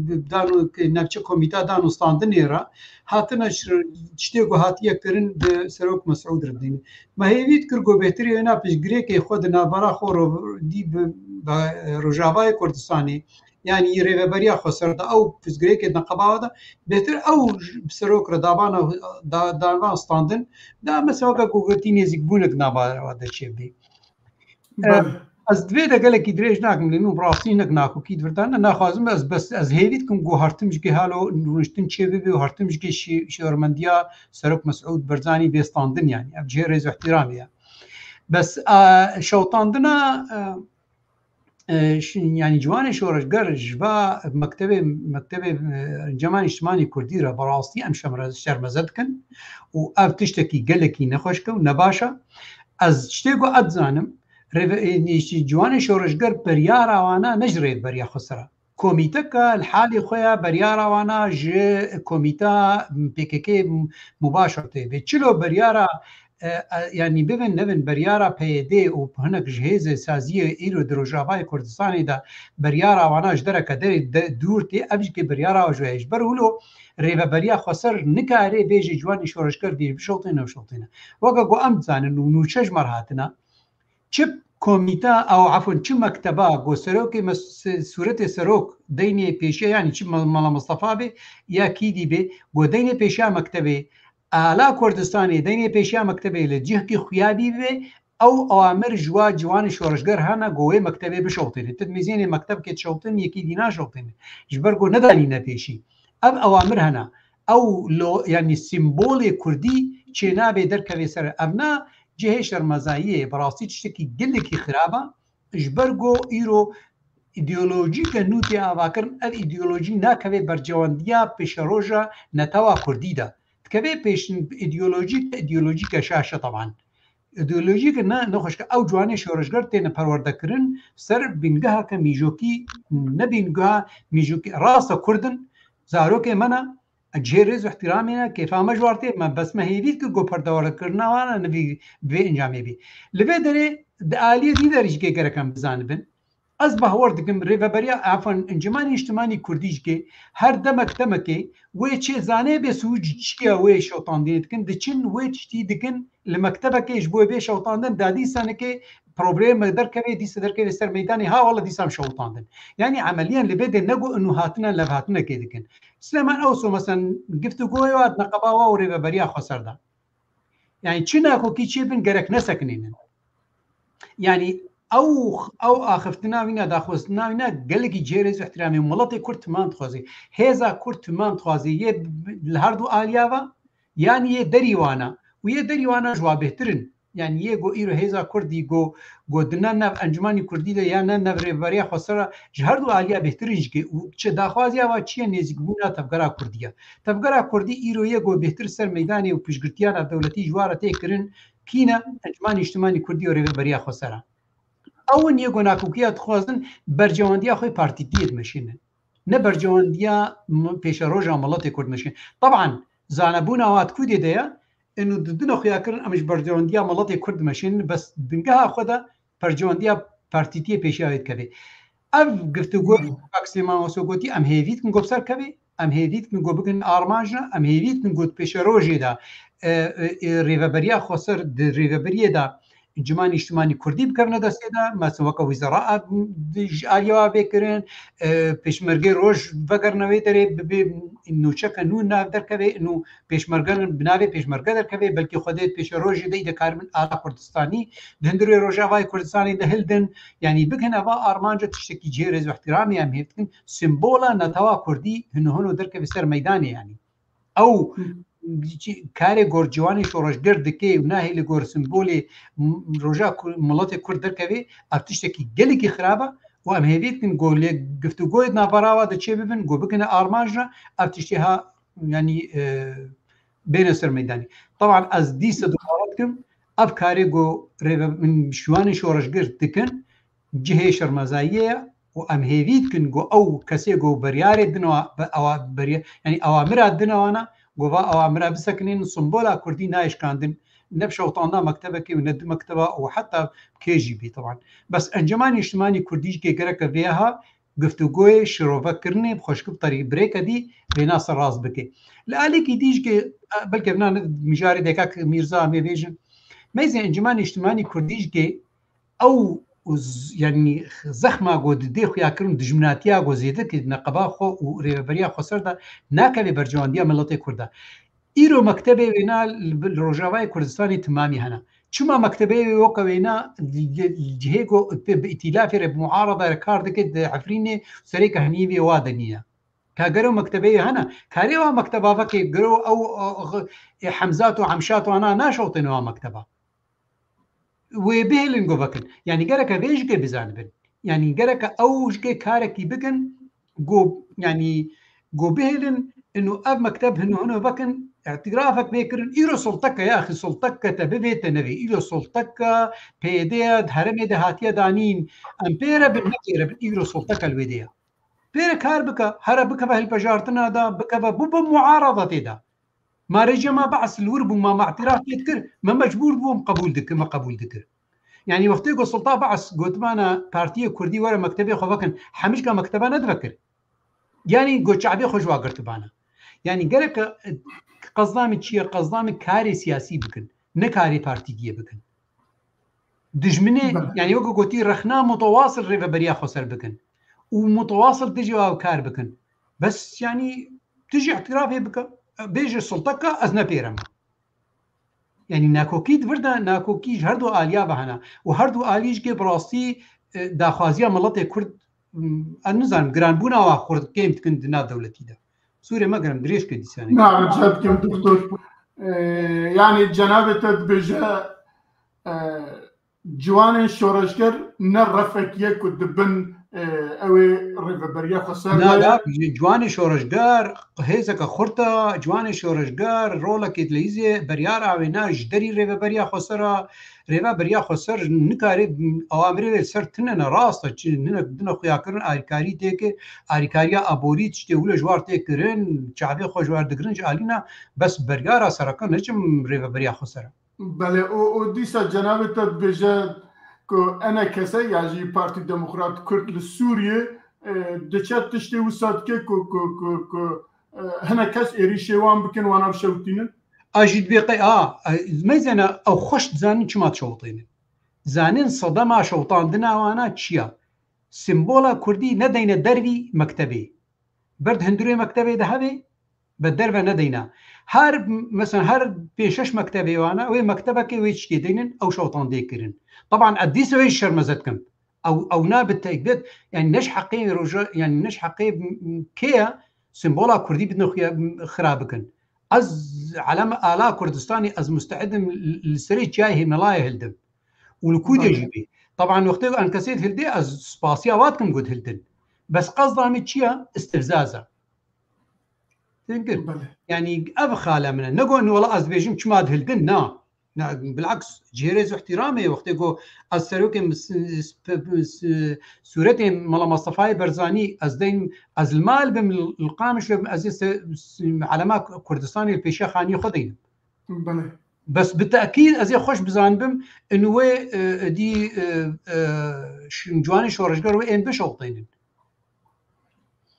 bi dan û navçe komîta dan û standinê re hatine şir-, tiştê ku hatiye kirin bi Serok Mesûd re dîn. Me hêvî dikir ku bêhtirî wêna piştgirêkê xwe di navbera xwe ro-, dî bi, bi Rojavayê Kurdistanê, yanî rêveberiya xweser de ew piştgirêkê di qebawa de bêhtir ew ji, bi serok re davana, da-, davan standin, da mesela weke ku gotî nêzîkbûnek navbera de çêbî. Belê. Ez di vê de gelekî dirêj nakim, lê min bi rastî hinek nakokî di vir de ne, naxwazim ez bes, ez hêvî dikim ku her tim jikê halo rûniştin çê bibe û her tim jikê şî-, şêwermendiya Serok Mesûd Barzanî bê standin, yanî ev cihê rêz û ihtiramê ye. Bes, e, şewitandina, e, e, şi-, yanî ciwanê şoreşger ji va mektebê, mektebê, e, Encama Nîştimanê Kurdî re bi rastî em şemre-, şermeze dikin û ev tiştekî gelekî nexweşik e û nebaş e. Ez tiştê ku ez dizanim, rêve-, e, nîştî ciwanê şoreşger biryara wana ne ji rêveberiya xweser e. Komîteke li halê xwe ya biryara wana ji komîta P K K mubaşer tê. Vê çilo biryara, e, e, yanî bibin nebin biryara P Y D û hinek ji hêzê saziyê îro di Rojavayê Kurdistanê de biryara wana ji dereke derê de dûr tê, ev jî kê biryara ji wê. Ji ber wilo rêveberiya xweser nikare bêje ciwanê şoreşger dê bişewtêne, bişewtêne. Weke ku em dizanin û nûçe ji me re hatine, çi komîta, ew, efûn, çi mekteba ku serokê mes-, sûretê serok deynê pêşiya, yanî çi me-, Mela Mistefa bê ya kîdî bê, ku deynê pêşiya mektebê, ala Kurdistanê deynê pêşiya mektebê li cihekî xuya bî bê, ew awamir ji wa ciwanê şoreşger hene ku wê mektebê bişewtêne. Tu dimîzênê mektebkê dişewtin, yekî dî naşewtêne. Ji ber ku nedanîne pêşî. Ev awamir hene. Ew lo, yanî simbolê kurdî çênabê derkevê ser. Ev na cihê şermezayiyê, bi rastî tiştekî gelekî xirab e. Ji ber ku îro îdeolojîke nû tê avakirin, ev îdeolojî nakeve bercewendiya pêşeroja netewa kurdî de. Dikeve pêş îdeolojîk, îdeolojîke şaş e teban. Îdeolojîke ne, nexweşke ew ciwanê şoreşger têne perwerdekirin ser bîngeheke mîjokî, ne bîngeha mîjokî, rast e kurd in, zarokê me ne, cihê rêz û ihtiramê ne, kêfa me ji war tê, me bes me hêvî dikir ku perdewarkirina wan e, ne vî, bi vê encamê bî. Li vê derê di aliyê dî de jî gerek em bizanibin. Ez bawer dikim rêveberiya, efan, Encûmenê Nîştimanî Kurdî jî her demek demekê wê çê zanê bê sûc çiya wê şewitandinê dikin, diçin wê tiştî dikin li mektebekê ji bo wê bê şewitandin, da dîsa nike problemek derkeve, dîsa derkeve ser meydanê, ha wele dîsa em şewitandin. Yanî emeliyan li vê de ne ku inu hatina levhatinekê dikin. Silêman Ewso, meselen, giftûgoya neqeba wa û rêveberiya xweser da. Yanî çi nakokî çêbin gerek nesekinînin. Yanî ew, ew axiftina wîna, daxwaztina wîna gelekî cihê rêz û ihtiramê, miletê Kurd timan dixwazê. Hêza Kurd timan dixwazê. Yê li her du aliya ve, yanî yê derî wana. Û yê derî wana ji wa bêhtir in. Yanî yê ku îro hêza Kurdî ku, ku di ne nav Encûmenî Kurdî de ya ne nav Rêveberiya Xweser re, ji her du aliya bêhtir in jî ke. Û çi daxwaziya wa çi ye? Nêzîkbûna tevgera Kurdî ye. Tevgera Kurdî îro yê ku bêhtir ser meydanê û piştgirtiyana dewletî ji wa re tê kirin, kî ne? Encûmenê Nîştimanî Kurdî û Rêveberiya Xweser e. Ew in yê ku nakokiya dixwazin bercewendiya xwe partîtiyê dimeşînin. Ne bercewendiya m-, pêşeroja miletê Kurd dimeşînin. Teban, zanebûna wa di kûdê de ye, inu di dine xuya kirin, em ji bercewendiya miletê Kurd dimeşînin, bes bingeha xwe de bercewendiya partîtiyê pêşiya wê dikeve. Ev giftûgo, Kak Silêman Ewso gotî, em hêvî dikin ku bi ser keve, em hêvî dikin ku bikin armanc ne, em hêvî dikin ku di pêşerojê de, e, e, e, rêveberiya xweser di rêveberiyê de Encûmenê Nîştimanî Kurdî bikevine destê de, mesela weke wizara a, di, ji aliyê wa bê kirin, e, pêşmergê roj vegerine wê derê, bibe nûçeke nû nav derkeve, nû pêşmerge bi navê pêşmerge derkeve, belkî xwedê pêşerojê de î de karibin ala Kurdistanî, di hundirê Rojavayê Kurdistanê de hildin, yanî bikin eva armanca tiştekî cihê rêz û ihtiramê em hêv dikin, simbola netewa Kurdî hino hino derkeve ser meydanê yanî. Ew Hı. karê gor ciwanê şoreşger dike û nahêle gor simbolê m-, roja Kur-, miletê Kurd derkeve, ev tiştekî gelekî xirab e û em hêvî dikin ku lê giftûgoyê di navbera wa de çê bibin, ku bikine armanc re, ev tiştê ha, yanî, e, bêne ser meydanê. Teban ez dîse dubare dikim, ev karê ku rêve-, min şiwanê şoreşger dikin, cihê şermezayiyê ye û em hêvî dikin ku ew kesê ku biryarê dina, bi ewa birya-, yanî awamira dina wana, ku va awamira bisekinîn, simbola Kurdî nayê şikandin, ne bi şewitanda mektebekê û ne di mekteba û heta kê jî bî teban. Bes Encûmenê Nîştimanî Kurdî jî gereke vêya giftûgoyê şirovekirinê bi xweşik bi terî birêke dî vêna ser rast bike. Li alîkî dî jî, e, belke vina ne mijarê dekak Mîrza em ê bêjin. Meyzê Encûmenê Nîştimanî Kurdî jî ew û z-, yanî zexma ku di dê xuya kirin, dijminatiya ku zêde kir neqeba xwe û rêveberiya xweser de nakeve bercewendiya miletê Kurd de. Îro mektebê wêna li, li Rojavayê Kurdistanê timamî hene. Çima mektebê wê weke wêna li, li, li cihê ku bi, bi îtîlafê re, bi muarada re kar dike di Efrînê serê kehniyê wê wa de nîne? Ka gero mektebê wê hene, karê wa mekteba veke gero ew, ew, ew, e, Hemzat û Hemşat wana naşewtêne wa mekteba. Wê bihêlin ku vekin. Yanî gereke vê jikê bizanibin. Yanî gereke ew jikê karekî bikin ku, yanî ku bihêlin inu ev mekteb hino hino vekin, îtirafek bê kirin. Îro sulteke ya axî, sulteke te bivê te nevê. Îro sulteke P Y D ya di herêmê de hatiye danîn. Em pê re bin, ne pê re bin. Îro sulteke li wê de ya. Pê re kar bike, here bikeve hilbijartina de, bikeve, bû bi muarada tê de. Ma rejîma Be'es li wir bû, ma, ma îtiraf pê dikir, me mecbûr bûm qebûl dikir, me qebûl dikir. Yanî wextê ku Sultan Be'es gotimana Partiyê Kurdî were mektebê xwe vekin, hemîşka mekteba nedivekir. Yanî ku çavê xwe ji wa girtibana. Yanî gereke, e, qezda min çi ye? Qezda min karê siyasî bikin, ne karê partîtiyê bikin. Dijminê, Bele. Yanî weke gotî rexna mutewasil rêveberiya xweser bikin û mutewasil dijî ew kar bikin. Bes yanî dijî îtirafê bike, bêje sulteka ez ne pê re me. Yanî nakokî di vir de, nakokî ji her du aliya ve hene û her du alî jî kê bi rastî, e, daxwaziya miletê Kurd, m, ez nizanim, giranbûna wa xurt kêm dikin di nav dewletî de. Sûrê me girim, dirêj ke dîsanê. Na, rica dikim, doktor. Ee, yani cenabê te dibêje, e, ciwanên şoreşger ne refek ye ku dibin, e, ew ê rêveberiya xweser Na, were. da, ji ciwanê şoreşger, hêzeke xurt e, ciwanê şoreşger, rolekê dileyîzê, beryara wê ne ji derî rêveberiya xweser e, rêveberiya xweser nikare, awamirê wê ser tune ne, rast e, çi, nine, dine xuyakirin, alîkarî tê kir, alîkariya aborî tiştê wilo ji war tê kirin, çavê xwe ji war digirin, ji alî ne, bes beryara sereke ne çi rêveberiya xweser e. Belê, û, û dîsa cenabê te dibêje ku E N K S ya jî Partî Demokrat Kurd li Sûriyê, e, diçe tiştê wisa dike ku, ku, ku, ku, e, hinek kes êrîşê wan bikin, wan ev şewitînin? A jî dibê qey, a, e, meyzene ew xweş dizanin çima dişewitînin. Zanin sedema şewitandina wana çi ya? Simbola kurdî nedeyne dervî mektebê. Ber di hundirê mektebê de hebe, be derve nedeyna. Her, mesela her pênc şeş mektebê wana, wê mektebekê wê çikê deynin, ew şewitandê kirin. Taban ez dîsa wê jî şermeze dikim. Ew, ew na bi tekbet, yani ne ji heqê roja, yani ne ji heqê, m, m, kê ye, simbola kurdî bidin xuya, m, xira bikin. Ez elem ala Kurdistanê ez musteid im li, li serê çiyayê Hêmelayê hildim. Û li kû de Belê. jî bî. Taban wextê ku enkesê hildê ez spasiya wa dikim ku hildin. Bes qezda min çi ye? Istifzaz e. Fehim kir? Belê. Yani ev xale min e. Ne got, wela ez dibêjim çima dihildin, na. Na, bilaks, cihêrê zû ihtiramê ye. Wextê ku ez serokê mis-, s-, p-, p-, s-, sûretê Mela Mustafayê Berzanî, ez deyim, ez li mal bim, li, li Qamişlo bim, ez ê se-, s-, elema Kurdistanê li pêşiya xaniyê xwe deynim. Belê. Bes bi tekîd ez ê xweş bizanibim, in wê, e, dî, e, e, ş-, ciwanê şoreşger wê ên bişewitînin.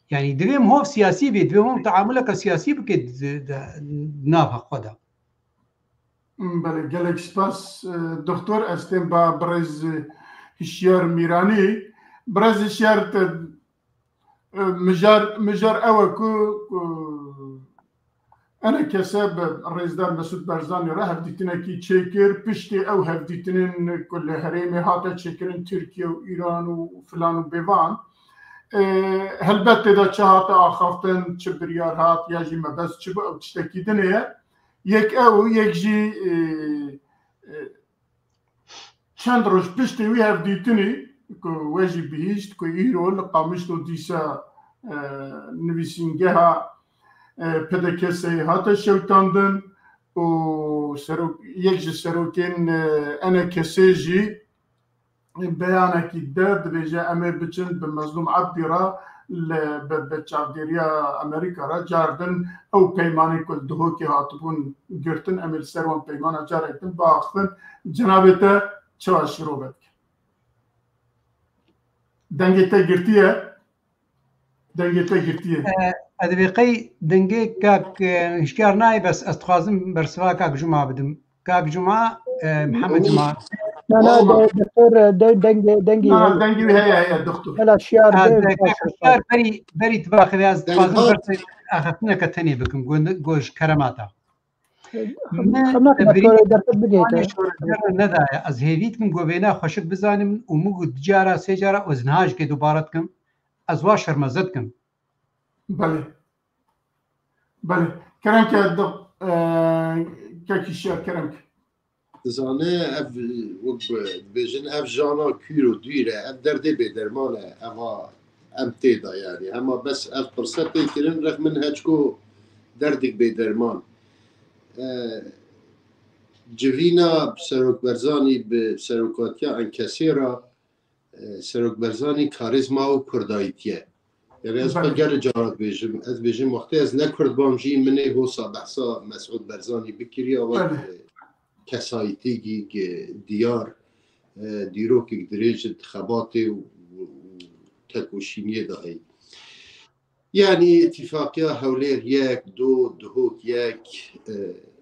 Yani divê em hov siyasî bê, divê em teamuleke siyasî bike di, di, di nav xwe de. Belê, gelek spas, e, doktor. Ez tên ba birêz, e, Hişyar Mîranî. Birêz Hişyar, te, e, mijar, mijar ew e ku, ku E N K S bi rêzdar Mesûd Barzanî re hevdîtinekî çêkir. Piştî ew hevdîtinên ku li herêmê hate çêkirin, Tirkiye û Îran û filan û bêvan, e, helbet tê de çi hate axaftin, çi biryar hat ya jî mebest çi bû, ew tiştekî din e. Yek ew, yek jî, e, e, çend roj piştî wî hevdîtinî ku we jî bihîşt ku îro li Qamişlo dîsa, e, nivîsîngeha, e, P D K S'ê hate şewitandin û serok, yek ji serokên, e, E N K S'ê jî beyanekî de dibêje, em ê biçin bi Mezlûm Ebdî re li, bi, bi çavdêriya Amerîka re car din ew peymanên ku li Duhokê hatibûn girtin, em ê li ser wan peymana carek din biaxivin. Cenabê te çawa şîrove dike? Dengê te girtiye? Dengê te girtiye? E, ez dibê qey dengê kak, e, Hişyar nayê, bes ez dixwazim bersiva kak Cuma bidim. Kak Cuma, e, Mihemed Cuma. Na, na, de-, doktor, e, de-, dengê, dengê Na, heye. dengê wî heye, heye, doktor. Hela şiyar Ha, de, de, baş kak e. Hişyar berî, berî tu baxivê ez dixwazim Dengê bersê axaftineke tenê bikim, go-, go ji keremata. Em, Me em nakin birî doktor, derket bigê te. Şoreşgera nedaye. Ez hêvî dikim go vêna xweşik bizanim û min got du cara, sê cara û ez niha jikê dubare dikim. Ez wa şermeze dikim. Belê. Belê. Kerem ke, do-, e, kekî Şiya, kerem ke. Dizane ev, wek bi-, dibêjin, ev jana kûr û dûr e, ev derdê bêderman e, eva em tê de yani. Hema bes ev pirse tê kirin, rex min heçko derdik bêderman. E, civîna Serok Berzanî bi serokatiya enkesê re, e, Serok Berzanî karîzma û kurdayîtî ye. Yani ez xwe Belê. gelê cara dibêjim, ez dibêjim wextê ez ne kurd bam jî min ê hosa behsa Mesûd Berzanî bikiriya wek, Belê. e, kesayîtîkî ge-, diyar, e, dîrokek dirêj di xebatê û, û tekoşîniyê de heye. Yani îtîfaqiya Hewlêr yek, do, Duhok yek, e,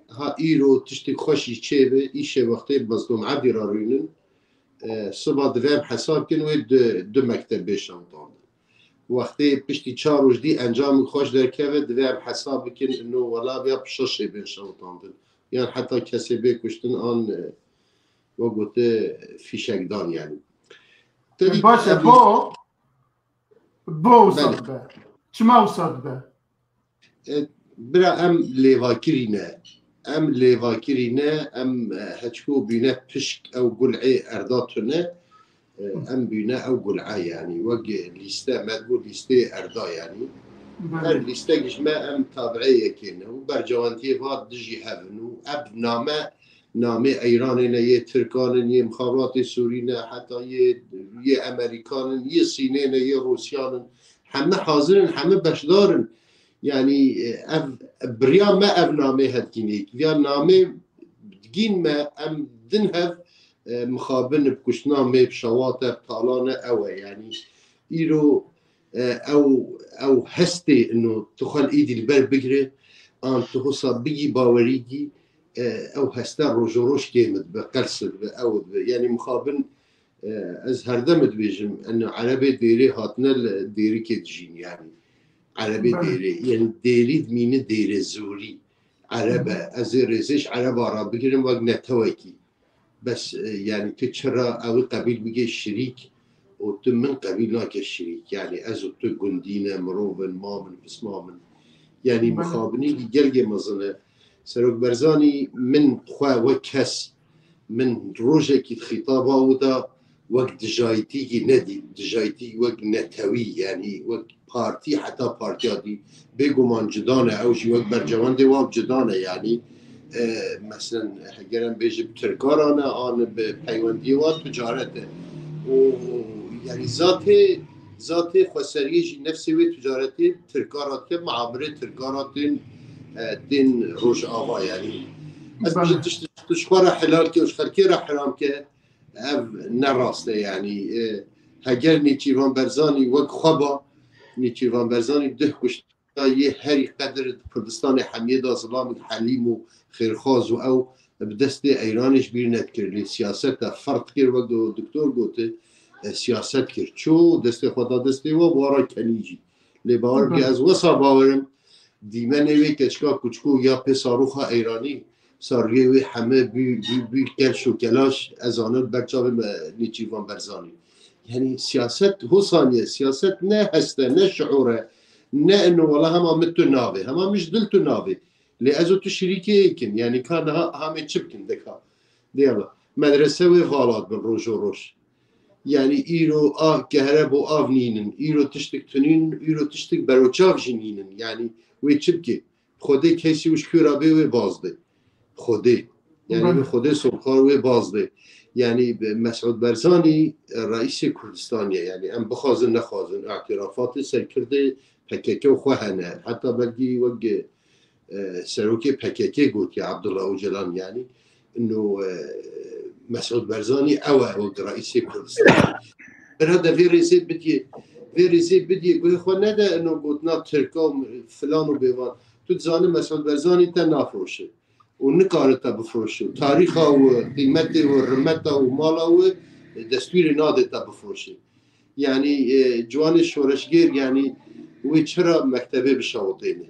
ha îro tiştê xweş jî çêbe, îşê wextê Mezlûm Ebdî re rûnin, e, siba divê em hesab kin wê du, du mekteb bê şewitandin. Wextê piştî çar roj dî encamê xweş derkeve, divê em hesab bikin, ino wela ya bi şeşê bên şewitandin. Yan heta kesê bê kuştin an, e, we gote fîşekdan yani. Te dî Baş e, ev bo, bo wisa Belê. dibe. Çima wisa dibe? E, bira em lêvakirî ne. Em lêvakirî ne, em, e, heçko bîne pişk ew gul'ê erda tune, e, em bîne ew gul'e yanî. Wek lîste, me digot lîsteyê erda yanî. Her lîstek ji me em tabi'ê yekê ne. Û bercewendiyê va dijî hev in. Û ev name, namê Eyranê ne, yê Tirkan in, yê mixabaratê Sûrî ne, heta yê, yê Emerîkan in, yê Sînê ne, yê Rûsyan in. Heme hazir in, heme beşdar in. Yanî, e, ev, biriya me ev namê hedgînê. Viya namê digîn me, em din hev, e, mixabin bi kuştina me, bi şewate, bi talane ew e. Yanî, îro, e, ew, ew hestê ino tu xwe li êdî li ber bigire, an tu hosa bigî bawerî gî, e, ew heste rojo roj kêm dibe, qels dibe, ew dibe. Yanî, mixabin, e, ez herdem dibêjim, eno erebê dêrê hatine li dêrikê dijîn, yanî. Erebê Belê. Dêrê, yanî dêrî dimîne dêrê zorî. Ereb e, ez ê rêzê ji ereba re bigirim wek netewekî. Bes, e, yanî tu çira ew ê qebîl bike şirîk û tu min qebîl nake şirîk. Yanî ez û tu gundî ne, mirov in, mam in, pismam in. Yanî Belê. Mixabinî gelgê mezin e. Serok Berzanî min xwe wek kes, min rojekî di xîtaba wî de wek dijayîtîkî nedît, dijayîtî wek netewî, yanî wek partî, heta partiya dî bêguman cida ne, ew jî wek bercewendê wan cida ne, yanî, e, meselen, heger em bêjin bi tirkaran e, an bi peywendiyê wan ticaret e. Û, yanî zatê, zatê xweseriyê jî nefsê wê ticaretê tirkara dike, miamire tirkara tên, e, tên Rojava, yanî. Ez Belê. Bêjim tişt, tu ji xwe re helal ke û ji xelkê re heram ke, ev ne rast e, yanî, e, heger Nêçîrvan Berzanî wek xwe ba, Nêçîrvan Berzanî duh kuşta yê herî qedir di Kurdistanê hemiyê de zilam û helîm û xêrxwaz û ew bi destê Eyranê ji bîr nedikir. Lê siyaset de ferq kir, wek do-, doktor gote, e, siyaset kir. Çû destê xwe da destê we, wara kenî jî. Lê bawer bike, Belê. Ez wesa bawerim, dîmenê wê keçika kuçkû ya pê saroxa Eyranî, sariyê wê heme bî, bî, bî kelş û kelaş, ez zanim ber çavê me Nêçîrvan Berzanî. Yanî siyaset hosaniye, siyaset ne heste, ne şiûr e, ne ino wela hema min tu navê, hema min ji dil tu navê. Lê ez û tu şirîkê yek in, yanî ka niha hamê çi bikin deka. Diyala, medrese wê vala dibin rojo roj. Yanî îro a kehreb û av nînin, îro tiştik tunîn, îro tiştik beroçav jî nînin. Yanî wê çi bike? Xwedê kesî û ji kû re bê wê baz de. Xwedê. Yanî Belê. Wê Xwedê sorxar wê baz de. Yanî bi Mesûd Berzanî, e, reîsê Kurdistanê ye. Yanî em bixwazin nexwazin, îtîrafatê serkirdê P K K û xwe hene. Heta belkî wek, e, serokê P K K gotiye Abdullah Ocalan, yanî. Ino, e, Mesûd Berzanî ew e wek reîsê Kurdistanê. Bira de vê rêzê bidye, vê rêzê bidye, guhê xwe nede ino gotina Tirka û filan û bêvan. Tu dizanî Mesûd Berzanî te nafiroşe û nikare te bifiroşe. Tarîxa wî, qîmetê wî, rûmeta wî, mala wî destûrê nade te bifiroşe. Yanî, e, ciwanê şoreşgêr, yanî wê çira mektebê bişewitêne?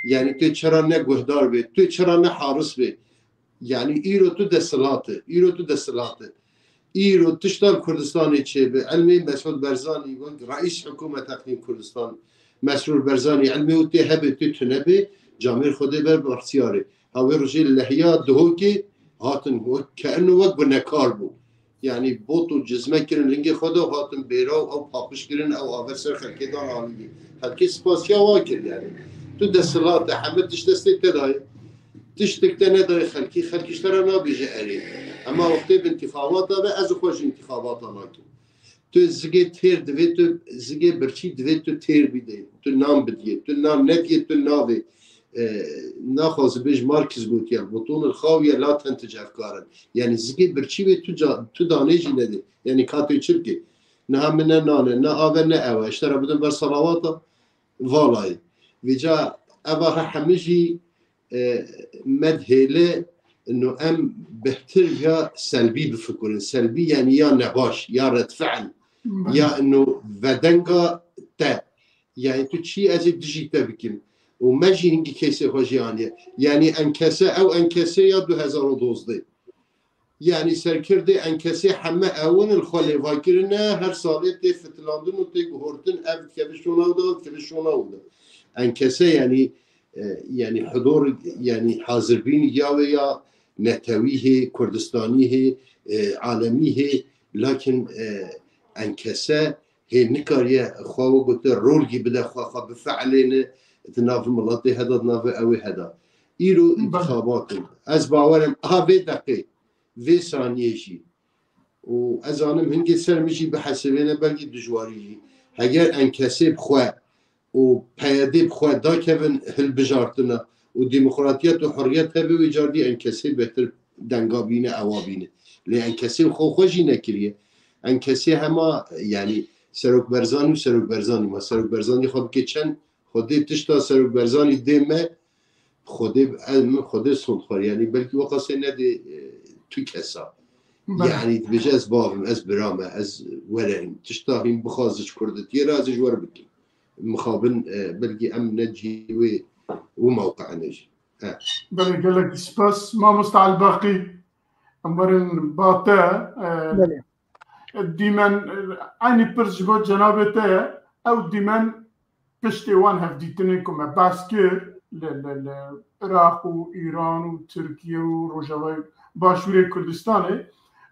Yanî tu çira ne guhdar bê, tu çira ne haris bê? Yanî îro tu desthilat e, îro tu desthilat e. Îro tişta li Kurdistanê çêbe, ilmê Mesûd Berzanî wek reîs hikûmet Heqîm Kurdistan, Mesrûr Berzanî ilmê û tê hebe, tê tune be, camêr Xwedê ber bi ixtiyarê. Ha wê rojê li lehiya Duhokê hatin wek, ke ino wek gunekar bû. Yanî bot û cizme kirin lingê xwe de û hatin bêra û ew paqij kirin, ew aver ser xelkê dan alî. Xelkê spasiya wan kir yanî. Tu desthilat e, heme tişt destê te daye. Tiştek te nedayê xelkî, xelk ji te re nabêje erê. Ema wextê bi întîxabata be, ez û xwe ji întîxabata nakim. Tu zigê têr divê, tu zigê birçî divê tu têr bidê, tu nan bidiyê, tu nan nediyê, tu navê. E, naxwazim bêj, Markis gotiye, "Butunul xawiye la tentij efkarin." Yanî zigê birçî wê tu ca-, tu danê jî nedê. Yanî ka tu çi bikê? Niha min ne nan e, ne av e, ne ew e. Ji te re bidin ber salawata, valayê. Vêca eva he hemî jî, e, me dihêle ino em bêhtir ya selbî bifikirin. Selbî yanî ya nebaş, ya redfi'l, ya ino vedenga te. Yanî tu çî ez ê dijî te bikim. Û me jî hingî keysê xwe jî aniye. Yanî enkese, ew enkese ya du hezar û dozdeh. Yanî serkirdê enkesê heme ewin li xwe lêva kirine, her salê tê fitilandin û tê guhortin, ev dikeve şona wî de, ev dikeve şona wî de. Enkese yanî, e, yanî hudûr, yanî hazirbîn ya wê ya netewî hê, kurdistanî hê, e, alemî hê, lakin, e, enkese hê nikariye xwe, we gote, rolgî bide xwe, xwe bifeelêne di nav miletê heda, di nav ewê heda. Îro întixabat in. Ez bawer im, ha vê deqê, vê saniyê jî, û ez zanim hingê ser min jî bihesibêne, belkî dijwarî jî. Heger enkesê bi xwe û peyedê bi xwe dakevin hilbijartina û demokratiyet û hurriyet hebe, wê car dî enkesê bêhtir denga bîne, ewa bîne. Lê enkesê xwe xwe jî nekiriye. Enkesê hema, yanî Serok Berzanî û Serok Berzanî ma. Serok Berzanî xwe bike çend, xwe dê tişta Serok Berzanî dê me, Xwedê, ez min Xwedê sond xwe, yanî belkî we qasê nedê, e, tu kesa. Belê. Yanî dibêje ez bav im, ez bira me, ez were im. Tişta hîn bixwaze ji kurditiyê re ez ji wer bikim. Mixabin, e, belkî em ne cihê wê, wê mewqeanê jî. He. Belê, gelek spas. Mamosta Elbaqî, em werin ba te, e, Belê. Dîmen, e, eynî pirs ji bo cenabê te ye. Ew dîmen piştê wan hevdîtinên ku me behs kir li, li, li Iraq û Îran û Tirkiye û Rojavayê Başûrê Kurdistanê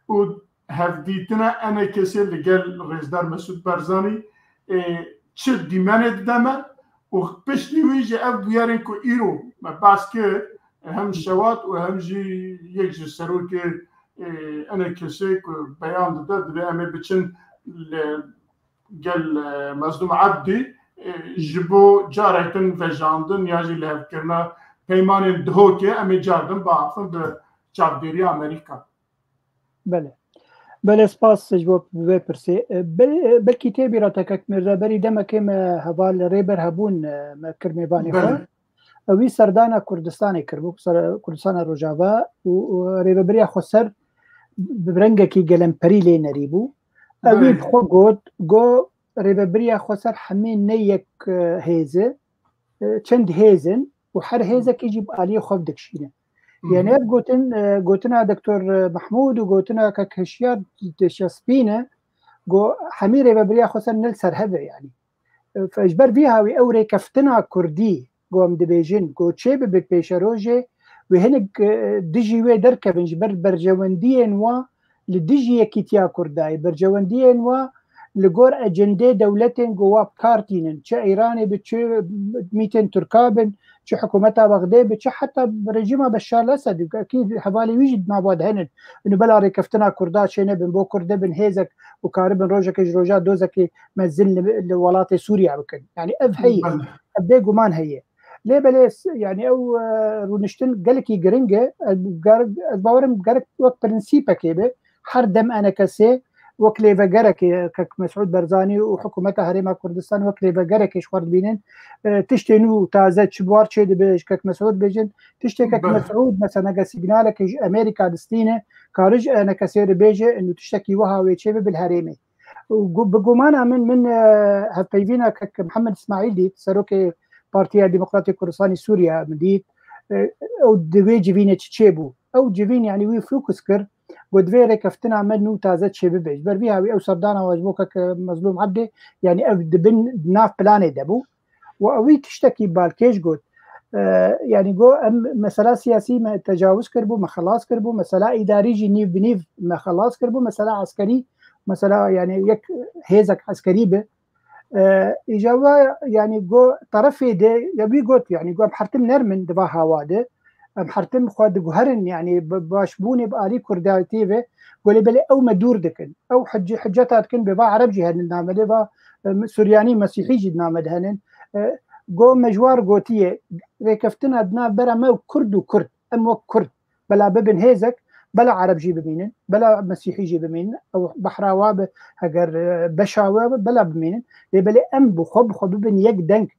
û hevdîtina E N K S'ê li gel Rêzdar Mesûd Barzanî, ê, çi dîmenê dide me û piştî wî jî ev bûyerên ku îro me behs kir, hem şewat û hem jî yek ji serokê, ê, E N K S'ê ku beyan dide, divê em ê biçin li gel, e, Mezlûm Ebdî, e, ji bo carek din vejandin ya jî lihevkirina peymanên Dihokê em ê car din biafin bi çavdêriya Amerîka. Belê. Belê, spas ji bo vê pirsê. E, be-, e, belkî tê bîra te kek Mirza, berî demekê me heval Rêber hebûn, e, me kir mêvanê xwe. Belê. Ewî serdana Kurdistanê kiribû, ser-, Kurdistana Rojava û, û rêvebiriya xweser bi rengekî gelemperî lê nerî bû. Ewî Belê. bi xwe got, go rêvebiriya xweser hemê ne yek, e, hêz e, e, çend hêz in û her hêzekî jî bi aliyê xwe dikişîne. Hı hı. Yani ev gotin, e, gotina Doktor Mahmûd û gotina kek Hişyar diçespîne, go hemî rêvebiriya xweser ne li ser hev e yani. E, fe-, ji ber vî hawî ew rêkeftina kurdî, ku em dibêjin, ku çê bibe pêşerojê, wê hinek, e, dijî wê derkevin, ji ber berjewendiyên wa li dijî yekîtiya Kurd dayê, berjewendiyên wa li gor ecendê dewletên ku wa bi kar tînin, çi Îranê bi, çi mîtên Tirka bin, çi hikûmeta Bexdê bi, çi heta rejîma Beşar el-Esed, ekî hevalê wî jî di nava de henin. Û bela rêkeftina Kurda çê nebin, bo Kurd nebin hêzek û karibin rojekê ji roja dozekê mezin li, li welatê Sûriya bikin. Yani ev heye. Belê. Ev bêguman heye. Lê belê s-, yani ew, e, rûniştin gelekî giring e. Ez ger-, ez bawerim gerek wek prensîpekê be. Her dem E N K S'ê wek lêvegerekê, kek Mesûd Barzanî û hikûmeta Herêma Kurdistan wek lêvegerekê ji xwe dibînin. E, tiştê nû taze çi bi war çê dibe, ji kek Mesûd bêjin. Tiştê kek Belê. Mesûd, mesela, gel signalekê ji Amerîka distîne, kare ji E N K S'ê re bêje, û tiştekî wiha wê çê bibe li herêmê. Û gu-, bi gumana min, min, e, hevpeyvîna kek Mihemed Îsmaîl dît, serokê Partiya Demokratê Kurdistanê Sûriye min dît. E, ew di wê civînê çi çêbû? Ew civîn, yani, wî fokus kir, got, divê rêkeftina me nû taze çê bibe. Ji ber vî hawî ew serdana we ji bo kek Mezlûm Ebdê, yani, ew di bin nav planê de bû. Û ewî tiştekî balkêş got. E, yani, got, em mesela siyasî me tecawuz kiribû, me xelas kiribû, mesela îdarî jî nîv bi nîv me xelas kiribû, mesela eskerî, mesela, yani, yek hêzek eskerî bi. E, îca we, yani, got, terefê de, ya wî got, yani, got, em hertim nermin di va hawa de, em hertim xwe diguherin, yani, bi, başbûnê bi alî Kurdayetê ve, got, lê belê ew me dûr dikin. Ew hicc-, hiceta dikin, bi va Ereb jî henin name, lê va, e, Suryanî, Mesîhî jî di name de henin. E, got, me ji war gotiye, rêkeftina di nav bera me û Kurd û Kurd, em wek Kurd. Bela bibin hêzek, bela Ereb jî bimînin, bela Mesîhî jî bimînin, ew behra wa bi, heger, e, beşa we bi, bela bimînin. Lê belê em bi xwe, bi xwe bibin yek deng.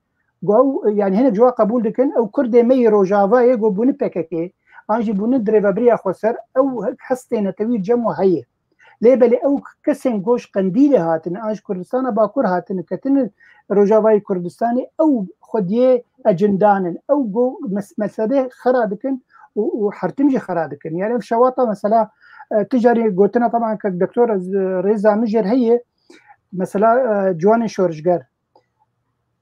Go ew, yani hinek ji wa qebûl dikin, ew Kurdê me yê Rojavayê, go bûne P K K, an jî bûne di rêvebiriya xweser, ew hestê netewî cem we heye. Lê belê ew kesên go ji Qendîlê hatine, an ji Kurdistana Bakur hatine, ketine Rojavayê Kurdistanê, ew xwediyê ecindan in. Ew go mes-, mesele xera dikin û, û hertim jî xera dikin. Yani ev şewata mesela, e, tu carî gotina, taban, kek doktor, ez, e, rêza min jêr heye, mesela, e, ciwanên şorişger.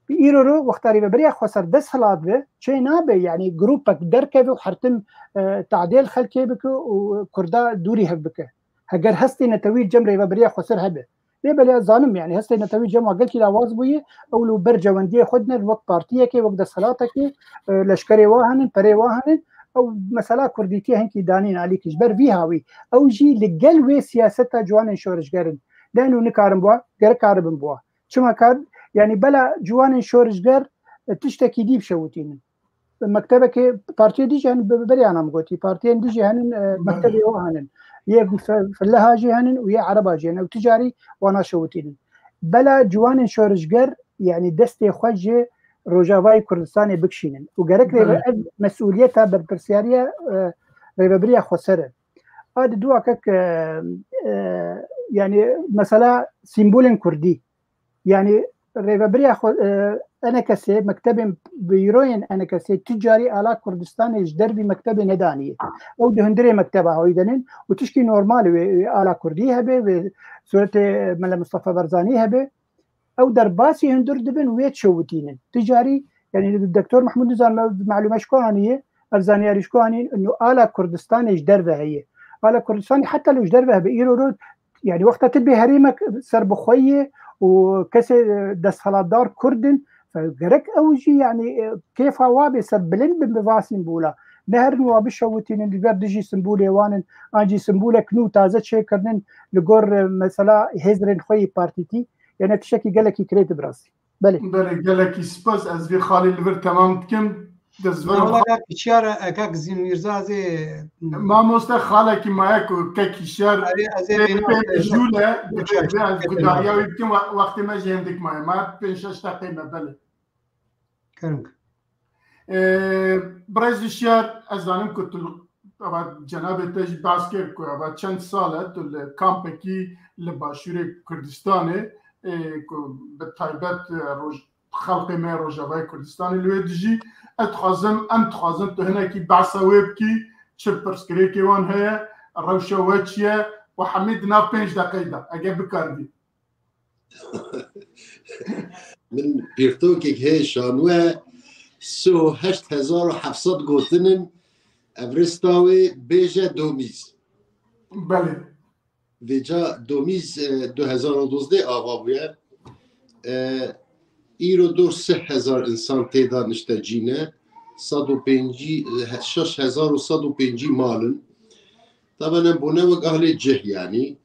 Îro ro wexta Rêveberiya Xweser desthilat be, çê nabe, yanî grûpek derkeve û hertim, e, tadêl xelkê bike û Kurda dûrî hev bike. Heger hestê netewî cem Rêveberiya Xweser hebe. Lê belê ez zanim, yanî hestê netewî cem wa gelkî lawaz bûye, ew li ber cewendiyê xwe dine, wek partiyekê, wek desthilatekê, e, leşkerê wa henin, perê wa henin, ew mesela kurdîtiyê hinkî danîn alîkî. Ji ber vî hawî, ew jî li gel wê siyaseta ciwanên şorişger in. Lê eno nikarin bûa, gerek karibin bûa. Çima kar, yanî bela ciwanên şorişger, e, tiştekî dî bişewitînin. Mektebekê partiyê dî jî henin, bi-, beriya nam gotî, partiyên dî jî henin, e, mektebê wa henin. Yê fe-, feleha jî henin û yê ereba jî henin. Ew ti carî wana şewitînin. Bela ciwanên şorişger, yanî destê xwe ji Rojavayê Kurdistanê bikişînin. Û gerek rê Belê. ev mesûliyeta berpirsiyariya, e, Rêvebiriya Xweser e. A di duwa kek, e, e, yanî mesela sîmbolên kurdî. Yanî rêvebiriya xwe, e, enekesê, mektebên bîroyên enekesê tu carî ala Kurdistanê ji dervî mektebê nedaniye. Ew di hundirê mekteba hawî denin û tişkî normal wê, wê ala kurdî hebe, wê suretê Mele Mustafa Barzanî hebe. Ew derbasî hundir dibin wê çewitînin. Tu carî, yanî Doktor Mehmûd nizan me-, malûme ji ku aniye, ev zaniyarî ji ku anîn, ino ala Kurdistanê ji derve heye. Ala Kurdistanê heta li ji derve hebe, îro ro, yanî wexta tu bê herêmek serbixwe ye û kesê, e, desthilatdar Kurd in, fe-, gerek ew jî, yanî, e, kêfa wa bê serbilind bin bi va sîmbola. Neherin wa bişewitînin, li ber dijî sîmbolê wan in, an jî sîmbolek nû taze çêkirinin li gor, e, mesela hêzirên xwe yê partîtî, yanî tiştekî gelekî kirêt bi rastî. Belê. Belê, gelekî spas. Ez vê xalê li vir temam dikim. Destver Wala kak Şiyar, e, kak Zîn Mîrza, ez ê Mamoste xalekî maye ku kek Şiyar Erê, ez ê pê-, vêna pê-, ez ê jûle, vê, vê, ez gudariya wî bikim, we-, wextê me jî hindik maye. Ma pênc şeş deqê me, belê. Kerem. Ee, Birêz Şiyar, ez zanim ku tu, eva cenabê te jî behs kir ku eva çend sal e tu li kampekî li Başûrê Kurdistanê, e, ku bi taybet, e, roj-, xelkê me Rojavayê Kurdistanê li wê dijî. Ez dixwazim, em dixwazin tu hinekî behsa wê bikî, çi pirsgirêkê wan heye, rewşa we çi ye û hemî di nav pênc deqeyê de, eger bikaribî. Min pirtûkek heye şanû ye, sih û heşt hezar û heft sed gotin in, Everesta wê bêje Domîz. Belê. Vêca Domîz, e, du hezar û dozdeh ava bûye. E, îro dor sih hezar însan tê de niştecî ne. Sed û pêncî, e, şeş hezar û sed û pêncî mal in. Taben em bûne wek ahlê cih, yanî,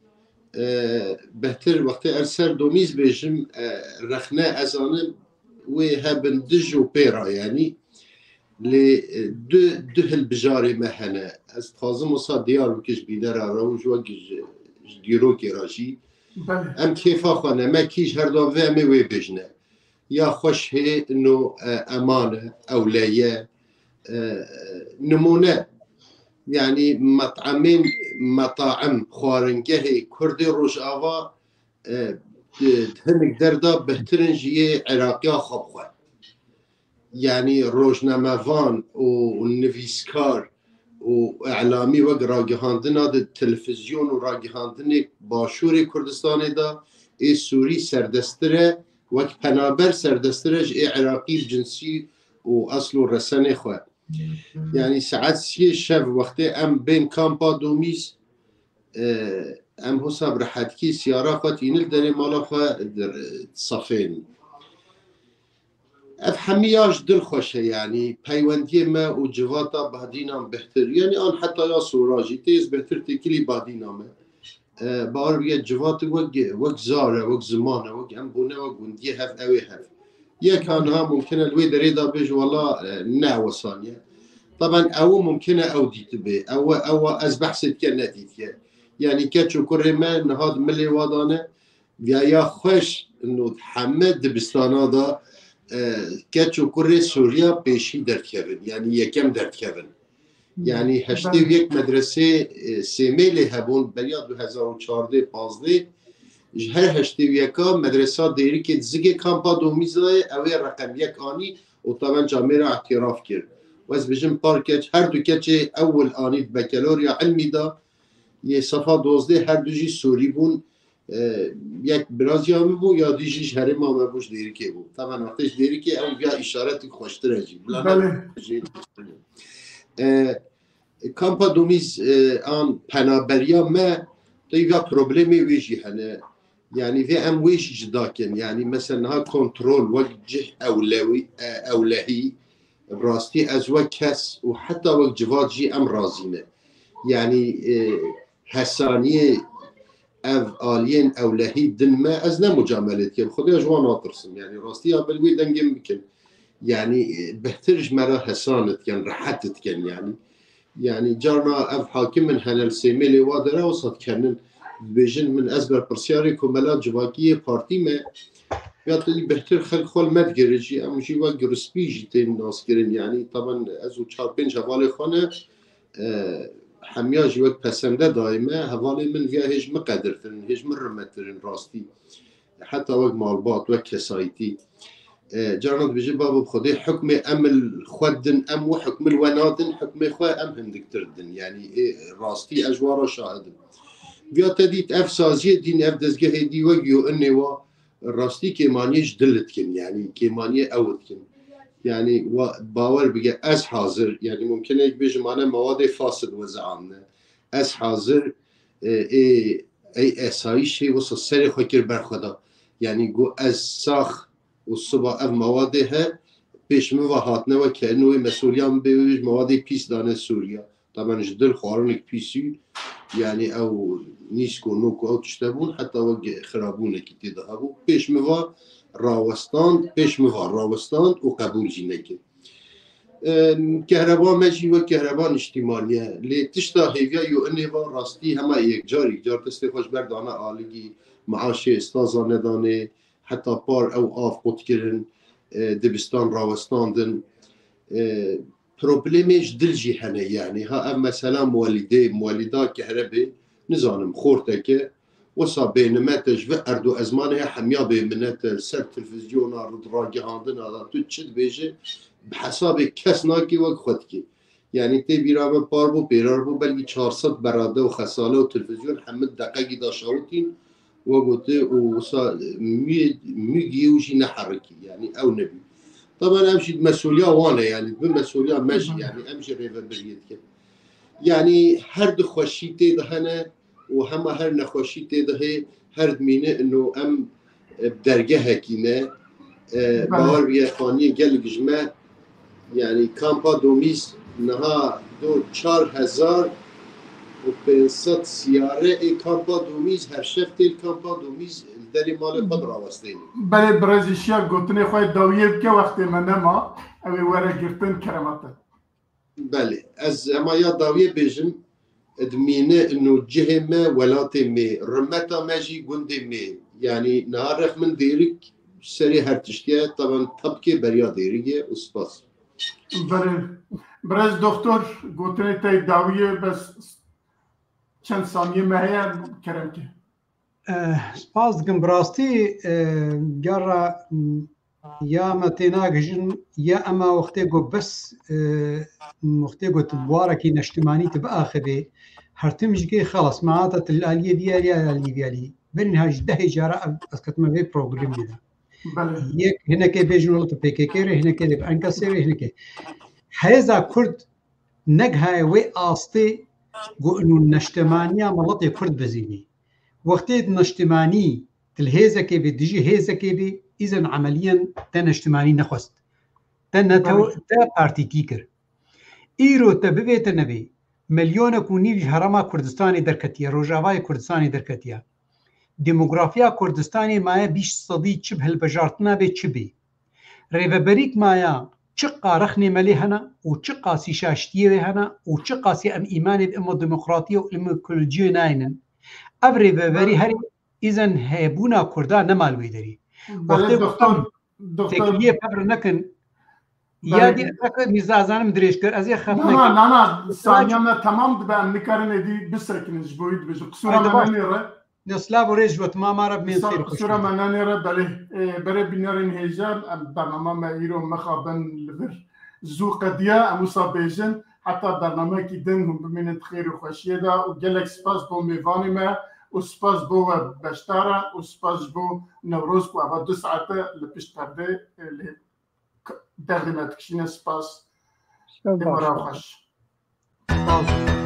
e, behtir wextê ez ser Domîz bêjim, e, rexne ez zanim wê hebin dij û pêra, yanî, lê, e, du, du hilbijarê me hene. Ez dixwazim wisa diyar bikim ji bînera re û ji wek ji, ji dîrokê re jî. Belê. Em kêfa xwe ne, me kî ji her du vê em ê wê bêjine. Ya xweş hê, no, e, eman e, ewle ye, e, nimûne. Yanî met'emên, metaim, xwaringehê Kurdê Rojava, e, di, di hinek derda bihtir in ji yê Iraqiya xwe bi xwe. Yanî rojnamevan û nivîskar û îlamî wek ragihandina di televîzyon û ragihandinê Başûrê Kurdistanê de ê Sûrî serdestir e, wek penaber serdestir e ji ê Iraqî bi cinsî û esl û resenê xwe. Yanî saet siyê şev wextê em bên kampa Domîz, e, em hosa bi rehetkî siyara xwe tînin li derê mala xwe di, safên. Ev hemî ya ji dil xweş e, yanî peywendiyê me û civata Badînan bihtir. Yanî an heta ya Sora jî tê ez bihtir têkilî Badîna me. E, bawer bike civat wek, wek zar e, wek ziman e, wek em bûne wek gundiyê hev, ew ê hev. Yek ha niha mumkin e li wê derê de bêje, wela, e, ne ew saniye. Taben ew mumkin e ew dîtibê. Ew, ew ez behsê dike nedîtiye. Yanî keç û kurê me niha di milê wa de ne. Ya, ya xweş, no, heme dibistana de, e, keç û kurê Sûriya pêşî derdikevin, yanî yekem derdikevin. Yanî heştê û yek medresê, e, Sêmêlê hebûn, beriya du hezar û çardeh pazdeh, ji her heştê û yeka medresa Dêrikê di zigê kampa Domîzayê, ew ê reqem yek anî û taben camêra îtiraf kir. Wez bijim par keç, her du keçê ewil anî di bekeloriya ilmî de, yê sefa dozdeh her du jî Sûrî bûn. e, yek biraziya min bû, ya dî jî ji herêma me bû, ji Dêrikê bû. Taban wextê ji Dêrikê ew ya îşaretik xweştir e jî. Bila Belê. jî, e, kampa domîz, e, an penaberiya me, teyva problemê wê jî hene. Yani vê em wê jî cida kin. Yani mesela niha kontrol wek cih ewlewî, e, ewlehî, bi rastî ez wek kes û heta wek civat jî em razî ne. Yani, e, hesaniyê ev aliyên ewlehî din me, ez ne mucamelê dikim. Xwedê ji wan natirsim. Yani rastiya bil wê dengê min bikin. Yani, e, bihtir ji me re hesan dikin, rehet dikin yani. Yani carna ev hakim in hene li Sêmêlê wa dere wisa dikenin. Dibêjin min ez berpirsiyarê komela civakî yê partî me. Ya te jî bihtir xelk xwe li me digere jî, em jî wek rispî jî tên naskirin. Yani taban ez û çar pênc hevalê xwe ne, e, hemiya jî wek pesende dayê me, hevalê min viya hêj min qedirtirin, hêj min rimettirin rastî. Heta wek malbat, wek kesayîtî. E, carna dibêje, babo bi Xwedê hukmê em li xwe din, em wê hukmê li we nadin, hukmê xwe em hindiktir din. Yani ê rastî ez ji wan re şahid im. Viya te dît ev saziyê dîn, ev dezgehê dî wek yo inê wa rastî kêmaniyê ji dil dikin, yani kêmaniyê ew dikin. Yani wa bawer bike ez hazir, yani mumkin e bêjim mane mewadê fasid we zeamne. Ez hazir, e, ê, ey esayîşê wisa serê xwe kir ber xwe da. Yani got ez sax û siba ev mewadê he, pêş min ve hatine we kerine wê mesuliya min bê wê mewadê pîs dane Sûriya. Taban ji dil xwarinek pîsî, yani ew nîsk û nok û ew tişte bûn, heta wek xirabûnekî tê de hebû. Pêş min ve rawestand, pêş min ve rawestand û qebûl jî nekir. Em, kehreba me jî wek kehreba niştîmanî ye. Lê tişta hêviya yo inê ve rastî hema yekcar, yekcar destê xwe ji ber dane aligî, meaşê staza nedanê, heta par ew av qut kirin, e, dibistan rawestandin. E, problemê ji dil jî hene yani. Ha ev mesela muwelîdê, muwelîda kehrebê, nizanim xorteke, wisa bênimete ji vê erd û ezmanê hemiya bêminete li ser televîzyona, ragihandina de tu çi dibêje, bi hesabê kes nakê wek xwe dikê. Yani tê bîra me par bû, pêrar bû, belkî çar sed berade û xesale û televîzyon hemû deqekî da şawitîn we gote û wisa mû-, mûgî û jî neherikî. Yani ew nebî. Taban ev jî mesuliya wan e, yani bi mesuliya me jî, yani em jî rêvebiriyê dikin. Yani her du xweşî tê de hene û hema her nexweşî tê de hê, her dimîne ino em, e, dergehekî ne. E, Belê. Bawer bike faniyê gelek ji me, yani kampa domîz niha do çar hezar û pênc sed siyare ê kampa domîz her şev tê li kampa domîz li derê malê xwe dirawestêne. Belê birêz Îşya gotinê xwe dawiyê bike wextê me nema, ew ê were girtin kerema te. Belê, ez hema ya dawiyê bêjim, dimîne ino cihê me, welatê me, rimeta me jî gundê me. Yani niha rex min dêrik serê her tiştî ye, taban tabkê beriya dêrik e û spas. Belê. Birêz doktor, gotinê te dawiyê bes çend saniyê me heye, kerem ke. Eh, spas dikim, bi rastî, eh, gera, mm, ya me tênagihîjin, ya ema wextê got bes, eh, wextê got warekî neştimanî tu biaxivê, her tim jî kê xelas, me hata tu li aliyê vî alî, aliyê vî alî. Berî niha ji dehê cara ev, ez ketime vê problemê de. Belê. Yek hinekê bêjin wela tu P K K re, hinekê de bi Enkasê re, hinekê. Hêza Kurd negihaye wê astê ku ino neştemaniya miletê Kurd bizînî. Wextê neştemanî tu li hêzekê bî, dijî hêzekê bî, îzen emeliyen te neştemanî nexwest. Te netew-, Belê. te partîkî kir. Îro te bibê te nebê. Milyonek û nîv ji Herêma Kurdistanê derketiye, Rojavayê Kurdistanê derketiye. Demografiya Kurdistanê maye bîst sedî çi bi hilbijartina bê çi bê. Rêveberîk maya çi qa rexnê me lê hene û çi qasî şaştiyê wê hene û çi qasî em îmanê bi imo demokratiyê û imo ekolojiyê naynin. Ev rêveberî herî îzen hebûna Kurda nema li wê derî. Belê, Wextê doktor, em doktor. Têkiliyê pevre nekin. Belê. Ya dî ez mîza zanim dirêj kir, ez ê xef Na, nekim. na, na, na, saniya me temam dibe, em nikarin êdî bisekinin, ji bo wî dibêjim. Qisûra Haydi me baş. nenêre. Ya silav û rêz ji we, timama re bimên Sağ xêr ol, û qisûra xweşiyê. me nenêre, belê. Ê, berê bînerên hêja, em, bernama me îro mixabin li vir zû qediya, em wisa bêjin, heta bernameyekî din hûn bimînin di xêr û xweşiyê de û gelek spas bo mêvanê me û spas bo we beşdara û spas ji bo Newroz ku ava du saete li pişt perdê, e, lê k-, derdê me dikişîne. Spas. Ê me re xweş. Spas.